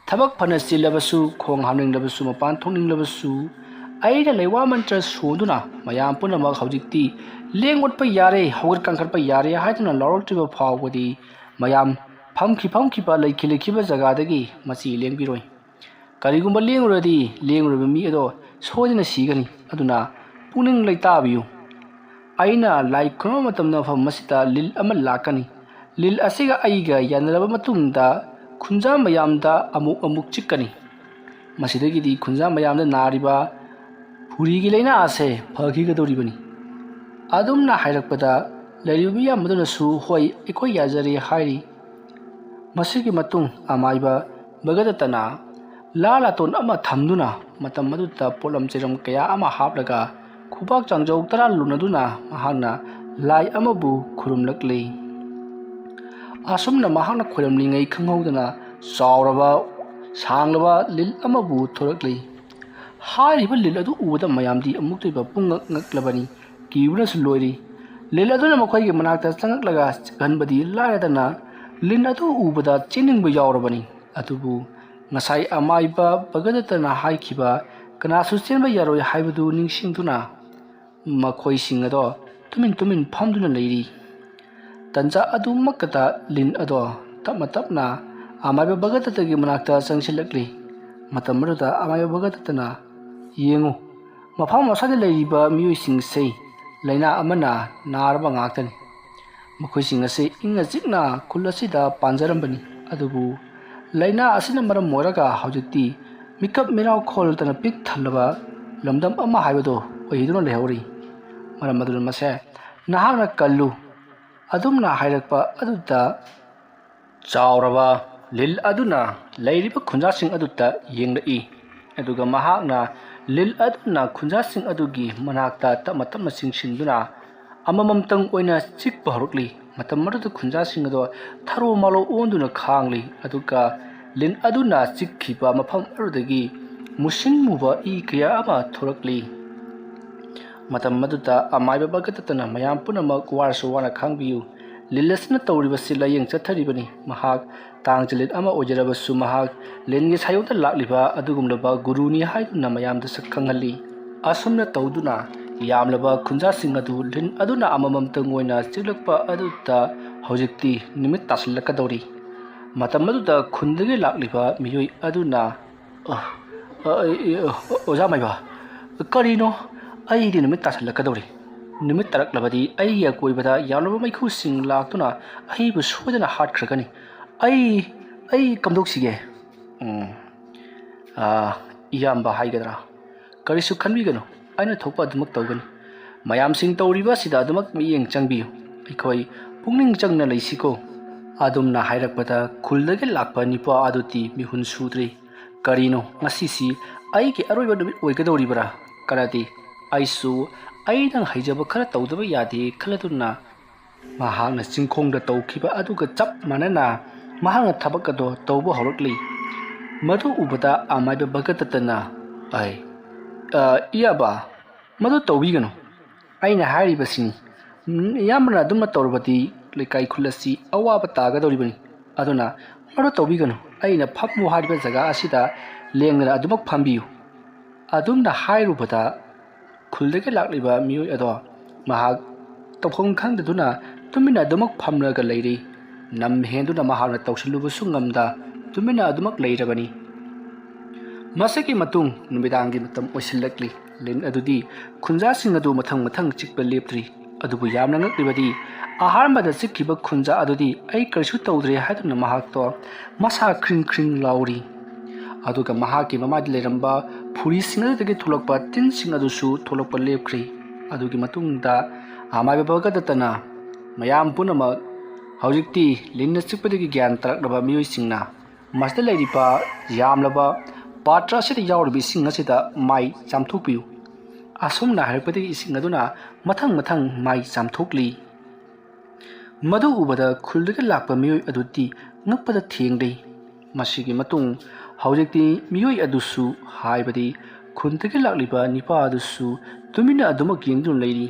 ꯊꯕꯛ ꯐꯅ ꯆꯤꯜꯂꯕꯁꯨ, ꯈꯣꯡ ꯍꯥꯝꯅꯤꯡꯂꯕꯁꯨ, ꯃꯄꯥꯟ ꯊꯣꯛꯅꯤꯡꯂꯕꯁꯨ, ꯑꯩꯅ ꯂꯩꯋꯥ ꯃꯟꯇ꯭ꯔ ꯁꯣꯟꯗꯨꯅ ꯃꯌꯥꯝ ꯄꯨꯝꯅꯃꯛ ꯍꯧꯖꯤꯛꯇꯤ ꯂꯦꯡ ꯑꯣꯠꯄ ꯌꯥꯔꯦ, ꯍꯧꯒꯠ ꯀꯥꯡꯈꯠꯄ ꯌꯥꯔꯦ ꯍꯥꯏꯗꯨꯅ ꯂꯥꯎꯔꯛꯇ꯭ꯔꯤꯕ ꯐꯥꯎꯕꯗꯤ ꯃꯌꯥꯝ ꯐꯝꯈꯤ ꯐꯝꯈꯤꯕ, ꯂꯩꯈꯤ ꯂꯩꯈꯤꯕ ꯖꯒꯥꯗꯒꯤ ꯃꯆꯤ ꯂꯦꯡꯕꯤꯔꯣꯏ꯫ ꯀꯔꯤꯒꯨꯝꯕ ꯂꯦꯡꯂꯨꯔꯗꯤ ꯂꯦꯡꯂꯨꯔꯤꯕ ꯃꯤ ꯑꯗꯣ ꯁꯣꯏꯗꯅ ꯁꯤꯒꯅꯤ꯫ ꯑꯗꯨꯅ ꯄꯨꯛꯅꯤꯡ ꯂꯩꯇꯥꯕꯤꯌꯨ꯫ ꯑꯩꯅ ꯂꯥꯏ ꯈꯨꯔꯨꯝꯕ ꯃꯇꯝꯗ ꯃꯐꯝ ꯑꯁꯤꯗ ꯂꯤꯜ ꯑꯃ ꯂꯥꯛꯀꯅꯤ꯫ ꯂꯤꯜ ꯑꯁꯤꯒ ꯑꯩꯒ ꯌꯥꯅꯔꯕ ꯃꯇꯨꯡꯗ ꯈꯨꯟꯖꯥ ꯃꯌꯥꯝꯗ ꯑꯃꯨꯛ ꯑꯃꯨꯛ ꯆꯤꯛꯀꯅꯤ꯫ ꯃꯁꯤꯗꯒꯤꯗꯤ ꯈꯨꯟꯖꯥ ꯃꯌꯥꯝꯗ ꯅꯥꯔꯤꯕ ꯐꯨꯔꯤꯒꯤ ꯂꯥꯏꯅꯥ ꯑꯁꯦ ꯐꯈꯤꯒꯗꯧꯔꯤꯕꯅꯤ꯫" ꯑꯗꯨꯝꯅ ꯍꯥꯏꯔꯛꯄꯗ ꯂꯩꯔꯤꯕ ꯃꯤꯌꯥꯝ ꯑꯗꯨꯅꯁꯨ "ꯍꯣꯏ, ꯑꯩꯈꯣꯏ ꯌꯥꯖꯔꯦ" ꯍꯥꯏꯔꯤ꯫ ꯃꯁꯤꯒꯤ ꯃꯇꯨꯡ ꯑꯃꯥꯏꯕ ꯚꯒꯗꯠꯇꯅ ꯂꯥ ꯂꯥꯇꯣꯟ ꯑꯃ ꯊꯝꯗꯨꯅ ꯃꯇꯝ ꯑꯗꯨꯗ ꯄꯣꯠꯂꯝ ꯆꯩꯔꯝ ꯀꯌꯥ ꯑꯃ ꯍꯥꯞꯂꯒ ꯈꯨꯕꯥꯛ ꯆꯥꯡꯖꯧ ꯇꯔꯥ ꯂꯨꯅꯗꯨꯅ ꯃꯍꯥꯛꯅ ꯂꯥꯏ ꯑꯃꯕꯨ ꯈꯨꯔꯨꯝꯂꯛꯂꯤ꯫ ꯑꯁꯨꯝꯅ ꯃꯍꯥꯛꯅ ꯈꯣꯏꯔꯝꯂꯤꯉꯩ ꯈꯪꯍꯧꯗꯅ ꯆꯥꯎꯔꯕ ꯁꯥꯡꯂꯕ ꯂꯤꯜ ꯑꯃꯕꯨ ꯊꯣꯔꯛꯂꯤ꯫ ꯍꯥꯏꯔꯤꯕ ꯂꯤꯜ ꯑꯗꯨ ꯎꯕꯗ ꯃꯌꯥꯝꯗꯤ ꯑꯃꯨꯛꯇꯣꯏꯕ ꯄꯨꯡꯉꯛ ꯉꯛꯂꯕꯅꯤ, ꯀꯤꯕꯅꯁꯨ ꯂꯣꯏꯔꯤ꯫ ꯂꯤꯜ ꯑꯗꯨꯅ ꯃꯈꯣꯏꯒꯤ ꯃꯅꯥꯛꯇ ꯆꯪꯉꯛꯂꯒ ꯆꯤꯛꯍꯟꯕꯗꯤ ꯂꯥꯏꯔꯗꯅ ꯂꯤꯟ ꯑꯗꯨ ꯎꯕꯗ ꯆꯦꯟꯅꯤꯡꯕ ꯌꯥꯎꯔꯕꯅꯤ꯫ ꯑꯗꯨꯕꯨ ꯉꯁꯥꯏ ꯑꯃꯥꯏꯕ ꯚꯒꯗꯠꯇꯅ ꯍꯥꯏꯈꯤꯕ "ꯀꯅꯥꯁꯨ ꯆꯦꯟꯕ ꯌꯥꯔꯣꯏ" ꯍꯥꯏꯕꯗꯨ ꯅꯤꯡꯁꯤꯡꯗꯨꯅ ꯃꯈꯣꯏꯁꯤꯡ ꯑꯗꯣ ꯇꯨꯃꯤꯟ ꯇꯨꯃꯤꯟ ꯐꯝꯗꯨꯅ ꯂꯩꯔꯤ꯫ ꯇꯟꯖꯥ ꯑꯗꯨꯃꯛꯇꯗ ꯂꯤꯟ ꯑꯗꯣ ꯇꯞꯅ ꯇꯞꯅ ꯑꯃꯥꯏꯕ ꯚꯒꯗꯠꯇꯒꯤ ꯃꯅꯥꯛꯇ ꯆꯪꯁꯤꯜꯂꯛꯂꯤ꯫ ꯃꯇꯝ ꯑꯗꯨꯗ ꯑꯃꯥꯏꯕ ꯚꯒꯗꯠꯇꯅ, "ꯌꯦꯡꯉꯨ, ꯃꯐꯝ ꯑꯁ꯭ꯋꯥꯏꯗ ꯂꯩꯔꯤꯕ ꯃꯤꯑꯣꯏꯁꯤꯡꯁꯦ ꯂꯥꯏꯅꯥ ꯑꯃꯅ ꯅꯥꯔꯕ ꯉꯥꯛꯇꯅꯤ꯫ ꯃꯈꯣꯏꯁꯤꯡ ꯑꯁꯤ ꯏꯪꯅ ꯆꯤꯛꯅ ꯈꯨꯜ ꯑꯁꯤꯗ ꯄꯥꯟꯖꯔꯝꯕꯅꯤ, ꯑꯗꯨꯕꯨ ꯂꯥꯏꯅꯥ ꯑꯁꯤꯅ ꯃꯔꯝ ꯑꯣꯏꯔꯒ ꯍꯧꯖꯤꯛꯇꯤ ꯃꯤꯀꯞ ꯃꯤꯔꯥꯎ ꯈꯣꯜꯗꯅ ꯄꯤꯛ ꯊꯜꯂꯕ ꯂꯝꯗꯝ ꯑꯃ ꯍꯥꯏꯕꯗꯨ ꯑꯣꯏꯗꯨꯅ ꯂꯩꯍꯧꯔꯤ꯫ ꯃꯔꯝ ꯑꯗꯨꯅ ꯃꯁꯦ ꯅꯍꯥꯛꯅ ꯀꯜꯂꯨ꯫" ꯑꯗꯨꯝꯅ ꯍꯥꯏꯔꯛꯄ ꯑꯗꯨꯗ ꯆꯥꯎꯔꯕ ꯂꯤꯟ ꯑꯗꯨꯅ ꯂꯩꯔꯤꯕ ꯈꯨꯟꯖꯥꯁꯤꯡ ꯑꯗꯨꯗ ꯌꯦꯡꯂꯛꯏ꯫ ꯑꯗꯨꯒ ꯃꯍꯥꯛꯅ ꯂꯤꯟ ꯑꯗꯨꯅ ꯈꯨꯟꯖꯥꯁꯤꯡ ꯑꯗꯨꯒꯤ ꯃꯅꯥꯛꯇ ꯇꯞꯅ ꯇꯞꯅ ꯆꯤꯡꯁꯤꯟꯗꯨꯅ ꯑꯃꯃꯝꯇꯪ ꯑꯣꯏꯅ ꯆꯤꯛꯄ ꯍꯧꯔꯛꯂꯤ꯫ ꯃꯇꯝ ꯑꯗꯨꯗ ꯈꯨꯟꯖꯥꯁꯤꯡ ꯑꯗꯣ ꯊꯔꯣ ꯃꯥꯂꯣ ꯑꯣꯟꯗꯨꯅ ꯈꯥꯡꯂꯤ꯫ ꯑꯗꯨꯒ ꯂꯤꯟ ꯑꯗꯨꯅ ꯆꯤꯛꯈꯤꯕ ꯃꯐꯝ ꯑꯗꯨꯗꯒꯤ ꯃꯨꯁꯤꯟ ꯃꯨꯕ ꯏ ꯀꯌꯥ ꯑꯃ ꯊꯣꯔꯛꯂꯤ꯫ ꯃꯇꯝ ꯑꯗꯨꯗ ꯑꯃꯥꯏꯕ ꯚꯒꯠꯇꯅ ꯃꯌꯥꯝ ꯄꯨꯝꯅꯃꯛ ꯋꯥꯔꯁꯨ ꯋꯥꯅ ꯈꯥꯡꯕꯤꯌꯨ꯫ ꯂꯤꯟ ꯑꯁꯤꯅ ꯇꯧꯔꯤꯕꯁꯤ ꯂꯥꯏꯌꯦꯡ ꯆꯠꯊꯔꯤꯕꯅꯤ꯫ ꯃꯍꯥꯛ ꯇꯥꯡ ꯆꯂꯤꯠ ꯑꯃ ꯑꯣꯏꯖꯔꯕꯁꯨ ꯃꯍꯥꯛ ꯂꯤꯟꯒꯤ ꯁꯥꯏꯌꯣꯛꯇ ꯂꯥꯛꯂꯤꯕ ꯑꯗꯨꯒꯨꯝꯂꯕ ꯒꯨꯔꯨꯅꯤ ꯍꯥꯏꯗꯨꯅ ꯃꯌꯥꯝꯗ ꯁꯛ ꯈꯪꯍꯜꯂꯤ꯫ ꯑꯁꯨꯝꯅ ꯇꯧꯗꯨꯅ ꯌꯥꯝꯂꯕ ꯈꯨꯟꯖꯥꯁꯤꯡ ꯑꯗꯨ ꯂꯤꯟ ꯑꯗꯨꯅ ꯑꯃꯃꯝꯇꯪ ꯑꯣꯏꯅ ꯆꯤꯛꯂꯛꯄ ꯑꯗꯨꯗ ꯍꯧꯖꯤꯛꯇꯤ ꯅꯨꯃꯤꯠ ꯇꯥꯁꯤꯜꯂꯛꯀꯗꯧꯔꯤ꯫ ꯃꯇꯝ ꯑꯗꯨꯗ ꯈꯨꯟꯗꯒꯤ ꯂꯥꯛꯂꯤꯕ ꯃꯤꯑꯣꯏ ꯑꯗꯨꯅ, "ꯑ, ꯑ, ꯑ, ꯑ, ꯑꯣꯖꯥ ꯃꯥꯏꯕ, ꯀꯔꯤꯅꯣ? ꯑꯩꯗꯤ ꯅꯨꯃꯤꯠ ꯇꯥꯁꯤꯜꯂꯛꯀꯗꯧꯔꯤ꯫ ꯅꯨꯃꯤꯠ ꯇꯥꯔꯛꯂꯕꯗꯤ ꯑꯩꯒꯤ ꯑꯀꯣꯏꯕꯗ ꯌꯥꯝꯂꯕ ꯃꯩꯈꯨꯁꯤꯡ ꯂꯥꯛꯇꯨꯅ ꯑꯩꯕꯨ ꯁꯣꯏꯗꯅ ꯍꯥꯠꯈ꯭ꯔꯒꯅꯤ꯫ ꯑꯩ, ꯑꯩ ꯀꯝꯗꯧꯁꯤꯒꯦ?" "ꯎꯝ, ꯑꯥ, ꯏꯌꯥꯝꯕ ꯍꯥꯏꯒꯗ꯭ꯔꯥ? ꯀꯔꯤꯁꯨ ꯈꯟꯕꯤꯒꯅꯨ, ꯑꯩꯅ ꯊꯣꯛꯄ ꯑꯗꯨꯃꯛ ꯇꯧꯒꯅꯤ꯫ ꯃꯌꯥꯝꯁꯤꯡ ꯇꯧꯔꯤꯕ ꯑꯁꯤꯗ ꯑꯗꯨꯃꯛ ꯃꯤꯠꯌꯦꯡ ꯆꯪꯕꯤꯌꯨ꯫ ꯑꯩꯈꯣꯏ ꯄꯨꯛꯅꯤꯡ ꯆꯪꯅ ꯂꯩꯁꯤꯀꯣ꯫" ꯑꯗꯨꯝꯅ ꯍꯥꯏꯔꯛꯄꯗ ꯈꯨꯜꯗꯒꯤ ꯂꯥꯛꯄ ꯅꯤꯄꯥ ꯑꯗꯨꯗꯤ ꯃꯤꯍꯨꯟ ꯁꯨꯗ꯭ꯔꯤ꯫ "ꯀꯔꯤꯅꯣ, ꯉꯁꯤꯁꯤ ꯑꯩꯒꯤ ꯑꯔꯣꯏꯕ ꯅꯨꯃꯤꯠ ꯑꯣꯏꯒꯗꯧꯔꯤꯕ꯭ꯔꯥ? ꯀꯔꯗꯤ ꯑꯩꯁꯨ ꯑꯩꯅ ꯍꯩꯖꯕ ꯈꯔ ꯇꯧꯗꯕ ꯌꯥꯗꯦ" ꯈꯜꯂꯗꯨꯅ ꯃꯍꯥꯛꯅ ꯆꯤꯡꯈꯣꯡꯗ ꯇꯧꯈꯤꯕ ꯑꯗꯨꯒ ꯆꯞ ꯃꯥꯟꯅꯅ ꯃꯍꯥꯛꯅ ꯊꯕꯛ ꯑꯗꯣ ꯇꯧꯕ ꯍꯧꯔꯛꯂꯤ꯫ ꯃꯗꯨ ꯎꯕꯗ ꯑꯃꯥꯏꯕ ꯚꯒꯠꯇꯅ, "ꯑꯩ, ꯑ, ꯏꯌꯥꯕ, ꯃꯗꯨ ꯇꯧꯕꯤꯒꯅꯨ꯫ ꯑꯩꯅ ꯍꯥꯏꯔꯤꯕꯁꯤꯅꯤ꯫ ꯎꯝ, ꯏꯌꯥꯝꯕꯅ ꯑꯗꯨꯝꯅ ꯇꯧꯔꯕꯗꯤ ꯂꯩꯀꯥꯏ ꯈꯨꯜ ꯑꯁꯤ ꯑꯋꯥꯕ ꯇꯥꯒꯗꯧꯔꯤꯕꯅꯤ꯫ ꯑꯗꯨꯅ ꯃꯗꯨ ꯇꯧꯕꯤꯒꯅꯨ꯫ ꯑꯩꯅ ꯐꯝꯃꯨ ꯍꯥꯏꯔꯤꯕ ꯖꯒꯥ ꯑꯁꯤꯗ ꯂꯦꯡꯗꯅ ꯑꯗꯨꯃꯛ ꯐꯝꯕꯤꯌꯨ꯫" ꯑꯗꯨꯝꯅ ꯍꯥꯏꯔꯨꯕꯗ ꯈꯨꯜꯗꯒꯤ ꯂꯥꯛꯂꯤꯕ ꯃꯤꯑꯣꯏ ꯑꯗꯣ ꯃꯍꯥꯛ ꯇꯧꯐꯝ ꯈꯪꯗꯗꯨꯅ ꯇꯨꯃꯤꯟꯅ ꯑꯗꯨꯃꯛ ꯐꯝꯂꯒ ꯂꯩꯔꯤ꯫ ꯅꯝ ꯍꯦꯟꯗꯨꯅ ꯃꯍꯥꯛꯅ ꯇꯧꯁꯤꯜꯂꯨꯕꯁꯨ ꯉꯝꯗ ꯇꯨꯃꯤꯟꯅ ꯑꯗꯨꯃꯛ ꯂꯩꯔꯕꯅꯤ꯫ ꯃꯁꯤꯒꯤ ꯃꯇꯨꯡ ꯅꯨꯃꯤꯗꯥꯡꯒꯤ ꯃꯇꯝ ꯑꯣꯏꯁꯤꯜꯂꯛꯂꯤ꯫ ꯂꯤꯟ ꯑꯗꯨꯗꯤ ꯈꯨꯟꯖꯥꯁꯤꯡ ꯑꯗꯨ ꯃꯊꯪ ꯃꯊꯪ ꯆꯤꯛꯄ ꯂꯦꯞꯇ꯭ꯔꯤ꯫ ꯑꯗꯨꯕꯨ ꯌꯥꯝꯅ ꯉꯛꯂꯤꯕꯗꯤ ꯑꯍꯥꯟꯕꯗ ꯆꯤꯛꯈꯤꯕ ꯈꯨꯟꯖꯥ ꯑꯗꯨꯗꯤ "ꯑꯩ ꯀꯔꯤꯁꯨ ꯇꯧꯗ꯭ꯔꯦ" ꯍꯥꯏꯗꯨꯅ ꯃꯍꯥꯛꯇꯣ ꯃꯁꯥ ꯈ꯭ꯔꯤꯡ ꯈ꯭ꯔꯤꯡ ꯂꯥꯎꯔꯤ꯫ ꯑꯗꯨꯒ ꯃꯍꯥꯛꯀꯤ ꯃꯃꯥꯏꯗ ꯂꯩꯔꯝꯕ ꯐꯨꯔꯤꯁꯤꯡ ꯑꯗꯨꯗꯒꯤ ꯊꯣꯛꯂꯛꯄ ꯇꯤꯟꯁꯤꯡ ꯑꯗꯨꯁꯨ ꯊꯣꯛꯂꯛꯄ ꯂꯦꯞꯈ꯭ꯔꯤ꯫ ꯑꯗꯨꯒꯤ ꯃꯇꯨꯡꯗ ꯑꯃꯥꯏꯕ ꯚꯒꯗꯠꯇꯅ ꯃꯌꯥꯝ ꯄꯨꯝꯅꯃꯛ ꯍꯧꯖꯤꯛꯇꯤ ꯂꯤꯟꯅ ꯆꯤꯛꯄꯗꯒꯤ ꯒ꯭ꯌꯥꯟ ꯇꯥꯔꯛꯂꯕ ꯃꯤꯑꯣꯏꯁꯤꯡꯅ ꯃꯁꯤꯗ ꯂꯩꯔꯤꯕ ꯌꯥꯝꯂꯕ ꯄꯥꯇ꯭ꯔ ꯑꯁꯤꯗ ꯌꯥꯎꯔꯤꯕ ꯏꯁꯤꯡ ꯑꯁꯤꯗ ꯃꯥꯏ ꯆꯥꯝꯊꯣꯛꯄꯤꯌꯨ꯫ ꯑꯁꯨꯝꯅ ꯍꯥꯏꯔꯛꯄꯗꯒꯤ ꯏꯁꯤꯡ ꯑꯗꯨꯅ ꯃꯊꯪ ꯃꯊꯪ ꯃꯥꯏ ꯆꯥꯝꯊꯣꯛꯂꯤ꯫ ꯃꯗꯨ ꯎꯕꯗ ꯈꯨꯜꯗꯒꯤ ꯂꯥꯛꯄ ꯃꯤꯑꯣꯏ ꯑꯗꯨꯗꯤ ꯉꯛꯄꯗ ꯊꯦꯡꯂꯤ꯫ ꯃꯁꯤꯒꯤ ꯃꯇꯨꯡ ꯍꯧꯖꯤꯛꯇꯤ ꯃꯤꯑꯣꯏ ꯑꯗꯨꯁꯨ, ꯍꯥꯏꯕꯗꯤ ꯈꯨꯟꯗꯒꯤ ꯂꯥꯛꯂꯤꯕ ꯅꯤꯄꯥ ꯑꯗꯨꯁꯨ ꯇꯨꯃꯤꯟꯅ ꯑꯗꯨꯃꯛ ꯌꯦꯡꯗꯨꯅ ꯂꯩꯔꯤ꯫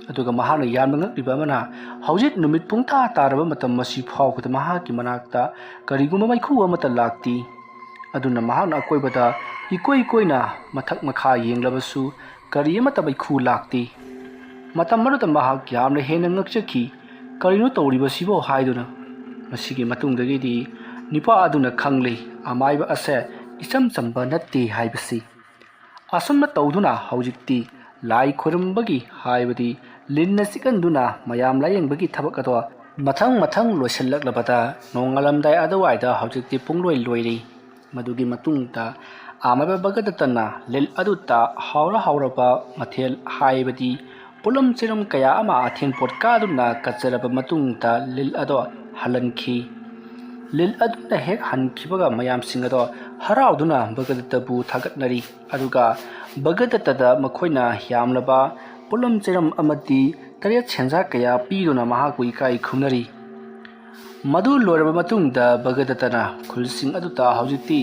ꯑꯗꯨꯒ ꯃꯍꯥꯛꯅ ꯌꯥꯝꯅ ꯉꯛꯂꯤꯕ ꯑꯃꯅ, ꯍꯧꯖꯤꯛ ꯅꯨꯃꯤꯠ ꯄꯨꯡꯇꯥ ꯇꯥꯔꯕ ꯃꯇꯝ ꯑꯁꯤ ꯐꯥꯎꯕꯗ ꯃꯍꯥꯛꯀꯤ ꯃꯅꯥꯛꯇ ꯀꯔꯤꯒꯨꯝꯕ ꯃꯩꯈꯨ ꯑꯃꯠꯇ ꯂꯥꯛꯇꯦ꯫ ꯑꯗꯨꯅ ꯃꯍꯥꯛꯅ ꯑꯀꯣꯏꯕꯗ ꯏꯀꯣꯏ ꯀꯣꯏꯅ ꯃꯊꯛ ꯃꯈꯥ ꯌꯦꯡꯂꯕꯁꯨ ꯀꯔꯤ ꯑꯃꯠꯇ ꯃꯩꯈꯨ ꯂꯥꯛꯇꯦ꯫ ꯃꯇꯝ ꯑꯗꯨꯗ ꯃꯍꯥꯛ ꯌꯥꯝꯅ ꯍꯦꯟꯅ ꯉꯛꯆꯈꯤ꯫ "ꯀꯔꯤꯅꯣ ꯇꯧꯔꯤꯕꯁꯤꯕꯣ?" ꯍꯥꯏꯗꯨꯅ꯫ ꯃꯁꯤꯒꯤ ꯃꯇꯨꯡꯗꯒꯤꯗꯤ ꯅꯤꯄꯥ ꯑꯗꯨꯅ ꯈꯪꯂꯦ, ꯑꯃꯥꯏꯕ ꯑꯁꯦ ꯏꯆꯝ ꯆꯝꯕ ꯅꯠꯇꯦ ꯍꯥꯏꯕꯁꯤ꯫ ꯑꯁꯨꯝꯅ ꯇꯧꯗꯨꯅ ꯍꯧꯖꯤꯛꯇꯤ ꯂꯥꯏ ꯈꯣꯏꯔꯝꯕꯒꯤ, ꯍꯥꯏꯕꯗꯤ ꯂꯤꯟꯅ ꯆꯤꯛꯍꯟꯗꯨꯅ ꯃꯌꯥꯝ ꯂꯥꯏꯌꯦꯡꯕꯒꯤ ꯊꯕꯛ ꯑꯗꯣ ꯃꯊꯪ ꯃꯊꯪ ꯂꯣꯏꯁꯤꯜꯂꯛꯂꯕꯗ ꯅꯣꯡꯉꯥꯜꯂꯝꯗꯥꯏ ꯑꯗꯨꯋꯥꯏꯗ ꯍꯧꯖꯤꯛꯇꯤ ꯄꯨꯡꯂꯣꯏ ꯂꯣꯏꯔꯦ꯫ ꯃꯗꯨꯒꯤ ꯃꯇꯨꯡꯗ ꯑꯃꯥꯏꯕ ꯚꯒꯗꯠꯇꯅ ꯂꯤꯜ ꯑꯗꯨꯗ ꯍꯥꯎꯔ ꯍꯥꯎꯔꯕ ꯃꯊꯦꯜ, ꯍꯥꯏꯕꯗꯤ ꯄꯣꯠꯂꯝ ꯆꯩꯔꯝ ꯀꯌꯥ ꯑꯃ ꯑꯊꯦꯟ ꯄꯣꯠ ꯀꯥꯗꯨꯅ ꯀꯠꯆꯔꯕ ꯃꯇꯨꯡꯗ ꯂꯤꯜ ꯑꯗꯣ ꯍꯜꯍꯟꯈꯤ꯫ ꯂꯤꯜ ꯑꯗꯨꯅ ꯍꯦꯛ ꯍꯟꯈꯤꯕꯒ ꯃꯌꯥꯝꯁꯤꯡ ꯑꯗꯣ ꯍꯔꯥꯎꯗꯨꯅ ꯚꯒꯗꯠꯇꯕꯨ ꯊꯥꯒꯠꯅꯔꯤ꯫ ꯑꯗꯨꯒ ꯚꯒꯗꯠꯇꯗ ꯃꯈꯣꯏꯅ ꯌꯥꯝꯂꯕ ꯄꯣꯠꯂꯝ ꯆꯩꯔꯝ ꯑꯃꯗꯤ ꯇꯔꯦꯠ ꯁꯦꯟꯖꯥ ꯀꯌꯥ ꯄꯤꯗꯨꯅ ꯃꯍꯥꯛꯄꯨ ꯏꯀꯥꯏ ꯈꯨꯝꯅꯔꯤ꯫ ꯃꯗꯨ ꯂꯣꯏꯔꯕ ꯃꯇꯨꯡꯗ ꯚꯒꯗꯠꯇꯅ ꯈꯨꯜꯁꯤꯡ ꯑꯗꯨꯗ ꯍꯧꯖꯤꯛꯇꯤ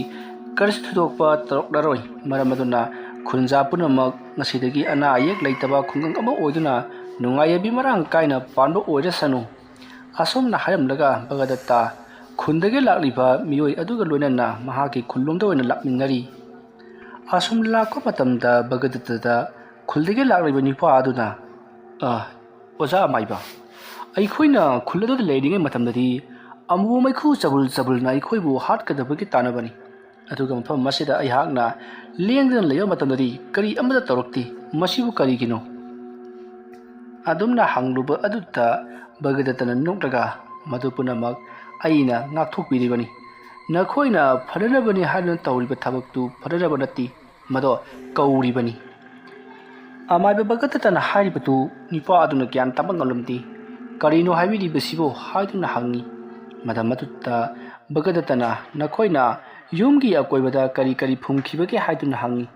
ꯀꯔꯤꯁꯨ ꯊꯣꯏꯗꯣꯛꯄ ꯇꯧꯔꯛꯂꯔꯣꯏ, ꯃꯔꯝ ꯑꯗꯨꯅ ꯈꯨꯟꯖꯥ ꯄꯨꯝꯅꯃꯛ ꯉꯁꯤꯗꯒꯤ ꯑꯅꯥ ꯑꯌꯦꯛ ꯂꯩꯇꯕ ꯈꯨꯡꯒꯪ ꯑꯃ ꯑꯣꯏꯗꯨꯅ ꯅꯨꯡꯉꯥꯏ ꯌꯥꯏꯕꯤ ꯃꯔꯥꯡ ꯀꯥꯏꯅ ꯄꯥꯟꯕ ꯑꯣꯏꯔꯁꯅꯨ꯫ ꯑꯁꯨꯝꯅ ꯍꯥꯏꯔꯝꯂꯒ ꯚꯒꯗꯠꯇ ꯈꯨꯟꯗꯒꯤ ꯂꯥꯛꯂꯤꯕ ꯃꯤꯑꯣꯏ ꯑꯗꯨꯒ ꯂꯣꯏꯅꯅ ꯃꯍꯥꯛꯀꯤ ꯈꯨꯜꯂꯣꯝꯗ ꯑꯣꯏꯅ ꯂꯥꯛꯃꯤꯟꯅꯔꯤ꯫ ꯑꯁꯨꯝ ꯂꯥꯛꯄ ꯃꯇꯝꯗ ꯚꯒꯗꯠꯇꯗ ꯈꯨꯜꯗꯒꯤ ꯂꯥꯛꯂꯤꯕ ꯅꯤꯄꯥ ꯑꯗꯨꯅ, "ꯑ, ꯑꯣꯖꯥ ꯑꯃꯥꯏꯕ, ꯑꯩꯈꯣꯏꯅ ꯈꯨꯜ ꯑꯗꯨꯗ ꯂꯩꯔꯤꯉꯩ ꯃꯇꯝꯗꯗꯤ ꯑꯃꯨꯕ ꯃꯩꯈꯨ ꯆꯕꯨꯜ ꯆꯕꯨꯜꯅ ꯑꯩꯈꯣꯏꯕꯨ ꯍꯥꯠꯀꯗꯕꯒꯤ ꯇꯥꯟꯅꯕꯅꯤ꯫ ꯑꯗꯨꯒ ꯃꯐꯝ ꯑꯁꯤꯗ ꯑꯩꯍꯥꯛꯅ ꯂꯦꯡꯗꯅ ꯂꯩꯕ ꯃꯇꯝꯗꯗꯤ ꯀꯔꯤ ꯑꯃꯠꯇ ꯇꯧꯔꯛꯇꯦ꯫ ꯃꯁꯤꯕꯨ ꯀꯔꯤꯒꯤꯅꯣ?" ꯑꯗꯨꯝꯅ ꯍꯪꯂꯨꯕ ꯑꯗꯨꯗ ꯚꯒꯗꯠꯇꯅ ꯅꯣꯛꯂꯒ, "ꯃꯗꯨ ꯄꯨꯝꯅꯃꯛ ꯑꯩꯅ ꯉꯥꯛꯊꯣꯛꯄꯤꯔꯤꯕꯅꯤ꯫ ꯅꯈꯣꯏꯅ ꯐꯅꯅꯕꯅꯤ ꯍꯥꯏꯗꯨꯅ ꯇꯧꯔꯤꯕ ꯊꯕꯛꯇꯨ ꯐꯅꯅꯕ ꯅꯠꯇꯦ, ꯃꯗꯣ ꯀꯧꯔꯤꯕꯅꯤ꯫" ꯑꯃꯥꯏꯕ ꯚꯒꯗꯠꯇꯅ ꯍꯥꯏꯔꯤꯕꯗꯨ ꯅꯤꯄꯥ ꯑꯗꯨꯅ ꯒ꯭ꯌꯥꯟ ꯇꯥꯕ ꯉꯝꯂꯝꯗꯦ꯫ "ꯀꯔꯤꯅꯣ ꯍꯥꯏꯕꯤꯔꯤꯕꯁꯤꯕꯨ?" ꯍꯥꯏꯗꯨꯅ ꯍꯪꯉꯤ꯫ ꯃꯇꯝ ꯑꯗꯨꯗ ꯚꯒꯗꯠꯇꯅ, "ꯅꯈꯣꯏꯅ ꯌꯨꯝꯒꯤ ꯑꯀꯣꯏꯕꯗ ꯀꯔꯤ ꯀꯔꯤ ꯐꯨꯝꯈꯤꯕꯒꯦ?" ꯍꯥꯏꯗꯨꯅ ꯍꯪꯉꯤ꯫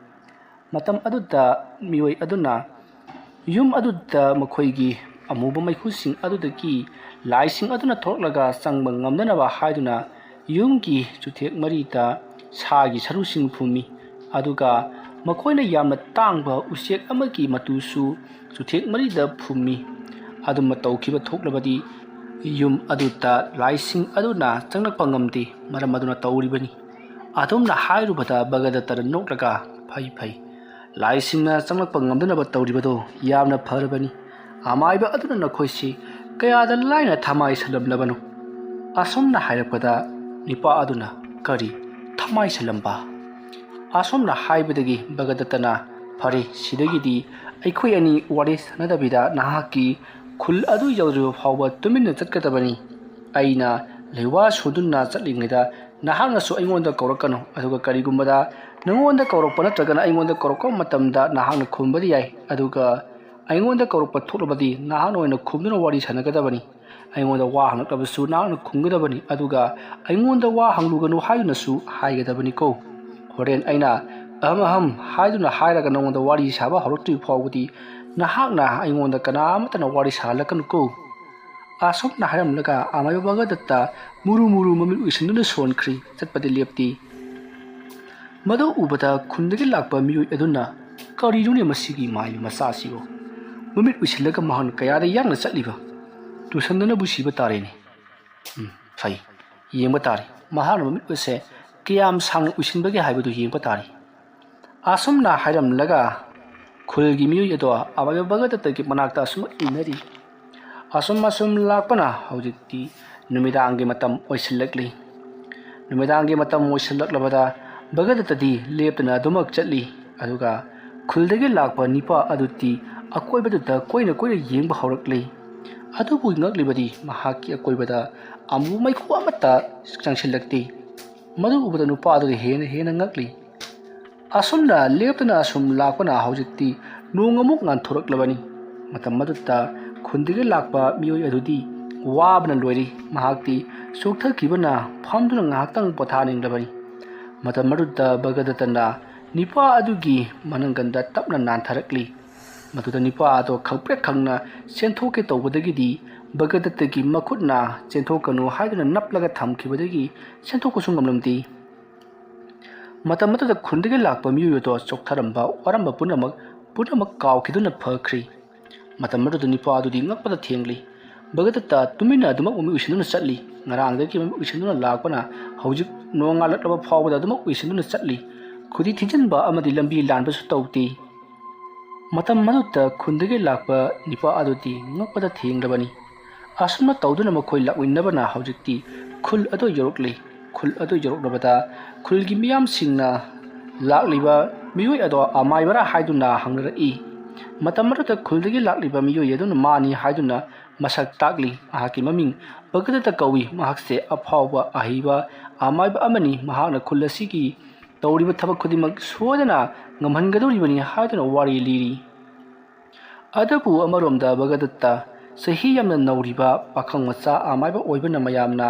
ꯃꯇꯝ ꯑꯗꯨꯗ ꯃꯤꯑꯣꯏ ꯑꯗꯨꯅ ꯌꯨꯝ ꯑꯗꯨꯗ ꯃꯈꯣꯏꯒꯤ ꯑꯃꯨꯕ ꯃꯩꯈꯨꯁꯤꯡ ꯑꯗꯨꯗꯒꯤ ꯂꯥꯏꯁꯤꯡ ꯑꯗꯨꯅ ꯊꯣꯛꯂꯒ ꯆꯪꯕ ꯉꯝꯗꯅꯕ ꯍꯥꯏꯗꯨꯅ ꯌꯨꯝꯒꯤ ꯆꯨꯊꯦꯛ ꯃꯔꯤꯗ ꯁꯥꯒꯤ ꯁꯔꯨꯁꯤꯡ ꯐꯨꯝꯃꯤ꯫ ꯑꯗꯨꯒ ꯃꯈꯣꯏꯅ ꯌꯥꯝꯅ ꯇꯥꯡꯕ ꯎꯆꯦꯛ ꯑꯃꯒꯤ ꯃꯇꯨꯁꯨ ꯆꯨꯊꯦꯛ ꯃꯔꯤꯗ ꯐꯨꯝꯃꯤ꯫ ꯑꯗꯨꯝꯅ ꯇꯧꯈꯤꯕ ꯊꯣꯛꯂꯕꯗꯤ ꯌꯨꯝ ꯑꯗꯨꯗ ꯂꯥꯏꯁꯤꯡ ꯑꯗꯨꯅ ꯆꯪꯂꯛꯄ ꯉꯝꯗꯦ, ꯃꯔꯝ ꯑꯗꯨꯅ ꯇꯧꯔꯤꯕꯅꯤ꯫ ꯑꯗꯨꯝꯅ ꯍꯥꯏꯔꯨꯕꯗ ꯚꯒꯗꯠꯇꯅ ꯅꯣꯛꯂꯒ, "ꯐꯩ, ꯐꯩ꯫ ꯂꯥꯏꯁꯤꯡꯅ ꯆꯪꯂꯛꯄ ꯉꯝꯗꯅꯕ ꯇꯧꯔꯤꯕꯗꯣ ꯌꯥꯝꯅ ꯐꯔꯕꯅꯤ꯫ ꯑꯃꯥꯏꯕ ꯑꯗꯨꯅ ꯅꯈꯣꯏꯁꯤ ꯀꯌꯥꯗ ꯂꯥꯏꯅ ꯊꯃꯥꯏ ꯁꯜꯂꯝꯂꯕꯅꯣ?" ꯑꯁꯨꯝꯅ ꯍꯥꯏꯔꯛꯄꯗ ꯅꯨꯄꯥ ꯑꯗꯨꯅ, "ꯀꯔꯤ ꯊꯃꯥꯏ ꯁꯜꯂꯝꯕ?" ꯑꯁꯨꯝꯅ ꯍꯥꯏꯕꯗꯒꯤ ꯚꯒꯗꯠꯇꯅ, "ꯐꯔꯦ, ꯁꯤꯗꯒꯤꯗꯤ ꯑꯩꯈꯣꯏ ꯑꯅꯤ ꯋꯥꯔꯤ ꯁꯥꯟꯅꯗꯕꯤꯗ ꯅꯍꯥꯛꯀꯤ ꯈꯨꯜ ꯑꯗꯨ ꯌꯧꯗ꯭ꯔꯤꯕ ꯐꯥꯎꯕ ꯇꯨꯃꯤꯟꯅ ꯆꯠꯀꯗꯕꯅꯤ꯫ ꯑꯩꯅ ꯂꯩꯋꯥ ꯁꯨꯗꯨꯅ ꯆꯠꯂꯤꯉꯩꯗ ꯅꯍꯥꯛꯅꯁꯨ ꯑꯩꯉꯣꯟꯗ ꯀꯧꯔꯛꯀꯅꯨ꯫ ꯑꯗꯨꯒ ꯀꯔꯤꯒꯨꯝꯕꯗ ꯅꯉꯣꯟꯗ ꯀꯧꯔꯛꯄ ꯅꯠꯇ꯭ꯔꯒꯅ ꯑꯩꯉꯣꯟꯗ ꯀꯧꯔꯛꯄ ꯃꯇꯝꯗ ꯅꯍꯥꯛꯅ ꯈꯨꯝꯕꯗꯤ ꯌꯥꯏ꯫ ꯑꯗꯨꯒ ꯑꯩꯉꯣꯟꯗ ꯀꯧꯔꯛꯄ ꯊꯣꯛꯂꯕꯗꯤ ꯅꯍꯥꯛꯅ ꯑꯣꯏꯅ ꯈꯨꯝꯗꯨꯅ ꯋꯥꯔꯤ ꯁꯥꯟꯅꯒꯗꯕꯅꯤ꯫ ꯑꯩꯉꯣꯟꯗ ꯋꯥ ꯍꯪꯂꯛꯂꯕꯁꯨ ꯅꯍꯥꯛꯅ ꯈꯨꯝꯒꯗꯕꯅꯤ꯫ ꯑꯗꯨꯒ ꯑꯩꯉꯣꯟꯗ ꯋꯥ ꯍꯪꯂꯨꯒꯅꯨ ꯍꯥꯏꯗꯨꯅꯁꯨ ꯍꯥꯏꯒꯗꯕꯅꯤꯀꯣ꯫ ꯍꯣꯔꯦꯟ ꯑꯩꯅ ꯑꯍꯝ ꯑꯍꯝ ꯍꯥꯏꯗꯨꯅ ꯍꯥꯏꯔꯒ ꯅꯉꯣꯟꯗ ꯋꯥꯔꯤ ꯁꯥꯕ ꯍꯧꯔꯛꯇ꯭ꯔꯤꯕ ꯐꯥꯎꯕꯗꯤ ꯅꯍꯥꯛꯅ ꯑꯩꯉꯣꯟꯗ ꯀꯅꯥ ꯑꯃꯠꯇꯅ ꯋꯥꯔꯤ ꯁꯥꯍꯜꯂꯛꯀꯅꯨꯀꯣ꯫" ꯑꯁꯨꯝꯅ ꯍꯥꯏꯔꯝꯂꯒ ꯑꯃꯥꯏꯕ ꯚꯒꯗꯠꯇ ꯃꯨꯔꯨ ꯃꯨꯔꯨ ꯃꯃꯤꯠ ꯎꯏꯁꯤꯟꯗꯨꯅ ꯁꯣꯟꯈ꯭ꯔꯤ, ꯆꯠꯄꯗꯤ ꯂꯦꯞꯇꯦ꯫ ꯃꯗꯨ ꯎꯕꯗ ꯈꯨꯟꯗꯒꯤ ꯂꯥꯛꯄ ꯃꯤꯑꯣꯏ ꯑꯗꯨꯅ, "ꯀꯔꯤꯅꯣꯅꯦ ꯃꯁꯤꯒꯤ ꯃꯥꯏꯕ ꯃꯆꯥꯁꯤꯕꯨ? ꯃꯃꯤꯠ ꯎꯏꯁꯤꯜꯂꯒ ꯃꯍꯥꯛꯅ ꯀꯌꯥꯗ ꯌꯥꯡꯅ ꯆꯠꯂꯤꯕ? ꯇꯨꯁꯟꯗꯅꯕꯨ ꯁꯤꯕ ꯇꯥꯔꯦꯅꯦ꯫ ꯎꯝ, ꯐꯩ, ꯌꯦꯡꯕ ꯇꯥꯔꯦ꯫ ꯃꯍꯥꯛꯅ ꯃꯃꯤꯠ ꯑꯁꯦ ꯀꯌꯥꯝ ꯁꯥꯡꯅ ꯎꯏꯁꯤꯟꯕꯒꯦ ꯍꯥꯏꯕꯗꯨ ꯌꯦꯡꯕ ꯇꯥꯔꯦ꯫" ꯑꯁꯨꯝꯅ ꯍꯥꯏꯔꯝꯂꯒ ꯈꯨꯜꯒꯤ ꯃꯤꯑꯣꯏ ꯑꯗꯣ ꯑꯃꯥꯏꯕ ꯚꯒꯗꯠꯇꯒꯤ ꯃꯅꯥꯛꯇ ꯑꯁꯨꯝ ꯏꯟꯅꯔꯤ꯫ ꯑꯁꯨꯝ ꯑꯁꯨꯝ ꯂꯥꯛꯄꯅ ꯍꯧꯖꯤꯛꯇꯤ ꯅꯨꯃꯤꯗꯥꯡꯒꯤ ꯃꯇꯝ ꯑꯣꯏꯁꯤꯜꯂꯛꯂꯤ꯫ ꯅꯨꯃꯤꯗꯥꯡꯒꯤ ꯃꯇꯝ ꯑꯣꯏꯁꯤꯜꯂꯛꯂꯕꯗ ꯚꯒꯗꯠꯇꯗꯤ ꯂꯦꯞꯇꯅ ꯑꯗꯨꯃꯛ ꯆꯠꯂꯤ꯫ ꯑꯗꯨꯒ ꯈꯨꯜꯗꯒꯤ ꯂꯥꯛꯄ ꯅꯤꯄꯥ ꯑꯗꯨꯗꯤ ꯑꯀꯣꯏꯕꯗꯨꯗ ꯀꯣꯏꯅ ꯀꯣꯏꯅ ꯌꯦꯡꯕ ꯍꯧꯔꯛꯂꯤ꯫ ꯑꯗꯨꯕꯨ ꯉꯛꯂꯤꯕꯗꯤ ꯃꯍꯥꯛꯀꯤ ꯑꯀꯣꯏꯕꯗ ꯑꯃꯨꯕ ꯃꯩꯈꯨ ꯑꯃꯠꯇ ꯆꯪꯁꯤꯜꯂꯛꯇꯦ꯫ ꯃꯗꯨ ꯎꯕꯗ ꯅꯨꯄꯥ ꯑꯗꯨꯗꯤ ꯍꯦꯟꯅ ꯍꯦꯟꯅ ꯉꯛꯂꯤ꯫ ꯑꯁꯨꯝꯅ ꯂꯦꯞꯇꯅ ꯑꯁꯨꯝ ꯂꯥꯛꯄꯅ ꯍꯧꯖꯤꯛꯇꯤ ꯅꯣꯡ ꯑꯃꯨꯛ ꯉꯥꯟꯊꯣꯔꯛꯂꯕꯅꯤ꯫ ꯃꯇꯝ ꯑꯗꯨꯗ ꯈꯨꯟꯗꯒꯤ ꯂꯥꯛꯄ ꯃꯤꯑꯣꯏ ꯑꯗꯨꯗꯤ ꯋꯥꯕꯅ ꯂꯣꯏꯔꯤ꯫ ꯃꯍꯥꯛꯇꯤ ꯆꯣꯛꯊꯈꯤꯕꯅ ꯐꯝꯗꯨꯅ ꯉꯥꯏꯍꯥꯛꯇꯪ ꯄꯣꯊꯥꯅꯤꯡꯂꯕꯅꯤ꯫ ꯃꯇꯝ ꯑꯗꯨꯗ ꯚꯒꯗꯠꯇꯅ ꯅꯤꯄꯥ ꯑꯗꯨꯒꯤ ꯃꯅꯪꯒꯟꯗ ꯇꯞꯅ ꯅꯥꯟꯊꯔꯛꯂꯤ꯫ ꯃꯗꯨꯗ ꯅꯤꯄꯥ ꯑꯗꯣ ꯈꯪꯄ꯭ꯔꯦꯛ ꯈꯪꯅ ꯆꯦꯟꯊꯣꯛꯀꯦ ꯇꯧꯕꯗꯒꯤꯗꯤ ꯚꯒꯗꯠꯇꯒꯤ ꯃꯈꯨꯠꯅ "ꯆꯦꯟꯊꯣꯛꯀꯅꯨ" ꯍꯥꯏꯗꯨꯅ ꯅꯞꯂꯒ ꯊꯝꯈꯤꯕꯗꯒꯤ ꯆꯦꯟꯊꯣꯛꯄꯁꯨ ꯉꯝꯂꯝꯗꯦ꯫ ꯃꯇꯝ ꯑꯗꯨꯗ ꯈꯨꯟꯗꯒꯤ ꯂꯥꯛꯄ ꯃꯤꯑꯣꯏ ꯑꯗꯣ ꯆꯣꯛꯊꯔꯝꯕ, ꯋꯥꯔꯝꯕ ꯄꯨꯝꯅꯃꯛ, ꯄꯨꯝꯅꯃꯛ ꯀꯥꯎꯈꯤꯗꯨꯅ ꯐꯈ꯭ꯔꯤ꯫ ꯃꯇꯝ ꯑꯗꯨꯗ ꯅꯤꯄꯥ ꯑꯗꯨꯗꯤ ꯉꯛꯄꯗ ꯊꯦꯡꯂꯤ꯫ ꯚꯒꯗꯠꯇ ꯇꯨꯃꯤꯟꯅ ꯑꯗꯨꯃꯛ ꯃꯃꯤꯠ ꯎꯏꯁꯤꯟꯗꯨꯅ ꯆꯠꯂꯤ꯫ ꯉꯔꯥꯡꯗꯒꯤ ꯃꯃꯤꯠ ꯎꯏꯁꯤꯟꯗꯨꯅ ꯂꯥꯛꯄꯅ ꯍꯧꯖꯤꯛ ꯅꯣꯡꯉꯥꯜꯂꯛꯂꯕ ꯐꯥꯎꯕꯗ ꯑꯗꯨꯃꯛ ꯎꯏꯁꯤꯟꯗꯨꯅ ꯆꯠꯂꯤ꯫ ꯈꯨꯗꯤ ꯊꯤꯟꯖꯤꯟꯕ ꯑꯃꯗꯤ ꯂꯝꯕꯤ ꯂꯥꯟꯕꯁꯨ ꯇꯧꯗꯦ꯫ ꯃꯇꯝ ꯑꯗꯨꯗ ꯈꯨꯟꯗꯒꯤ ꯂꯥꯛꯄ ꯅꯤꯄꯥ ꯑꯗꯨꯗꯤ ꯉꯛꯄꯗ ꯊꯦꯡꯂꯕꯅꯤ꯫ ꯑꯁꯨꯝꯅ ꯇꯧꯗꯨꯅ ꯃꯈꯣꯏ ꯂꯥꯛꯃꯤꯟꯅꯕꯅ ꯍꯧꯖꯤꯛꯇꯤ ꯈꯨꯜ ꯑꯗꯨ ꯌꯧꯔꯛꯂꯤ꯫ ꯈꯨꯜ ꯑꯗꯨ ꯌꯧꯔꯛꯂꯕꯗ ꯈꯨꯜꯒꯤ ꯃꯤꯌꯥꯝꯁꯤꯡꯅ ꯂꯥꯛꯂꯤꯕ ꯃꯤꯑꯣꯏ ꯑꯗꯣ ꯑꯃꯥꯏꯕꯔꯥ ꯍꯥꯏꯗꯨꯅ ꯍꯪꯅꯔꯛꯏ꯫ ꯃꯇꯝ ꯑꯗꯨꯗ ꯈꯨꯜꯗꯒꯤ ꯂꯥꯛꯂꯤꯕ ꯃꯤꯑꯣꯏ ꯑꯗꯨꯅ ꯃꯥꯅꯤ ꯍꯥꯏꯗꯨꯅ ꯃꯁꯛ ꯇꯥꯛꯂꯤ꯫ ꯃꯍꯥꯛꯀꯤ ꯃꯃꯤꯡ ꯚꯒꯗꯠꯇ ꯀꯧꯏ꯫ ꯃꯍꯥꯛꯁꯦ ꯑꯐꯥꯎꯕ ꯑꯍꯩꯕ ꯑꯃꯥꯏꯕ ꯑꯃꯅꯤ꯫ ꯃꯍꯥꯛꯅ ꯈꯨꯜ ꯑꯁꯤꯒꯤ ꯇꯧꯔꯤꯕ ꯊꯕꯛ ꯈꯨꯗꯤꯡꯃꯛ ꯁꯣꯏꯗꯅ ꯉꯝꯍꯟꯒꯗꯧꯔꯤꯕꯅꯤ ꯍꯥꯏꯗꯨꯅ ꯋꯥꯔꯤ ꯂꯤꯔꯤ꯫ ꯑꯗꯨꯕꯨ ꯑꯃꯔꯣꯝꯗ ꯚꯒꯗꯠꯇ ꯆꯍꯤ ꯌꯥꯝꯅ ꯅꯧꯔꯤꯕ ꯄꯥꯈꯪ ꯃꯆꯥ ꯑꯃꯥꯏꯕ ꯑꯣꯏꯕꯅ ꯃꯌꯥꯝꯅ,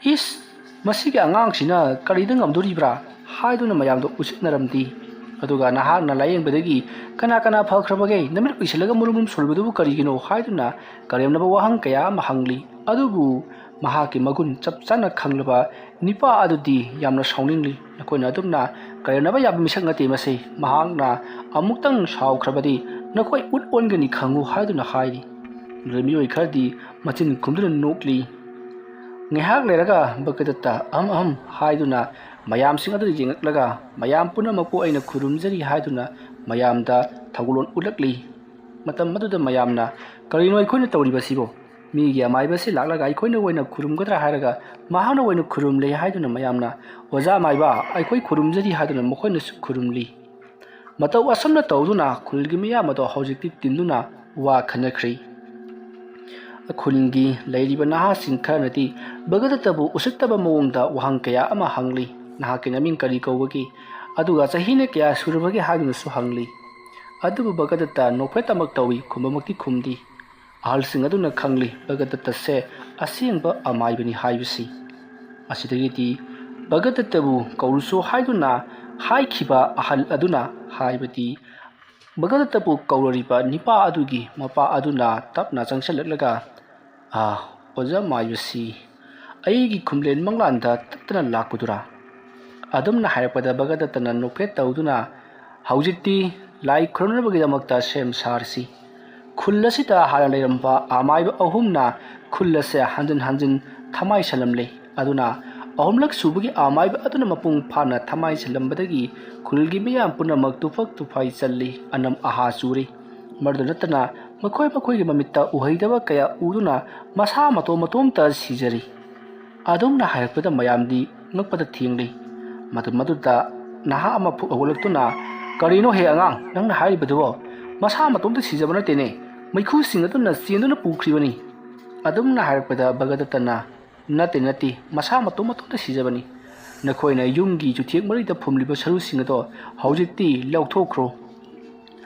"ꯏꯁ, ꯃꯁꯤꯒꯤ ꯑꯉꯥꯡꯁꯤꯅ ꯀꯔꯤꯗ ꯉꯝꯗꯣꯔꯤꯕ꯭ꯔꯥ?" ꯍꯥꯏꯗꯨꯅ ꯃꯌꯥꯝꯗ ꯎꯁꯤꯠꯅꯔꯝꯗꯦ꯫ ꯑꯗꯨꯒ ꯅꯍꯥꯛꯅ ꯂꯥꯌꯦꯡꯕꯗꯒꯤ ꯀꯅꯥ ꯀꯅꯥ ꯐꯈ꯭ꯔꯕꯒꯦ? ꯅꯃꯤꯠ ꯎꯏꯁꯤꯜꯂꯒ ꯃꯨꯔꯨꯝ ꯃꯨꯔꯨꯝ ꯁꯣꯜꯂꯤꯕꯗꯨꯕꯨ ꯀꯔꯤꯒꯤꯅꯣ? ꯍꯥꯏꯗꯨꯅ ꯀꯔꯦꯝꯅꯕ ꯋꯥꯍꯪ ꯀꯌꯥ ꯑꯃ ꯍꯪꯂꯤ꯫ ꯑꯗꯨꯕꯨ ꯃꯍꯥꯛꯀꯤ ꯃꯒꯨꯟ ꯆꯞ ꯆꯥꯅ ꯈꯪꯂꯕ ꯅꯤꯄꯥ ꯑꯗꯨꯗꯤ ꯌꯥꯝꯅ ꯁꯥꯎꯅꯤꯡꯂꯤ꯫ "ꯅꯈꯣꯏꯅ ꯑꯗꯨꯝꯅ ꯀꯔꯦꯝꯅꯕ ꯌꯥꯕ ꯃꯤꯁꯛ ꯅꯠꯇꯦ ꯃꯁꯤ꯫ ꯃꯍꯥꯛꯅ ꯑꯃꯨꯛꯇꯪ ꯁꯥꯎꯈ꯭ꯔꯕꯗꯤ ꯅꯈꯣꯏ ꯎꯠ ꯑꯣꯟꯒꯅꯤ ꯈꯪꯉꯨ" ꯍꯥꯏꯗꯨꯅ ꯍꯥꯏꯔꯤ꯫ ꯑꯗꯨꯗ ꯃꯤꯑꯣꯏ ꯈꯔꯗꯤ ꯃꯆꯤꯟ ꯈꯨꯝꯗꯨꯅ ꯅꯣꯛꯂꯤ꯫ ꯉꯥꯏꯍꯥꯛ ꯂꯩꯔꯒ ꯚꯒꯗꯠꯇ "ꯑꯍꯝ ꯑꯍꯝ" ꯍꯥꯏꯗꯨꯅ ꯃꯌꯥꯝꯁꯤꯡ ꯑꯗꯨꯗ ꯌꯦꯡꯂꯛꯂꯒ, "ꯃꯌꯥꯝ ꯄꯨꯝꯅꯃꯛꯄꯨ ꯑꯩꯅ ꯈꯨꯔꯨꯝꯖꯔꯤ" ꯍꯥꯏꯗꯨꯅ ꯃꯌꯥꯝꯗ ꯊꯧꯒꯜꯂꯣꯟ ꯎꯠꯂꯛꯂꯤ꯫ ꯃꯇꯝ ꯑꯗꯨꯗ ꯃꯌꯥꯝꯅ, "ꯀꯔꯤꯅꯣ ꯑꯩꯈꯣꯏꯅ ꯇꯧꯔꯤꯕꯁꯤꯕꯣ? ꯃꯤꯒꯤ ꯑꯃꯥꯏꯕꯁꯤ ꯂꯥꯛꯂꯒ ꯑꯩꯈꯣꯏꯅ ꯑꯣꯏꯅ ꯈꯨꯔꯨꯝꯒꯗ꯭ꯔꯥ ꯍꯥꯏꯔꯒ ꯃꯍꯥꯛꯅ ꯑꯣꯏꯅ ꯈꯨꯔꯨꯝꯂꯦ" ꯍꯥꯏꯗꯨꯅ ꯃꯌꯥꯝꯅ, "ꯑꯣꯖꯥ ꯑꯃꯥꯏꯕ, ꯑꯩꯈꯣꯏ ꯈꯨꯔꯨꯝꯖꯔꯤ" ꯍꯥꯏꯗꯨꯅ ꯃꯈꯣꯏꯅꯁꯨ ꯈꯨꯔꯨꯝꯂꯤ꯫ ꯃꯇꯧ ꯑꯁꯨꯝꯅ ꯇꯧꯗꯨꯅ ꯈꯨꯜꯒꯤ ꯃꯤꯌꯥꯝ ꯑꯗꯣ ꯍꯧꯖꯤꯛꯇꯤ ꯇꯤꯟꯗꯨꯅ ꯋꯥ ꯈꯟꯅꯈ꯭ꯔꯤ꯫ ꯈꯨꯜꯒꯤ ꯂꯩꯔꯤꯕ ꯅꯍꯥꯁꯤꯡ ꯈꯔꯅꯗꯤ ꯚꯒꯗꯠꯇꯕꯨ ꯎꯁꯤꯠꯇꯕ ꯃꯑꯣꯡꯗ ꯋꯥꯍꯪ ꯀꯌꯥ ꯑꯃ ꯍꯪꯂꯤ꯫ "ꯅꯍꯥꯛꯀꯤ ꯅꯃꯤꯡ ꯀꯔꯤ ꯀꯧꯕꯒꯦ? ꯑꯗꯨꯒ ꯆꯍꯤꯅ ꯀꯌꯥ ꯁꯨꯔꯕꯒꯦ?" ꯍꯥꯏꯗꯨꯅꯁꯨ ꯍꯪꯂꯤ꯫ ꯑꯗꯨꯕꯨ ꯚꯒꯗꯠꯇ ꯅꯣꯛꯐꯦꯠ ꯑꯃꯛ ꯇꯧꯏ, ꯈꯨꯝꯕꯃꯛꯇꯤ ꯈꯨꯝꯗꯦ꯫ ꯑꯍꯜꯁꯤꯡ ꯑꯗꯨꯅ ꯈꯪꯂꯤ ꯚꯒꯗꯠꯇꯁꯦ ꯑꯁꯦꯡꯕ ꯑꯃꯥꯏꯕꯅꯤ ꯍꯥꯏꯕꯁꯤ꯫ ꯑꯁꯤꯗꯒꯤꯗꯤ ꯚꯒꯗꯠꯇꯕꯨ ꯀꯧꯔꯨꯁꯣ ꯍꯥꯏꯗꯨꯅ ꯍꯥꯏꯈꯤꯕ ꯑꯍꯜ ꯑꯗꯨꯅ ꯍꯥꯏꯕꯗꯤ ꯚꯒꯗꯠꯇꯕꯨ ꯀꯧꯔꯔꯤꯕ ꯅꯤꯄꯥ ꯑꯗꯨꯒꯤ ꯃꯄꯥ ꯑꯗꯨꯅ ꯇꯞꯅ ꯆꯪꯁꯤꯜꯂꯛꯂꯒ, "ꯑꯥ, ꯑꯣꯖꯥ ꯃꯥꯏꯕꯁꯤ ꯑꯩꯒꯤ ꯈꯨꯝꯂꯦꯟ ꯃꯪꯂꯥꯟꯗ ꯇꯠꯇꯅ ꯂꯥꯛꯄꯗꯨꯔꯥ?" ꯑꯗꯨꯝꯅ ꯍꯥꯏꯔꯛꯄꯗ ꯚꯒꯗꯠꯇꯅ ꯅꯣꯛꯐꯦꯠ ꯇꯧꯗꯨꯅ, "ꯍꯧꯖꯤꯛꯇꯤ ꯂꯥꯏ ꯈꯨꯔꯨꯝꯅꯕꯒꯤꯗꯃꯛꯇ ꯁꯦꯝ ꯁꯥꯔꯁꯤ꯫ ꯈꯨꯜ ꯑꯁꯤꯗ ꯍꯥꯟꯅ ꯂꯩꯔꯝꯕ ꯑꯃꯥꯏꯕ ꯑꯍꯨꯝꯅ ꯈꯨꯜ ꯑꯁꯦ ꯍꯟꯖꯤꯟ ꯍꯟꯖꯤꯟ ꯊꯃꯥꯏ ꯁꯜꯂꯝꯂꯦ꯫ ꯑꯗꯨꯅ ꯑꯍꯨꯝꯂꯛ ꯁꯨꯕꯒꯤ ꯑꯃꯥꯏꯕ ꯑꯗꯨꯅ ꯃꯄꯨꯡ ꯐꯥꯅ ꯊꯃꯥꯏ ꯁꯜꯂꯝꯕꯗꯒꯤ ꯈꯨꯜꯒꯤ ꯃꯤꯌꯥꯝ ꯄꯨꯝꯅꯃꯛ ꯇꯨꯐꯛ ꯇꯨꯐꯥꯏ ꯆꯜꯂꯤ, ꯑꯅꯝ ꯑꯍꯥ ꯆꯨꯔꯤ꯫ ꯃꯗꯨꯗ ꯅꯠꯇꯅ ꯃꯈꯣꯏ ꯃꯈꯣꯏꯒꯤ ꯃꯃꯤꯠꯇ ꯎꯍꯩꯗꯕ ꯀꯌꯥ ꯎꯗꯨꯅ ꯃꯁꯥ ꯃꯇꯣꯝ ꯃꯇꯣꯝꯇ ꯁꯤꯖꯔꯤ꯫" ꯑꯗꯨꯝꯅ ꯍꯥꯏꯔꯛꯄꯗ ꯃꯌꯥꯝꯗꯤ ꯉꯛꯄꯗ ꯊꯦꯡꯂꯤ꯫ ꯃꯗꯨ ꯃꯗꯨꯗ ꯅꯍꯥ ꯑꯃ ꯐꯨꯛ ꯍꯧꯒꯠꯂꯛꯇꯨꯅ, "ꯀꯔꯤꯅꯣ ꯍꯦ ꯑꯉꯥꯡ, ꯅꯪꯅ ꯍꯥꯏꯔꯤꯕꯗꯨꯕꯣ? ꯃꯁꯥ ꯃꯇꯣꯝꯇ ꯁꯤꯖꯕ ꯅꯠꯇꯦꯅꯦ꯫ ꯃꯩꯈꯨꯁꯤꯡ ꯑꯗꯨꯅ ꯆꯦꯟꯗꯨꯅ ꯄꯨꯈ꯭ꯔꯤꯕꯅꯤ꯫" ꯑꯗꯨꯝꯅ ꯍꯥꯏꯔꯛꯄꯗ ꯚꯒꯗꯠꯇꯅ, "ꯅꯠꯇꯦ, ꯅꯠꯇꯦ, ꯃꯁꯥ ꯃꯇꯣꯝ ꯃꯇꯣꯝꯇ ꯁꯤꯖꯕꯅꯤ꯫ ꯅꯈꯣꯏꯅ ꯌꯨꯝꯒꯤ ꯆꯨꯊꯦꯛ ꯃꯔꯤꯗ ꯐꯨꯝꯂꯤꯕ ꯁꯔꯨꯁꯤꯡ ꯑꯗꯣ ꯍꯧꯖꯤꯛꯇꯤ ꯂꯧꯊꯣꯛꯈ꯭ꯔꯣ꯫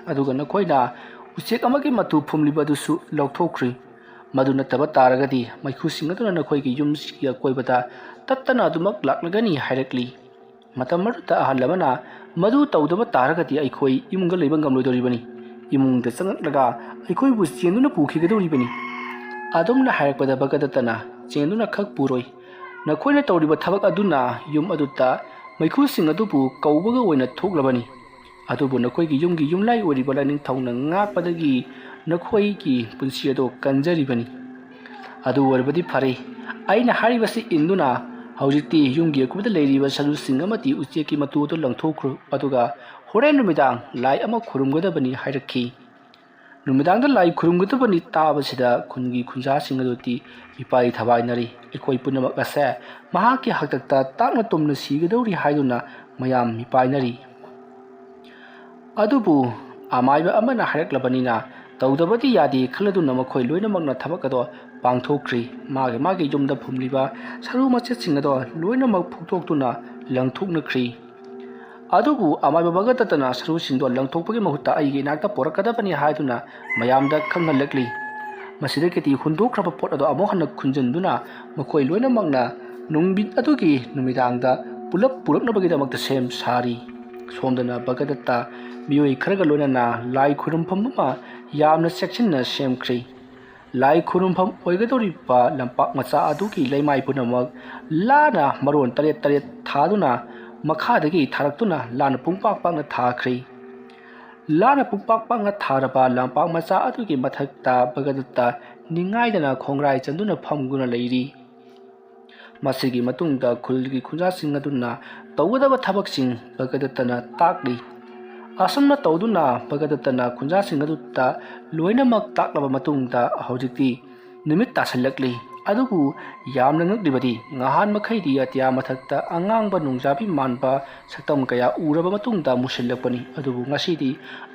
ꯑꯗꯨꯒ ꯅꯈꯣꯏꯅ ꯎꯆꯦꯛ ꯑꯃꯒꯤ ꯃꯇꯨ ꯐꯨꯝꯂꯤꯕ ꯑꯗꯨꯁꯨ ꯂꯧꯊꯣꯛꯈ꯭ꯔꯤ꯫ ꯃꯗꯨ ꯅꯠꯇꯕ ꯇꯥꯔꯒꯗꯤ ꯃꯩꯈꯨꯁꯤꯡ ꯑꯗꯨꯅ ꯅꯈꯣꯏꯒꯤ ꯌꯨꯝꯁꯤꯒꯤ ꯑꯀꯣꯏꯕꯗ ꯇꯠꯇꯅ ꯑꯗꯨꯃꯛ ꯂꯥꯛꯂꯒꯅꯤ" ꯍꯥꯏꯔꯛꯂꯤ꯫ ꯃꯇꯝ ꯑꯗꯨꯗ ꯑꯍꯜ ꯑꯃꯅ, "ꯃꯗꯨ ꯇꯧꯗꯕ ꯇꯥꯔꯒꯗꯤ ꯑꯩꯈꯣꯏ ꯏꯃꯨꯡꯗ ꯂꯩꯕ ꯉꯝꯂꯣꯏꯗꯧꯔꯤꯕꯅꯤ꯫ ꯏꯃꯨꯡꯗ ꯆꯪꯂꯛꯂꯒ ꯑꯩꯈꯣꯏꯕꯨ ꯆꯦꯟꯗꯨꯅ ꯄꯨꯈꯤꯒꯗꯧꯔꯤꯕꯅꯤ꯫" ꯑꯗꯨꯝꯅ ꯍꯥꯏꯔꯛꯄꯗ ꯚꯒꯗꯠꯇꯅ, "ꯆꯦꯟꯗꯨꯅ ꯈꯛ ꯄꯨꯔꯣꯏ꯫ ꯅꯈꯣꯏꯅ ꯇꯧꯔꯤꯕ ꯊꯕꯛ ꯑꯗꯨꯅ ꯌꯨꯝ ꯑꯗꯨꯗ ꯃꯩꯈꯨꯁꯤꯡ ꯑꯗꯨꯕꯨ ꯀꯧꯕꯒ ꯑꯣꯏꯅ ꯊꯣꯛꯂꯕꯅꯤ꯫ ꯑꯗꯨꯕꯨ ꯅꯈꯣꯏꯒꯤ ꯌꯨꯝꯒꯤ ꯌꯨꯝꯂꯥꯏ ꯑꯣꯏꯔꯤꯕ ꯂꯥꯏꯅꯤꯡꯊꯧꯅ ꯉꯥꯛꯄꯗꯒꯤ ꯅꯈꯣꯏꯒꯤ ꯄꯨꯟꯁꯤ ꯑꯗꯣ ꯀꯟꯖꯔꯤꯕꯅꯤ꯫ ꯑꯗꯨ ꯑꯣꯏꯔꯕꯗꯤ ꯐꯔꯦ, ꯑꯩꯅ ꯍꯥꯏꯔꯤꯕꯁꯤ ꯏꯟꯗꯨꯅ ꯍꯧꯖꯤꯛꯇꯤ ꯌꯨꯝꯒꯤ ꯑꯀꯣꯏꯕꯗ ꯂꯩꯔꯤꯕ ꯁꯔꯨꯁꯤꯡ ꯑꯃꯗꯤ ꯎꯆꯦꯛꯀꯤ ꯃꯇꯨ ꯑꯗꯨ ꯂꯪꯊꯣꯛꯈ꯭ꯔꯣ, ꯑꯗꯨꯒ ꯍꯣꯔꯦꯟ ꯅꯨꯃꯤꯗꯥꯡ ꯂꯥꯏ ꯑꯃ ꯈꯨꯔꯨꯝꯒꯗꯕꯅꯤ" ꯍꯥꯏꯔꯛꯈꯤ꯫ ꯅꯨꯃꯤꯗꯥꯡꯗ ꯂꯥꯏ ꯈꯨꯔꯨꯝꯒꯗꯕꯅꯤ ꯇꯥꯕꯁꯤꯗ ꯈꯨꯟꯒꯤ ꯈꯨꯟꯖꯥꯁꯤꯡ ꯑꯗꯨꯗꯤ ꯃꯤꯄꯥꯏ ꯊꯕꯥꯏꯅꯔꯤ꯫ ꯑꯩꯈꯣꯏ ꯄꯨꯝꯅꯃꯛ ꯑꯁꯦ ꯃꯍꯥꯛꯀꯤ ꯍꯥꯛꯇꯛꯇ ꯇꯥꯛꯅ ꯇꯨꯝꯅ ꯁꯤꯒꯗꯧꯔꯤ ꯍꯥꯏꯗꯨꯅ ꯃꯌꯥꯝ ꯃꯤꯄꯥꯏꯅꯔꯤ꯫ ꯑꯗꯨꯕꯨ ꯑꯃꯥꯏꯕ ꯑꯃꯅ ꯍꯥꯏꯔꯛꯂꯕꯅꯤꯅ ꯇꯧꯗꯕꯗꯤ ꯌꯥꯗꯦ ꯈꯜꯂꯗꯨꯅ ꯃꯈꯣꯏ ꯂꯣꯏꯅꯃꯛꯅ ꯊꯕꯛ ꯑꯗꯣ ꯄꯥꯡꯊꯣꯛꯈ꯭ꯔꯤ꯫ ꯃꯥꯒꯤ ꯃꯥꯒꯤ ꯌꯨꯝꯗ ꯐꯨꯝꯂꯤꯕ ꯁꯔꯨ ꯃꯆꯦꯠꯁꯤꯡ ꯑꯗꯣ ꯂꯣꯏꯅꯃꯛ ꯐꯨꯛꯇꯣꯛꯇꯨꯅ ꯂꯪꯊꯣꯛꯅꯈ꯭ꯔꯤ꯫ ꯑꯗꯨꯕꯨ ꯑꯃꯥꯏꯕ ꯚꯒꯗꯠꯇꯅ ꯁꯔꯨꯁꯤꯡꯗꯣ ꯂꯪꯊꯣꯛꯄꯒꯤ ꯃꯍꯨꯠꯇ ꯑꯩꯒꯤ ꯏꯅꯥꯛꯇ ꯄꯣꯔꯛꯀꯗꯕꯅꯤ ꯍꯥꯏꯗꯨꯅ ꯃꯌꯥꯝꯗ ꯈꯪꯍꯜꯂꯛꯂꯤ꯫ ꯃꯁꯤꯗꯒꯤꯗꯤ ꯍꯨꯟꯗꯣꯛꯈ꯭ꯔꯕ ꯄꯣꯠ ꯑꯗꯨ ꯑꯃꯨꯛ ꯍꯟꯅ ꯈꯨꯟꯖꯤꯟꯗꯨꯅ ꯃꯈꯣꯏ ꯂꯣꯏꯅꯃꯛꯅ ꯅꯨꯃꯤꯠ ꯑꯗꯨꯒꯤ ꯅꯨꯃꯤꯗꯥꯡꯗ ꯄꯨꯂꯞ ꯄꯨꯔꯛꯅꯕꯒꯤꯗꯃꯛꯇ ꯁꯦꯝ ꯁꯥꯔꯤ꯫ ꯁꯣꯝꯗꯅ ꯚꯒꯗꯠꯇ ꯃꯤꯑꯣꯏ ꯈꯔꯒ ꯂꯣꯏꯅꯅ ꯂꯥꯏ ꯈꯨꯔꯨꯝꯐꯝ ꯑꯃ ꯌꯥꯝꯅ ꯆꯦꯛꯁꯤꯟꯅ ꯁꯦꯝꯈ꯭ꯔꯤ꯫ ꯂꯥꯏ ꯈꯨꯔꯨꯝꯐꯝ ꯑꯣꯏꯒꯗꯧꯔꯤꯕ ꯂꯝꯄꯥꯛ ꯃꯆꯥ ꯑꯗꯨꯒꯤ ꯂꯩꯃꯥꯏ ꯄꯨꯝꯅꯃꯛ ꯂꯥꯅ ꯃꯔꯣꯟ ꯇꯔꯦꯠ ꯇꯔꯦꯠ ꯊꯥꯗꯨꯅ ꯃꯈꯥꯗꯒꯤ ꯊꯥꯔꯛꯇꯨꯅ ꯂꯥꯅ ꯄꯨꯡꯄꯥꯛ ꯄꯥꯛꯅ ꯊꯥꯈ꯭ꯔꯤ꯫ ꯂꯥꯅ ꯄꯨꯡꯄꯥꯛ ꯄꯥꯛꯅ ꯊꯥꯔꯕ ꯂꯝꯄꯥꯛ ꯃꯆꯥ ꯑꯗꯨꯒꯤ ꯃꯊꯛꯇ ꯚꯒꯗꯠꯇ ꯅꯤꯡꯉꯥꯏꯗꯅ ꯈꯣꯡꯒ꯭ꯔꯥꯏ ꯆꯟꯗꯨꯅ ꯐꯝꯗꯨꯅ ꯂꯩꯔꯤ꯫ ꯃꯁꯤꯒꯤ ꯃꯇꯨꯡꯗ ꯈꯨꯜꯒꯤ ꯈꯨꯟꯖꯥꯁꯤꯡ ꯑꯗꯨꯅ ꯇꯧꯒꯗꯕ ꯊꯕꯛꯁꯤꯡ ꯚꯒꯗꯠꯇꯅ ꯇꯥꯛꯂꯤ꯫ ꯑꯁꯨꯝꯅ ꯇꯧꯗꯨꯅ ꯚꯒꯗꯠꯇꯅ ꯈꯨꯟꯖꯥꯁꯤꯡ ꯑꯗꯨꯗ ꯂꯣꯏꯅꯃꯛ ꯇꯥꯛꯂꯕ ꯃꯇꯨꯡꯗ ꯍꯧꯖꯤꯛꯇꯤ ꯅꯨꯃꯤꯠ ꯇꯥꯁꯤꯜꯂꯛꯂꯤ꯫ ꯑꯗꯨꯕꯨ ꯌꯥꯝꯅ ꯉꯛꯂꯤꯕꯗꯤ ꯉꯍꯥꯟ ꯃꯈꯩꯗꯤ ꯑꯇꯤꯌꯥ ꯃꯊꯛꯇ ꯑꯉꯥꯡꯕ ꯅꯣꯡꯖꯥꯕꯤ ꯃꯥꯟꯕ ꯁꯛꯇꯝ ꯀꯌꯥ ꯎꯔꯕ ꯃꯇꯨꯡꯗ ꯃꯨꯁꯤꯜꯂꯛꯄꯅꯤ꯫ ꯑꯗꯨꯕꯨ ꯉꯁꯤꯗꯤ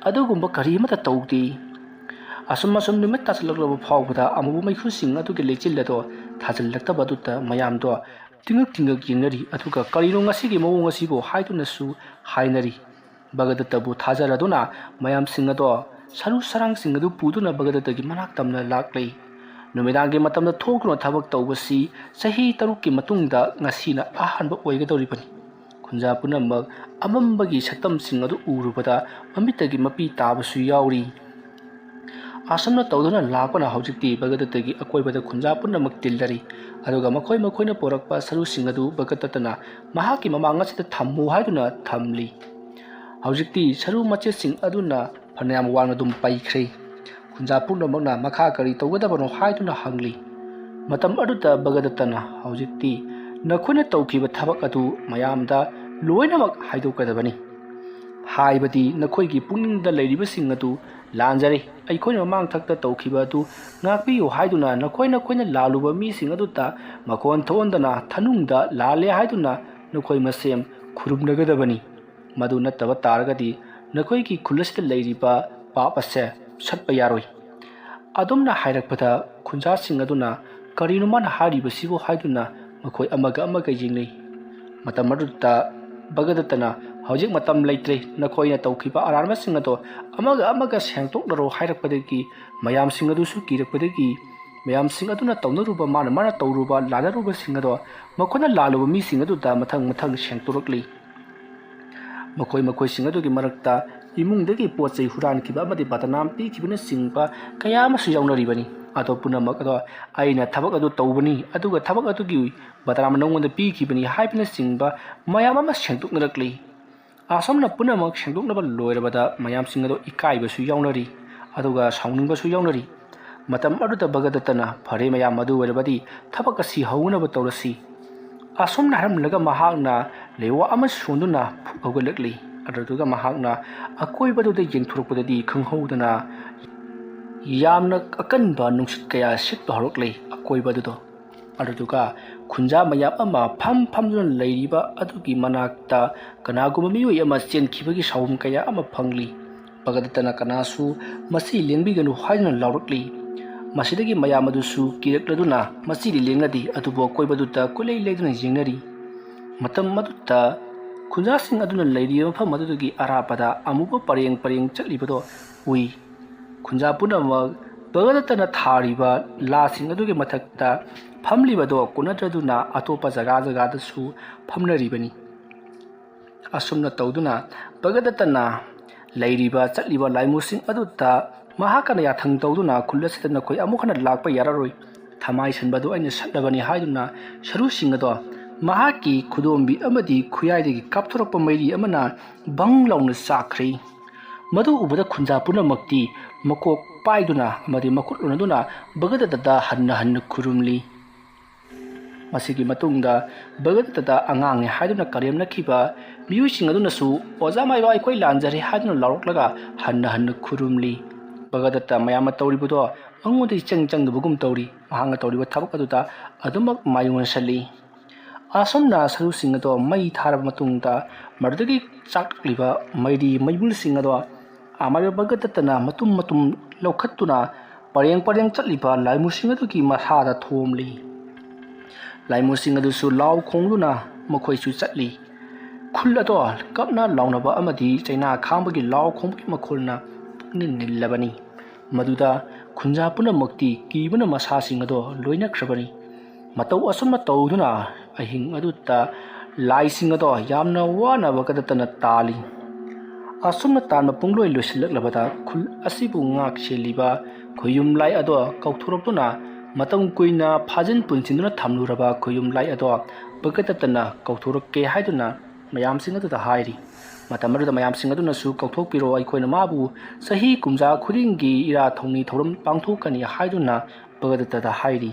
ꯑꯗꯨꯒꯨꯝꯕ ꯀꯔꯤ ꯑꯃꯠꯇ ꯇꯧꯗꯦ꯫ ꯑꯁꯨꯝ ꯑꯁꯨꯝ ꯅꯨꯃꯤꯠ ꯇꯥꯁꯤꯜꯂꯛꯂꯕ ꯐꯥꯎꯕꯗ ꯑꯃꯨꯕ ꯃꯩꯈꯨꯁꯤꯡ ꯑꯗꯨꯒꯤ ꯂꯩꯆꯤꯜ ꯑꯗꯣ ꯊꯥꯖꯤꯜꯂꯛꯇꯕ ꯑꯗꯨꯗ ꯃꯌꯥꯝꯗꯣ ꯇꯤꯡꯉꯛ ꯇꯤꯡꯉꯛ ꯌꯦꯡꯅꯔꯤ꯫ ꯑꯗꯨꯒ "ꯀꯔꯤꯅꯣ ꯉꯁꯤꯒꯤ ꯃꯑꯣꯡ ꯑꯁꯤꯕꯨ?" ꯍꯥꯏꯗꯨꯅꯁꯨ ꯍꯥꯏꯅꯔꯤ꯫ ꯚꯒꯗꯠꯇꯕꯨ ꯊꯥꯖꯔꯗꯨꯅ ꯃꯌꯥꯝꯁꯤꯡ ꯑꯗꯣ ꯁꯔꯨ ꯁꯔꯥꯡꯁꯤꯡ ꯑꯗꯨ ꯄꯨꯗꯨꯅ ꯚꯒꯗꯠꯇꯒꯤ ꯃꯅꯥꯛ ꯇꯝꯅ ꯂꯥꯛꯂꯤ꯫ ꯅꯨꯃꯤꯗꯥꯡꯒꯤ ꯃꯇꯝꯗ ꯊꯣꯛꯇꯨꯅ ꯊꯕꯛ ꯇꯧꯕꯁꯤ ꯆꯍꯤ ꯇꯔꯨꯛꯀꯤ ꯃꯇꯨꯡꯗ ꯉꯁꯤꯅ ꯑꯍꯥꯟꯕ ꯑꯣꯏꯒꯗꯧꯔꯤꯕꯅꯤ꯫ ꯈꯨꯟꯖꯥ ꯄꯨꯝꯅꯃꯛ ꯑꯃꯝꯕꯒꯤ ꯁꯛꯇꯝꯁꯤꯡ ꯑꯗꯨ ꯎꯔꯨꯕꯗ ꯃꯃꯤꯠꯇꯒꯤ ꯃꯄꯤ ꯇꯥꯕꯁꯨ ꯌꯥꯎꯔꯤ꯫ ꯑꯁꯨꯝꯅ ꯇꯧꯗꯨꯅ ꯂꯥꯛꯄꯅ ꯍꯧꯖꯤꯛꯇꯤ ꯚꯒꯗꯠꯇꯒꯤ ꯑꯀꯣꯏꯕꯗ ꯈꯨꯟꯖꯥ ꯄꯨꯝꯅꯃꯛ ꯇꯤꯜꯂꯔꯤ꯫ ꯑꯗꯨꯒ ꯃꯈꯣꯏ ꯃꯈꯣꯏꯅ ꯄꯨꯔꯛꯄ ꯁꯔꯨꯁꯤꯡ ꯑꯗꯨ ꯚꯒꯗꯠꯇꯅ ꯃꯍꯥꯛꯀꯤ ꯃꯃꯥꯡ ꯑꯁꯤꯗ ꯊꯝꯃꯨ ꯍꯥꯏꯗꯨꯅ ꯊꯝꯂꯤ꯫ ꯍꯧꯖꯤꯛꯇꯤ ꯁꯔꯨ ꯃꯆꯦꯠꯁꯤꯡ ꯑꯗꯨꯅ ꯐꯅꯌꯥꯝ ꯋꯥꯡꯅ ꯑꯗꯨꯝ ꯄꯩꯈ꯭ꯔꯦ꯫ ꯈꯨꯟꯖꯥ ꯄꯨꯝꯅꯃꯛꯅ ꯃꯈꯥ ꯀꯔꯤ ꯇꯧꯒꯗꯕꯅꯣ ꯍꯥꯏꯗꯨꯅ ꯍꯪꯂꯤ꯫ ꯃꯇꯝ ꯑꯗꯨꯗ ꯚꯒꯗꯠꯇꯅ, "ꯍꯧꯖꯤꯛꯇꯤ ꯅꯈꯣꯏꯅ ꯇꯧꯈꯤꯕ ꯊꯕꯛ ꯑꯗꯨ ꯃꯌꯥꯝꯗ ꯂꯣꯏꯅꯃꯛ ꯍꯥꯏꯗꯣꯛꯀꯗꯕꯅꯤ꯫ ꯍꯥꯏꯕꯗꯤ ꯅꯈꯣꯏꯒꯤ ꯄꯨꯛꯅꯤꯡꯗ ꯂꯩꯔꯤꯕꯁꯤꯡ ꯑꯗꯨ ꯂꯥꯟꯖꯔꯦ꯫ ꯑꯩꯈꯣꯏꯅ ꯃꯃꯥꯡ ꯊꯛꯇ ꯇꯧꯈꯤꯕ ꯑꯗꯨ ꯉꯥꯛꯄꯤꯌꯨ ꯍꯥꯏꯗꯨꯅ ꯅꯈꯣꯏ ꯅꯈꯣꯏꯅ ꯂꯥꯜꯂꯨꯕ ꯃꯤꯁꯤꯡ ꯑꯗꯨꯗ ꯃꯈꯣꯟ ꯊꯣꯛꯍꯟꯗꯅ ꯊꯅꯨꯡꯗ ꯂꯥꯜꯂꯦ ꯍꯥꯏꯗꯨꯅ ꯅꯈꯣꯏ ꯃꯁꯦꯟ ꯈꯨꯔꯨꯝꯅꯒꯗꯕꯅꯤ꯫ ꯃꯗꯨ ꯅꯠꯇꯕ ꯇꯥꯔꯒꯗꯤ ꯅꯈꯣꯏꯒꯤ ꯈꯨꯜ ꯑꯁꯤꯗ ꯂꯩꯔꯤꯕ ꯄꯥꯞ ꯑꯁꯦ ꯁꯠꯄ ꯌꯥꯔꯣꯏ"꯫ ꯑꯗꯨꯝꯅ ꯍꯥꯏꯔꯛꯄꯗ ꯈꯨꯟꯖꯥꯁꯤꯡ ꯑꯗꯨꯅ "ꯀꯔꯤꯅꯣ ꯃꯥꯅ ꯍꯥꯏꯔꯤꯕꯁꯤꯕꯨ?" ꯍꯥꯏꯗꯨꯅ ꯃꯈꯣꯏ ꯑꯃꯒ ꯑꯃꯒ ꯌꯦꯡꯅꯩ꯫ ꯃꯇꯝ ꯑꯗꯨꯗ ꯚꯒꯗꯠꯇꯅ ꯍꯧꯖꯤꯛ ꯃꯇꯝ ꯂꯩꯇ꯭ꯔꯦ꯫ ꯅꯈꯣꯏꯅ ꯇꯧꯈꯤꯕ ꯑꯔꯥꯟꯕꯁꯤꯡ ꯑꯗꯣ ꯑꯃꯒ ꯑꯃꯒ ꯁꯦꯡꯗꯣꯛꯅꯔꯣ" ꯍꯥꯏꯔꯛꯄꯗꯒꯤ ꯃꯌꯥꯝꯁꯤꯡ ꯑꯗꯨꯁꯨ ꯀꯤꯔꯛꯄꯗꯒꯤ, ꯃꯌꯥꯝꯁꯤꯡ ꯑꯗꯨꯅ ꯇꯧꯅꯔꯨꯕ, ꯃꯥꯅ ꯃꯥꯅ ꯇꯧꯔꯨꯕ, ꯂꯥꯟꯅꯔꯨꯕꯁꯤꯡ ꯑꯗꯣ ꯃꯈꯣꯏꯅ ꯂꯥꯜꯂꯨꯕ ꯃꯤꯁꯤꯡ ꯑꯗꯨꯗ ꯃꯊꯪ ꯃꯊꯪ ꯁꯦꯡꯗꯣꯔꯛꯂꯤ꯫ ꯃꯈꯣꯏ ꯃꯈꯣꯏꯁꯤꯡ ꯑꯗꯨꯒꯤ ꯃꯔꯛꯇ ꯏꯃꯨꯡꯗꯒꯤ ꯄꯣꯠ ꯆꯩ ꯍꯨꯔꯥꯟꯈꯤꯕ ꯑꯃꯗꯤ ꯕꯗꯅꯥꯝ ꯄꯤꯈꯤꯕꯅꯆꯤꯡꯕ ꯀꯌꯥ ꯑꯃꯁꯨ ꯌꯥꯎꯅꯔꯤꯕꯅꯤ꯫ ꯑꯗꯣ ꯄꯨꯝꯅꯃꯛ ꯑꯗꯣ "ꯑꯩꯅ ꯊꯕꯛ ꯑꯗꯨ ꯇꯧꯕꯅꯤ, ꯑꯗꯨꯒ ꯊꯕꯛ ꯑꯗꯨꯒꯤ ꯕꯗꯅꯥꯝ ꯅꯉꯣꯟꯗ ꯄꯤꯈꯤꯕꯅꯤ" ꯍꯥꯏꯕꯅꯆꯤꯡꯕ ꯃꯌꯥꯝ ꯑꯃ ꯁꯦꯡꯗꯣꯛꯅꯔꯛꯂꯤ꯫ ꯑꯁꯨꯝꯅ ꯄꯨꯝꯅꯃꯛ ꯁꯦꯡꯗꯣꯛꯅꯕ ꯂꯣꯏꯔꯕꯗ ꯃꯌꯥꯝꯁꯤꯡ ꯑꯗꯨ ꯏꯀꯥꯏꯕꯁꯨ ꯌꯥꯎꯅꯔꯤ, ꯑꯗꯨꯒ ꯁꯥꯎꯅꯤꯡꯕꯁꯨ ꯌꯥꯎꯅꯔꯤ꯫ ꯃꯇꯝ ꯑꯗꯨꯗ ꯚꯒꯗꯠꯇꯅ, "ꯐꯔꯦ ꯃꯌꯥꯝ, ꯑꯗꯨ ꯑꯣꯏꯔꯕꯗꯤ ꯊꯕꯛ ꯑꯁꯤ ꯍꯧꯅꯕ ꯇꯧꯔꯁꯤ" ꯑꯁꯨꯝꯅ ꯍꯥꯏꯔꯝꯂꯒ ꯃꯍꯥꯛꯅ ꯂꯩꯋꯥ ꯑꯃ ꯁꯣꯟꯗꯨꯅ ꯐꯨꯛ ꯍꯧꯒꯠꯂꯛꯂꯤ꯫ ꯑꯗꯨꯗꯨꯒ ꯃꯍꯥꯛꯅ ꯑꯀꯣꯏꯕꯗꯨꯗ ꯌꯦꯡꯊꯣꯔꯛꯄꯗꯗꯤ ꯈꯪꯍꯧꯗꯅ ꯌꯥꯝꯅ ꯑꯀꯟꯕ ꯅꯨꯡꯁꯤꯠ ꯀꯌꯥ ꯁꯤꯠꯄ ꯍꯧꯔꯛꯂꯤ ꯑꯀꯣꯏꯕꯗꯨꯗ꯫ ꯑꯗꯨꯗꯨꯒ ꯈꯨꯟꯖꯥ ꯃꯌꯥꯝ ꯑꯃ ꯐꯝ ꯐꯝꯗꯨꯅ ꯂꯩꯔꯤꯕ ꯑꯗꯨꯒꯤ ꯃꯅꯥꯛꯇ ꯀꯅꯥꯒꯨꯝꯕ ꯃꯤꯑꯣꯏ ꯑꯃ ꯆꯦꯟꯈꯤꯕꯒꯤ ꯁꯥꯎꯍꯨꯝ ꯀꯌꯥ ꯑꯃ ꯐꯪꯂꯤ꯫ ꯚꯒꯗꯠꯇꯅ ꯀꯅꯥꯁꯨ "ꯃꯁꯤ ꯂꯦꯡꯕꯤꯒꯅꯨ" ꯍꯥꯏꯗꯨꯅ ꯂꯥꯎꯔꯛꯂꯤ꯫ ꯃꯁꯤꯗꯒꯤ ꯃꯌꯥꯝ ꯑꯗꯨꯁꯨ ꯀꯤꯔꯛꯂꯗꯨꯅ ꯃꯁꯤꯗꯤ ꯂꯦꯡꯅꯗꯦ, ꯑꯗꯨꯕꯨ ꯑꯀꯣꯏꯕꯗꯨꯗ ꯀꯣꯏꯂꯩ ꯂꯩꯗꯨꯅ ꯌꯦꯡꯅꯔꯤ꯫ ꯃꯇꯝ ꯑꯗꯨꯗ ꯈꯨꯟꯖꯥꯁꯤꯡ ꯑꯗꯨꯅ ꯂꯩꯔꯤꯕ ꯃꯐꯝ ꯑꯗꯨꯗꯒꯤ ꯑꯔꯥꯞꯄꯗ ꯑꯃꯨꯕ ꯄꯔꯦꯡ ꯄꯔꯦꯡ ꯆꯠꯂꯤꯕꯗꯣ ꯎꯏ꯫ ꯈꯨꯟꯖꯥ ꯄꯨꯝꯅꯃꯛ ꯚꯒꯗꯠꯇꯅ ꯊꯥꯔꯤꯕ ꯂꯥꯁꯤꯡ ꯑꯗꯨꯒꯤ ꯃꯊꯛꯇ ꯐꯝꯂꯤꯕꯗꯣ ꯀꯣꯟꯅꯗ꯭ꯔꯗꯨꯅ ꯑꯇꯣꯞꯄ ꯖꯒꯥ ꯖꯒꯥꯗꯁꯨ ꯐꯝꯅꯔꯤꯕꯅꯤ꯫ ꯑꯁꯨꯝꯅ ꯇꯧꯗꯨꯅ ꯚꯒꯗꯠꯇꯅ ꯂꯩꯔꯤꯕ ꯆꯠꯂꯤꯕ ꯂꯥꯏꯃꯨꯁꯤꯡ ꯑꯗꯨꯗ ꯃꯍꯥꯛꯀꯅ ꯌꯥꯊꯪ ꯇꯧꯗꯨꯅ, "ꯈꯨꯜ ꯑꯁꯤꯗ ꯅꯈꯣꯏ ꯑꯃꯨꯛ ꯍꯟꯅ ꯂꯥꯛꯄ ꯌꯥꯔꯔꯣꯏ, ꯊꯃꯥꯏ ꯁꯟꯕꯗꯨ ꯑꯩꯅ ꯁꯠꯂꯕꯅꯤ" ꯍꯥꯏꯗꯨꯅ ꯁꯔꯨꯁꯤꯡ ꯑꯗꯣ ꯃꯍꯥꯛꯀꯤ ꯈꯨꯗꯣꯝꯕꯤ ꯑꯃꯗꯤ ꯈꯨꯌꯥꯏꯗꯒꯤ ꯀꯥꯞꯊꯣꯔꯛꯄ ꯃꯩꯔꯤ ꯑꯃꯅ ꯕꯪ ꯂꯥꯎꯅ ꯆꯥꯛꯈ꯭ꯔꯦ꯫ ꯃꯗꯨ ꯎꯕꯗ ꯈꯨꯟꯖꯥ ꯄꯨꯝꯅꯃꯛꯇꯤ ꯃꯀꯣꯛ ꯄꯥꯏꯗꯨꯅ ꯑꯃꯗꯤ ꯃꯈꯨꯠ ꯎꯅꯗꯨꯅ ꯚꯒꯗꯠꯇꯗ ꯍꯟꯅ ꯍꯟꯅ ꯈꯨꯔꯨꯝꯂꯤ꯫ ꯃꯁꯤꯒꯤ ꯃꯇꯨꯡꯗ ꯚꯒꯗꯠꯇꯗ ꯑꯉꯥꯡꯅꯤ ꯍꯥꯏꯗꯨꯅ ꯀꯔꯦꯝꯅꯈꯤꯕ ꯃꯤꯑꯣꯏꯁꯤꯡ ꯑꯗꯨꯅꯁꯨ "ꯑꯣꯖꯥ ꯃꯥꯏꯕ, ꯑꯩꯈꯣꯏ ꯂꯥꯟꯖꯔꯦ" ꯍꯥꯏꯗꯨꯅ ꯂꯥꯎꯔꯛꯂꯒ ꯍꯟꯅ ꯍꯟꯅ ꯈꯨꯔꯨꯝꯂꯤ꯫ ꯚꯒꯗꯠꯇ ꯃꯌꯥꯝꯅ ꯇꯧꯔꯤꯕꯗꯣ ꯃꯉꯣꯟꯗ ꯏꯆꯪ ꯆꯪꯗꯕꯒꯨꯝ ꯇꯧꯔꯤ꯫ ꯃꯍꯥꯛꯅ ꯇꯧꯔꯤꯕ ꯊꯕꯛ ꯑꯗꯨꯗ ꯑꯗꯨꯃꯛ ꯃꯥꯏ ꯑꯣꯟꯁꯤꯜꯂꯤ꯫ ꯑꯁꯨꯝꯅ ꯁꯔꯨꯁꯤꯡ ꯑꯗꯣ ꯃꯩ ꯊꯥꯔꯕ ꯃꯇꯨꯡꯗ ꯃꯗꯨꯗꯒꯤ ꯆꯥꯛꯂꯤꯕ ꯃꯩꯔꯤ ꯃꯩꯕꯨꯜꯁꯤꯡ ꯑꯗꯣ ꯑꯃꯥꯏꯕ ꯚꯒꯗꯠꯇꯅ ꯃꯇꯨꯝ ꯃꯇꯨꯝ ꯂꯧꯈꯠꯇꯨꯅ ꯄꯔꯦꯡ ꯄꯔꯦꯡ ꯆꯠꯂꯤꯕ ꯂꯥꯏꯃꯨꯁꯤꯡ ꯑꯗꯨꯒꯤ ꯃꯁꯥꯗ ꯊꯣꯝꯂꯤ꯫ ꯂꯥꯏꯃꯨꯁꯤꯡ ꯑꯗꯨꯁꯨ ꯂꯥꯎ ꯈꯣꯡꯗꯨꯅ ꯃꯈꯣꯏꯁꯨ ꯆꯠꯂꯤ꯫ ꯈꯨꯜ ꯑꯗꯣ ꯀꯞꯅ ꯂꯥꯎꯅꯕ ꯑꯃꯗꯤ ꯆꯩꯅꯥ ꯈꯥꯡꯕꯒꯤ ꯂꯥꯎ ꯈꯣꯡꯕꯒꯤ ꯃꯈꯣꯜꯅ ꯄꯨꯛꯅꯤꯜ ꯅꯤꯜꯂꯕꯅꯤ꯫ ꯃꯗꯨꯗ ꯈꯨꯟꯖꯥ ꯄꯨꯝꯅꯃꯛꯇꯤ ꯀꯤꯕꯅ ꯃꯁꯥꯁꯤꯡ ꯑꯗꯣ ꯂꯣꯏꯅꯈ꯭ꯔꯕꯅꯤ꯫ ꯃꯇꯧ ꯑꯁꯨꯝꯅ ꯇꯧꯗꯨꯅ ꯑꯍꯤꯡ ꯑꯗꯨꯗ ꯂꯥꯏꯁꯤꯡ ꯑꯗꯣ ꯌꯥꯝꯅ ꯋꯥꯅ ꯕꯒꯗꯠꯇꯅ ꯇꯥꯜꯂꯤ꯫ ꯑꯁꯨꯝꯅ ꯇꯥꯟꯕ ꯄꯨꯡꯂꯣꯏ ꯂꯣꯏꯁꯤꯜꯂꯛꯂꯕꯗ ꯈꯨꯜ ꯑꯁꯤꯕꯨ ꯉꯥꯛ ꯁꯦꯜꯂꯤꯕ ꯈꯨꯌꯨꯝ ꯂꯥꯏ ꯑꯗꯣ ꯀꯧꯊꯣꯔꯛꯇꯨꯅ ꯃꯇꯝ ꯀꯨꯏꯅ ꯐꯥꯖꯤꯟ ꯄꯨꯟꯁꯤꯟꯗꯨꯅ ꯊꯝꯂꯨꯔꯕ ꯈꯨꯌꯨꯝ ꯂꯥꯏ ꯑꯗꯣ ꯕꯒꯗꯠꯇꯅ ꯀꯧꯊꯣꯔꯛꯀꯦ ꯍꯥꯏꯗꯨꯅ ꯃꯌꯥꯝꯁꯤꯡ ꯑꯗꯨꯗ ꯍꯥꯏꯔꯤ꯫ ꯃꯇꯝ ꯑꯗꯨꯗ ꯃꯌꯥꯝꯁꯤꯡ ꯑꯗꯨꯅꯁꯨ ꯀꯧꯊꯣꯛꯄꯤꯔꯣ, ꯑꯩꯈꯣꯏꯅ ꯃꯥꯕꯨ ꯆꯍꯤ ꯀꯨꯝꯖꯥ ꯈꯨꯗꯤꯡꯒꯤ ꯏꯔꯥꯠ ꯊꯧꯅꯤ ꯊꯧꯔꯝ ꯄꯥꯡꯊꯣꯛꯀꯅꯤ ꯍꯥꯏꯗꯨꯅ ꯕꯒꯗꯠꯇꯗ ꯍꯥꯏꯔꯤ꯫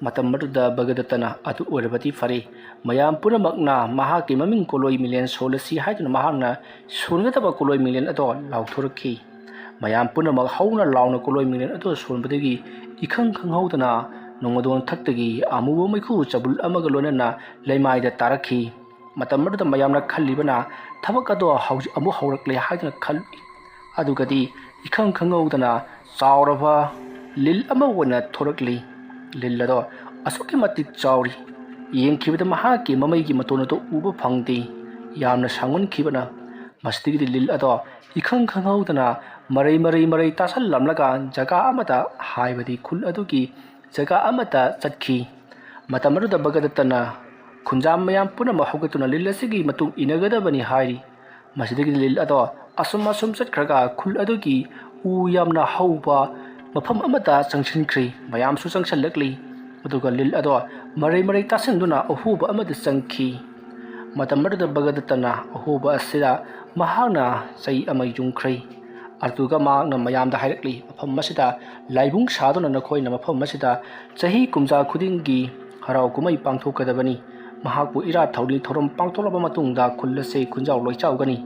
ꯃꯇꯝ ꯑꯗꯨꯗ ꯕꯒꯗꯠꯇꯅ ꯑꯗꯨ ꯑꯣꯏꯔꯕꯗꯤ ꯐꯔꯦ, ꯃꯌꯥꯝ ꯄꯨꯝꯅꯃꯛꯅ ꯃꯍꯥꯛꯀꯤ ꯃꯃꯤꯡ ꯀꯣꯂꯣꯏ ꯃꯤꯂꯦꯟ ꯁꯣꯜꯂꯁꯤ ꯍꯥꯏꯗꯨꯅ ꯃꯍꯥꯛꯅ ꯁꯣꯟꯒꯗꯕ ꯀꯣꯂꯣꯏ ꯃꯤꯂꯦꯟ ꯑꯗꯣ ꯂꯥꯎꯊꯣꯔꯛꯈꯤ꯫ ꯃꯌꯥꯝ ꯄꯨꯝꯅꯃꯛ ꯍꯧꯅ ꯂꯥꯎꯅ ꯀꯣꯂꯣꯏ ꯃꯤꯂꯦꯟ ꯑꯗꯣ ꯁꯣꯟꯕꯗꯒꯤ ꯏꯈꯪ ꯈꯪꯍꯧꯗꯅ ꯅꯣꯡꯃꯗꯣꯟ ꯊꯛꯇꯒꯤ ꯑꯃꯨꯕ ꯃꯩꯈꯨ ꯆꯕꯨꯜ ꯑꯃꯒ ꯂꯣꯏꯅꯅ ꯂꯩꯃꯥꯏꯗ ꯇꯥꯔꯛꯈꯤ꯫ ꯃꯇꯝ ꯑꯗꯨꯗ ꯃꯌꯥꯝꯅ ꯈꯜꯂꯤꯕꯅ ꯊꯕꯛ ꯑꯗꯣ ꯍꯧꯖꯤꯛ ꯑꯃꯨꯛ ꯍꯧꯔꯛꯂꯦ ꯍꯥꯏꯗꯨꯅ ꯈꯜꯂꯤ꯫ ꯑꯗꯨꯒꯗꯤ ꯏꯈꯪ ꯈꯪꯍꯧꯗꯅ ꯆꯥꯎꯔꯕ ꯂꯤꯜ ꯑꯃ ꯑꯣꯏꯅ ꯊꯣꯔꯛꯂꯤ꯫ ꯂꯤꯜ ꯑꯗꯣ ꯑꯁꯨꯛꯀꯤ ꯃꯇꯤꯛ ꯆꯥꯎꯔꯤ꯫ ꯌꯦꯡꯈꯤꯕꯗ ꯃꯍꯥꯛꯀꯤ ꯃꯃꯩꯒꯤ ꯃꯇꯣꯟ ꯑꯗꯨ ꯎꯕ ꯐꯪꯗꯦ꯫ ꯌꯥꯝꯅ ꯁꯥꯡꯃꯟꯈꯤꯕꯅ ꯃꯁꯤꯗꯒꯤꯗꯤ ꯂꯤꯜ ꯑꯗꯣ ꯏꯈꯪ ꯈꯪꯍꯧꯗꯅ ꯃꯔꯩ ꯃꯔꯩ ꯃꯔꯩ ꯇꯥꯁꯜꯂꯝꯂꯒ ꯖꯒꯥ ꯑꯃꯗ, ꯍꯥꯏꯕꯗꯤ ꯈꯨꯜ ꯑꯗꯨꯒꯤ ꯖꯒꯥ ꯑꯃꯗ ꯆꯠꯈꯤ꯫ ꯃꯇꯝ ꯑꯗꯨꯗ ꯕꯒꯗꯠꯇꯅ ꯈꯨꯟꯖꯥ ꯃꯌꯥꯝ ꯄꯨꯝꯅꯃꯛ ꯍꯧꯒꯠꯇꯨꯅ ꯂꯤꯜ ꯑꯁꯤꯒꯤ ꯃꯇꯨꯡ ꯏꯟꯅꯒꯗꯕꯅꯤ ꯍꯥꯏꯔꯤ꯫ ꯃꯁꯤꯗꯒꯤ ꯂꯤꯜ ꯑꯗꯣ ꯑꯁꯨꯝ ꯑꯁꯨꯝ ꯆꯠꯈ꯭ꯔꯒ ꯈꯨꯜ ꯑꯗꯨꯒꯤ ꯎ ꯌꯥꯝꯅ ꯍꯧꯕ ꯃꯐꯝ ꯑꯃꯗ ꯆꯪꯁꯤꯟꯈ꯭ꯔꯤ꯫ ꯃꯌꯥꯝꯁꯨ ꯆꯪꯁꯤꯜꯂꯛꯂꯤ꯫ ꯑꯗꯨꯒ ꯂꯤꯜ ꯑꯗꯣ ꯃꯔꯩ ꯃꯔꯩ ꯇꯥꯁꯤꯟꯗꯨꯅ ꯑꯍꯣꯕ ꯑꯃꯗ ꯆꯪꯈꯤ꯫ ꯃꯇꯝ ꯑꯗꯨꯗ ꯕꯒꯗꯠꯇꯅ ꯑꯍꯣꯕ ꯑꯁꯤꯗ ꯃꯍꯥꯛꯅ ꯆꯩ ꯑꯃ ꯌꯨꯡꯈ꯭ꯔꯦ꯫ ꯑꯗꯨꯒ ꯃꯍꯥꯛꯅ ꯃꯌꯥꯝꯗ ꯍꯥꯏꯔꯛꯂꯤ, ꯃꯐꯝ ꯑꯁꯤꯗ ꯂꯥꯏꯕꯨꯡ ꯁꯥꯗꯨꯅ ꯅꯈꯣꯏꯅ ꯃꯐꯝ ꯑꯁꯤꯗ ꯆꯍꯤ ꯀꯨꯝꯖꯥ ꯈꯨꯗꯤꯡꯒꯤ ꯍꯔꯥꯎ ꯀꯨꯝꯍꯩ ꯄꯥꯡꯊꯣꯛꯀꯗꯕꯅꯤ꯫ ꯃꯍꯥꯛꯄꯨ ꯏꯔꯥꯠ ꯊꯧꯅꯤ ꯊꯧꯔꯝ ꯄꯥꯡꯊꯣꯛꯂꯕ ꯃꯇꯨꯡꯗ ꯈꯨꯜ ꯑꯁꯤ ꯈꯨꯟꯖꯥꯎ ꯂꯣꯏꯆꯥꯎꯒꯅꯤ꯫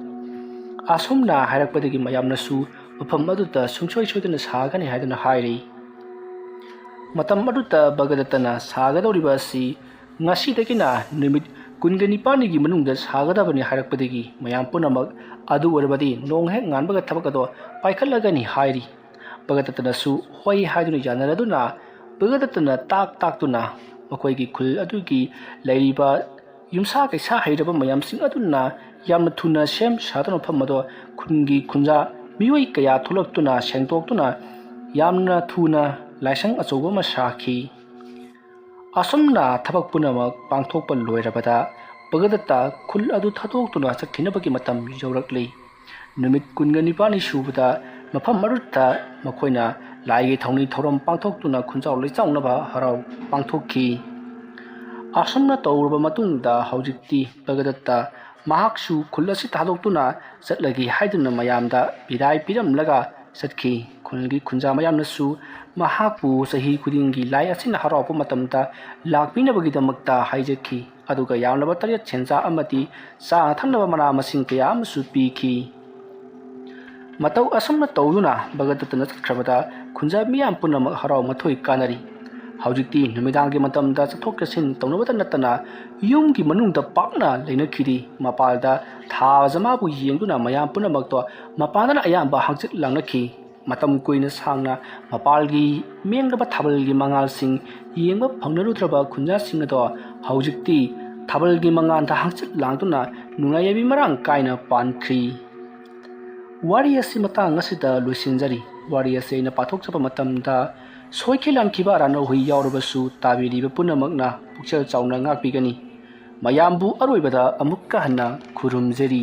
ꯑꯁꯨꯝꯅ ꯍꯥꯏꯔꯛꯄꯗꯒꯤ ꯃꯌꯥꯝꯅꯁꯨ ꯃꯐꯝ ꯑꯗꯨꯗ ꯁꯨꯡꯁꯣꯏ ꯁꯣꯏꯗꯅ ꯁꯥꯒꯅꯤ ꯍꯥꯏꯗꯨꯅ ꯍꯥꯏꯔꯤ꯫ ꯃꯇꯝ ꯑꯗꯨꯗ ꯕꯒꯗꯠꯇꯅ ꯁꯥꯒꯗꯧꯔꯤꯕ ꯑꯁꯤ ꯉꯁꯤꯗꯒꯤꯅ ꯅꯨꯃꯤꯠ ꯀꯨꯟꯒ ꯅꯤꯄꯥꯜꯅꯤꯒꯤ ꯃꯅꯨꯡꯗ ꯁꯥꯒꯗꯕꯅꯤ ꯍꯥꯏꯔꯛꯄꯗꯒꯤ ꯃꯌꯥꯝ ꯄꯨꯝꯅꯃꯛ ꯑꯗꯨ ꯑꯣꯏꯔꯕꯗꯤ ꯅꯣꯡ ꯍꯦꯛ ꯉꯥꯟꯕꯒ ꯊꯕꯛ ꯑꯗꯣ ꯄꯥꯏꯈꯠꯂꯒꯅꯤ ꯍꯥꯏꯔꯤ꯫ ꯕꯒꯗꯠꯇꯅꯁꯨ ꯍꯣꯏ ꯍꯥꯏꯗꯨꯅ ꯌꯥꯅꯔꯗꯨꯅ ꯕꯒꯗꯠꯇꯅ ꯇꯥꯛ ꯇꯥꯛꯇꯨꯅ ꯃꯈꯣꯏꯒꯤ ꯈꯨꯜ ꯑꯗꯨꯒꯤ ꯂꯩꯔꯤꯕ ꯌꯨꯝꯁꯥ ꯀꯩꯁꯥ ꯍꯩꯔꯕ ꯃꯌꯥꯝꯁꯤꯡ ꯑꯗꯨꯅ ꯌꯥꯝꯅ ꯊꯨꯅ ꯁꯦꯝ ꯁꯥꯗꯨꯅ ꯃꯐꯝ ꯑꯗꯣ ꯈꯨꯟꯒꯤ ꯈꯨꯟꯖꯥ ꯃꯤꯑꯣꯏ ꯀꯌꯥ ꯊꯣꯛꯂꯛꯇꯨꯅ ꯁꯦꯡꯗꯣꯛꯇꯨꯅ ꯌꯥꯝꯅ ꯊꯨꯅ ꯂꯥꯏꯁꯪ ꯑꯆꯧꯕ ꯑꯃ ꯁꯥꯈꯤ꯫ ꯑꯁꯨꯝꯅ ꯊꯕꯛ ꯄꯨꯝꯅꯃꯛ ꯄꯥꯡꯊꯣꯛꯄ ꯂꯣꯏꯔꯕꯗ ꯚꯒꯗꯠꯇ ꯈꯨꯜ ꯑꯗꯨ ꯊꯥꯗꯣꯛꯇꯨꯅ ꯆꯠꯈꯤꯅꯕꯒꯤ ꯃꯇꯝ ꯌꯧꯔꯛꯂꯤ꯫ ꯅꯨꯃꯤꯠ ꯀꯨꯟꯒ ꯅꯤꯄꯥꯜꯅꯤ ꯁꯨꯕꯗ ꯃꯐꯝ ꯑꯗꯨꯗ ꯃꯈꯣꯏꯅ ꯂꯥꯏꯒꯤ ꯊꯧꯅꯤ ꯊꯧꯔꯝ ꯄꯥꯡꯊꯣꯛꯇꯨꯅ ꯈꯨꯟꯖꯥꯎ ꯂꯩꯆꯥꯎꯅꯕ ꯍꯔꯥꯎ ꯄꯥꯡꯊꯣꯛꯈꯤ꯫ ꯑꯁꯨꯝꯅ ꯇꯧꯔꯕ ꯃꯇꯨꯡꯗ ꯍꯧꯖꯤꯛꯇꯤ ꯚꯒꯗꯠꯇ ꯃꯍꯥꯛꯁꯨ ꯈꯨꯜ ꯑꯁꯤ ꯊꯥꯗꯣꯛꯇꯨꯅ ꯆꯠꯂꯒꯦ ꯍꯥꯏꯗꯨꯅ ꯃꯌꯥꯝꯗ ꯕꯤꯗꯥꯏ ꯄꯤꯔꯝꯂꯒ ꯆꯠꯈꯤ꯫ ꯈꯨꯜꯒꯤ ꯈꯨꯟꯖꯥ ꯃꯌꯥꯝꯅꯁꯨ ꯃꯍꯥꯛꯄꯨ ꯆꯍꯤ ꯈꯨꯗꯤꯡꯒꯤ ꯂꯥꯏ ꯑꯁꯤꯅ ꯍꯔꯥꯎꯕ ꯃꯇꯝꯗ ꯂꯥꯛꯄꯤꯅꯕꯒꯤꯗꯃꯛꯇ ꯍꯥꯏꯖꯈꯤ꯫ ꯑꯗꯨꯒ ꯌꯥꯝꯂꯕ ꯇꯔꯦꯠ ꯁꯦꯟꯖꯥ ꯑꯃꯗꯤ ꯆꯥꯅ ꯊꯛꯅꯕ ꯃꯅꯥ ꯃꯁꯤꯡ ꯀꯌꯥ ꯑꯃꯁꯨ ꯄꯤꯈꯤ꯫ ꯃꯇꯧ ꯑꯁꯨꯝꯅ ꯇꯧꯗꯨꯅ ꯚꯒꯗꯠꯇꯅ ꯆꯠꯈ꯭ꯔꯕꯗ ꯈꯨꯟꯖꯥ ꯃꯤꯌꯥꯝ ꯄꯨꯝꯅꯃꯛ ꯍꯔꯥꯎ ꯃꯊꯣꯏ ꯀꯥꯅꯔꯤ꯫ ꯍꯧꯖꯤꯛꯇꯤ ꯅꯨꯃꯤꯗꯥꯡꯒꯤ ꯃꯇꯝꯗ ꯆꯠꯊꯣꯛ ꯆꯠꯁꯤꯟ ꯇꯧꯅꯕꯇ ꯅꯠꯇꯅ ꯌꯨꯝꯒꯤ ꯃꯅꯨꯡꯗ ꯄꯥꯛꯅ ꯂꯩꯅꯈꯤꯗꯦ꯫ ꯃꯄꯥꯜꯗ ꯊꯥꯖ ꯃꯥꯕꯨ ꯌꯦꯡꯗꯨꯅ ꯃꯌꯥꯝ ꯄꯨꯝꯅꯃꯛꯇꯣ ꯃꯄꯥꯟꯗꯅ ꯑꯌꯥꯝꯕ ꯍꯪꯆꯤꯠ ꯂꯥꯡꯅꯈꯤ꯫ ꯃꯇꯝ ꯀꯨꯏꯅ ꯁꯥꯡꯅ ꯃꯄꯥꯜꯒꯤ ꯃꯦꯡꯂꯕ ꯊꯥꯕꯜꯒꯤ ꯃꯉꯥꯜꯁꯤꯡ ꯌꯦꯡꯕ ꯐꯪꯅꯔꯨꯗ꯭ꯔꯕ ꯈꯨꯟꯖꯥꯁꯤꯡ ꯑꯗꯣ ꯍꯧꯖꯤꯛꯇꯤ ꯊꯥꯕꯜꯒꯤ ꯃꯉꯥꯜꯗ ꯍꯪꯆꯤꯠ ꯂꯥꯡꯗꯨꯅ ꯅꯨꯡꯉꯥꯏ ꯌꯥꯏꯕꯤ ꯃꯔꯥꯡ ꯀꯥꯏꯅ ꯄꯥꯟꯈ꯭ꯔꯤ꯫ ꯋꯥꯔꯤ ꯑꯁꯤ ꯃꯇꯥꯡ ꯑꯁꯤꯗ ꯂꯣꯏꯁꯤꯟꯖꯔꯤ꯫ ꯋꯥꯔꯤ ꯑꯁꯤ ꯑꯩꯅ ꯄꯥꯊꯣꯛꯆꯕ ꯃꯇꯝꯗ ꯁꯣꯏꯈꯤ ꯂꯥꯟꯈꯤꯕ ꯑꯔꯥꯟ ꯑꯍꯨꯏ ꯌꯥꯎꯔꯕꯁꯨ ꯇꯥꯕꯤꯔꯤꯕ ꯄꯨꯝꯅꯃꯛꯅ ꯄꯨꯛꯆꯦꯜ ꯆꯥꯎꯅ ꯉꯥꯛꯄꯤꯒꯅꯤ꯫ ꯃꯌꯥꯝꯕꯨ ꯑꯔꯣꯏꯕꯗ ꯑꯃꯨꯛꯀ ꯍꯟꯅ ꯈꯨꯔꯨꯝꯖꯔꯤ꯫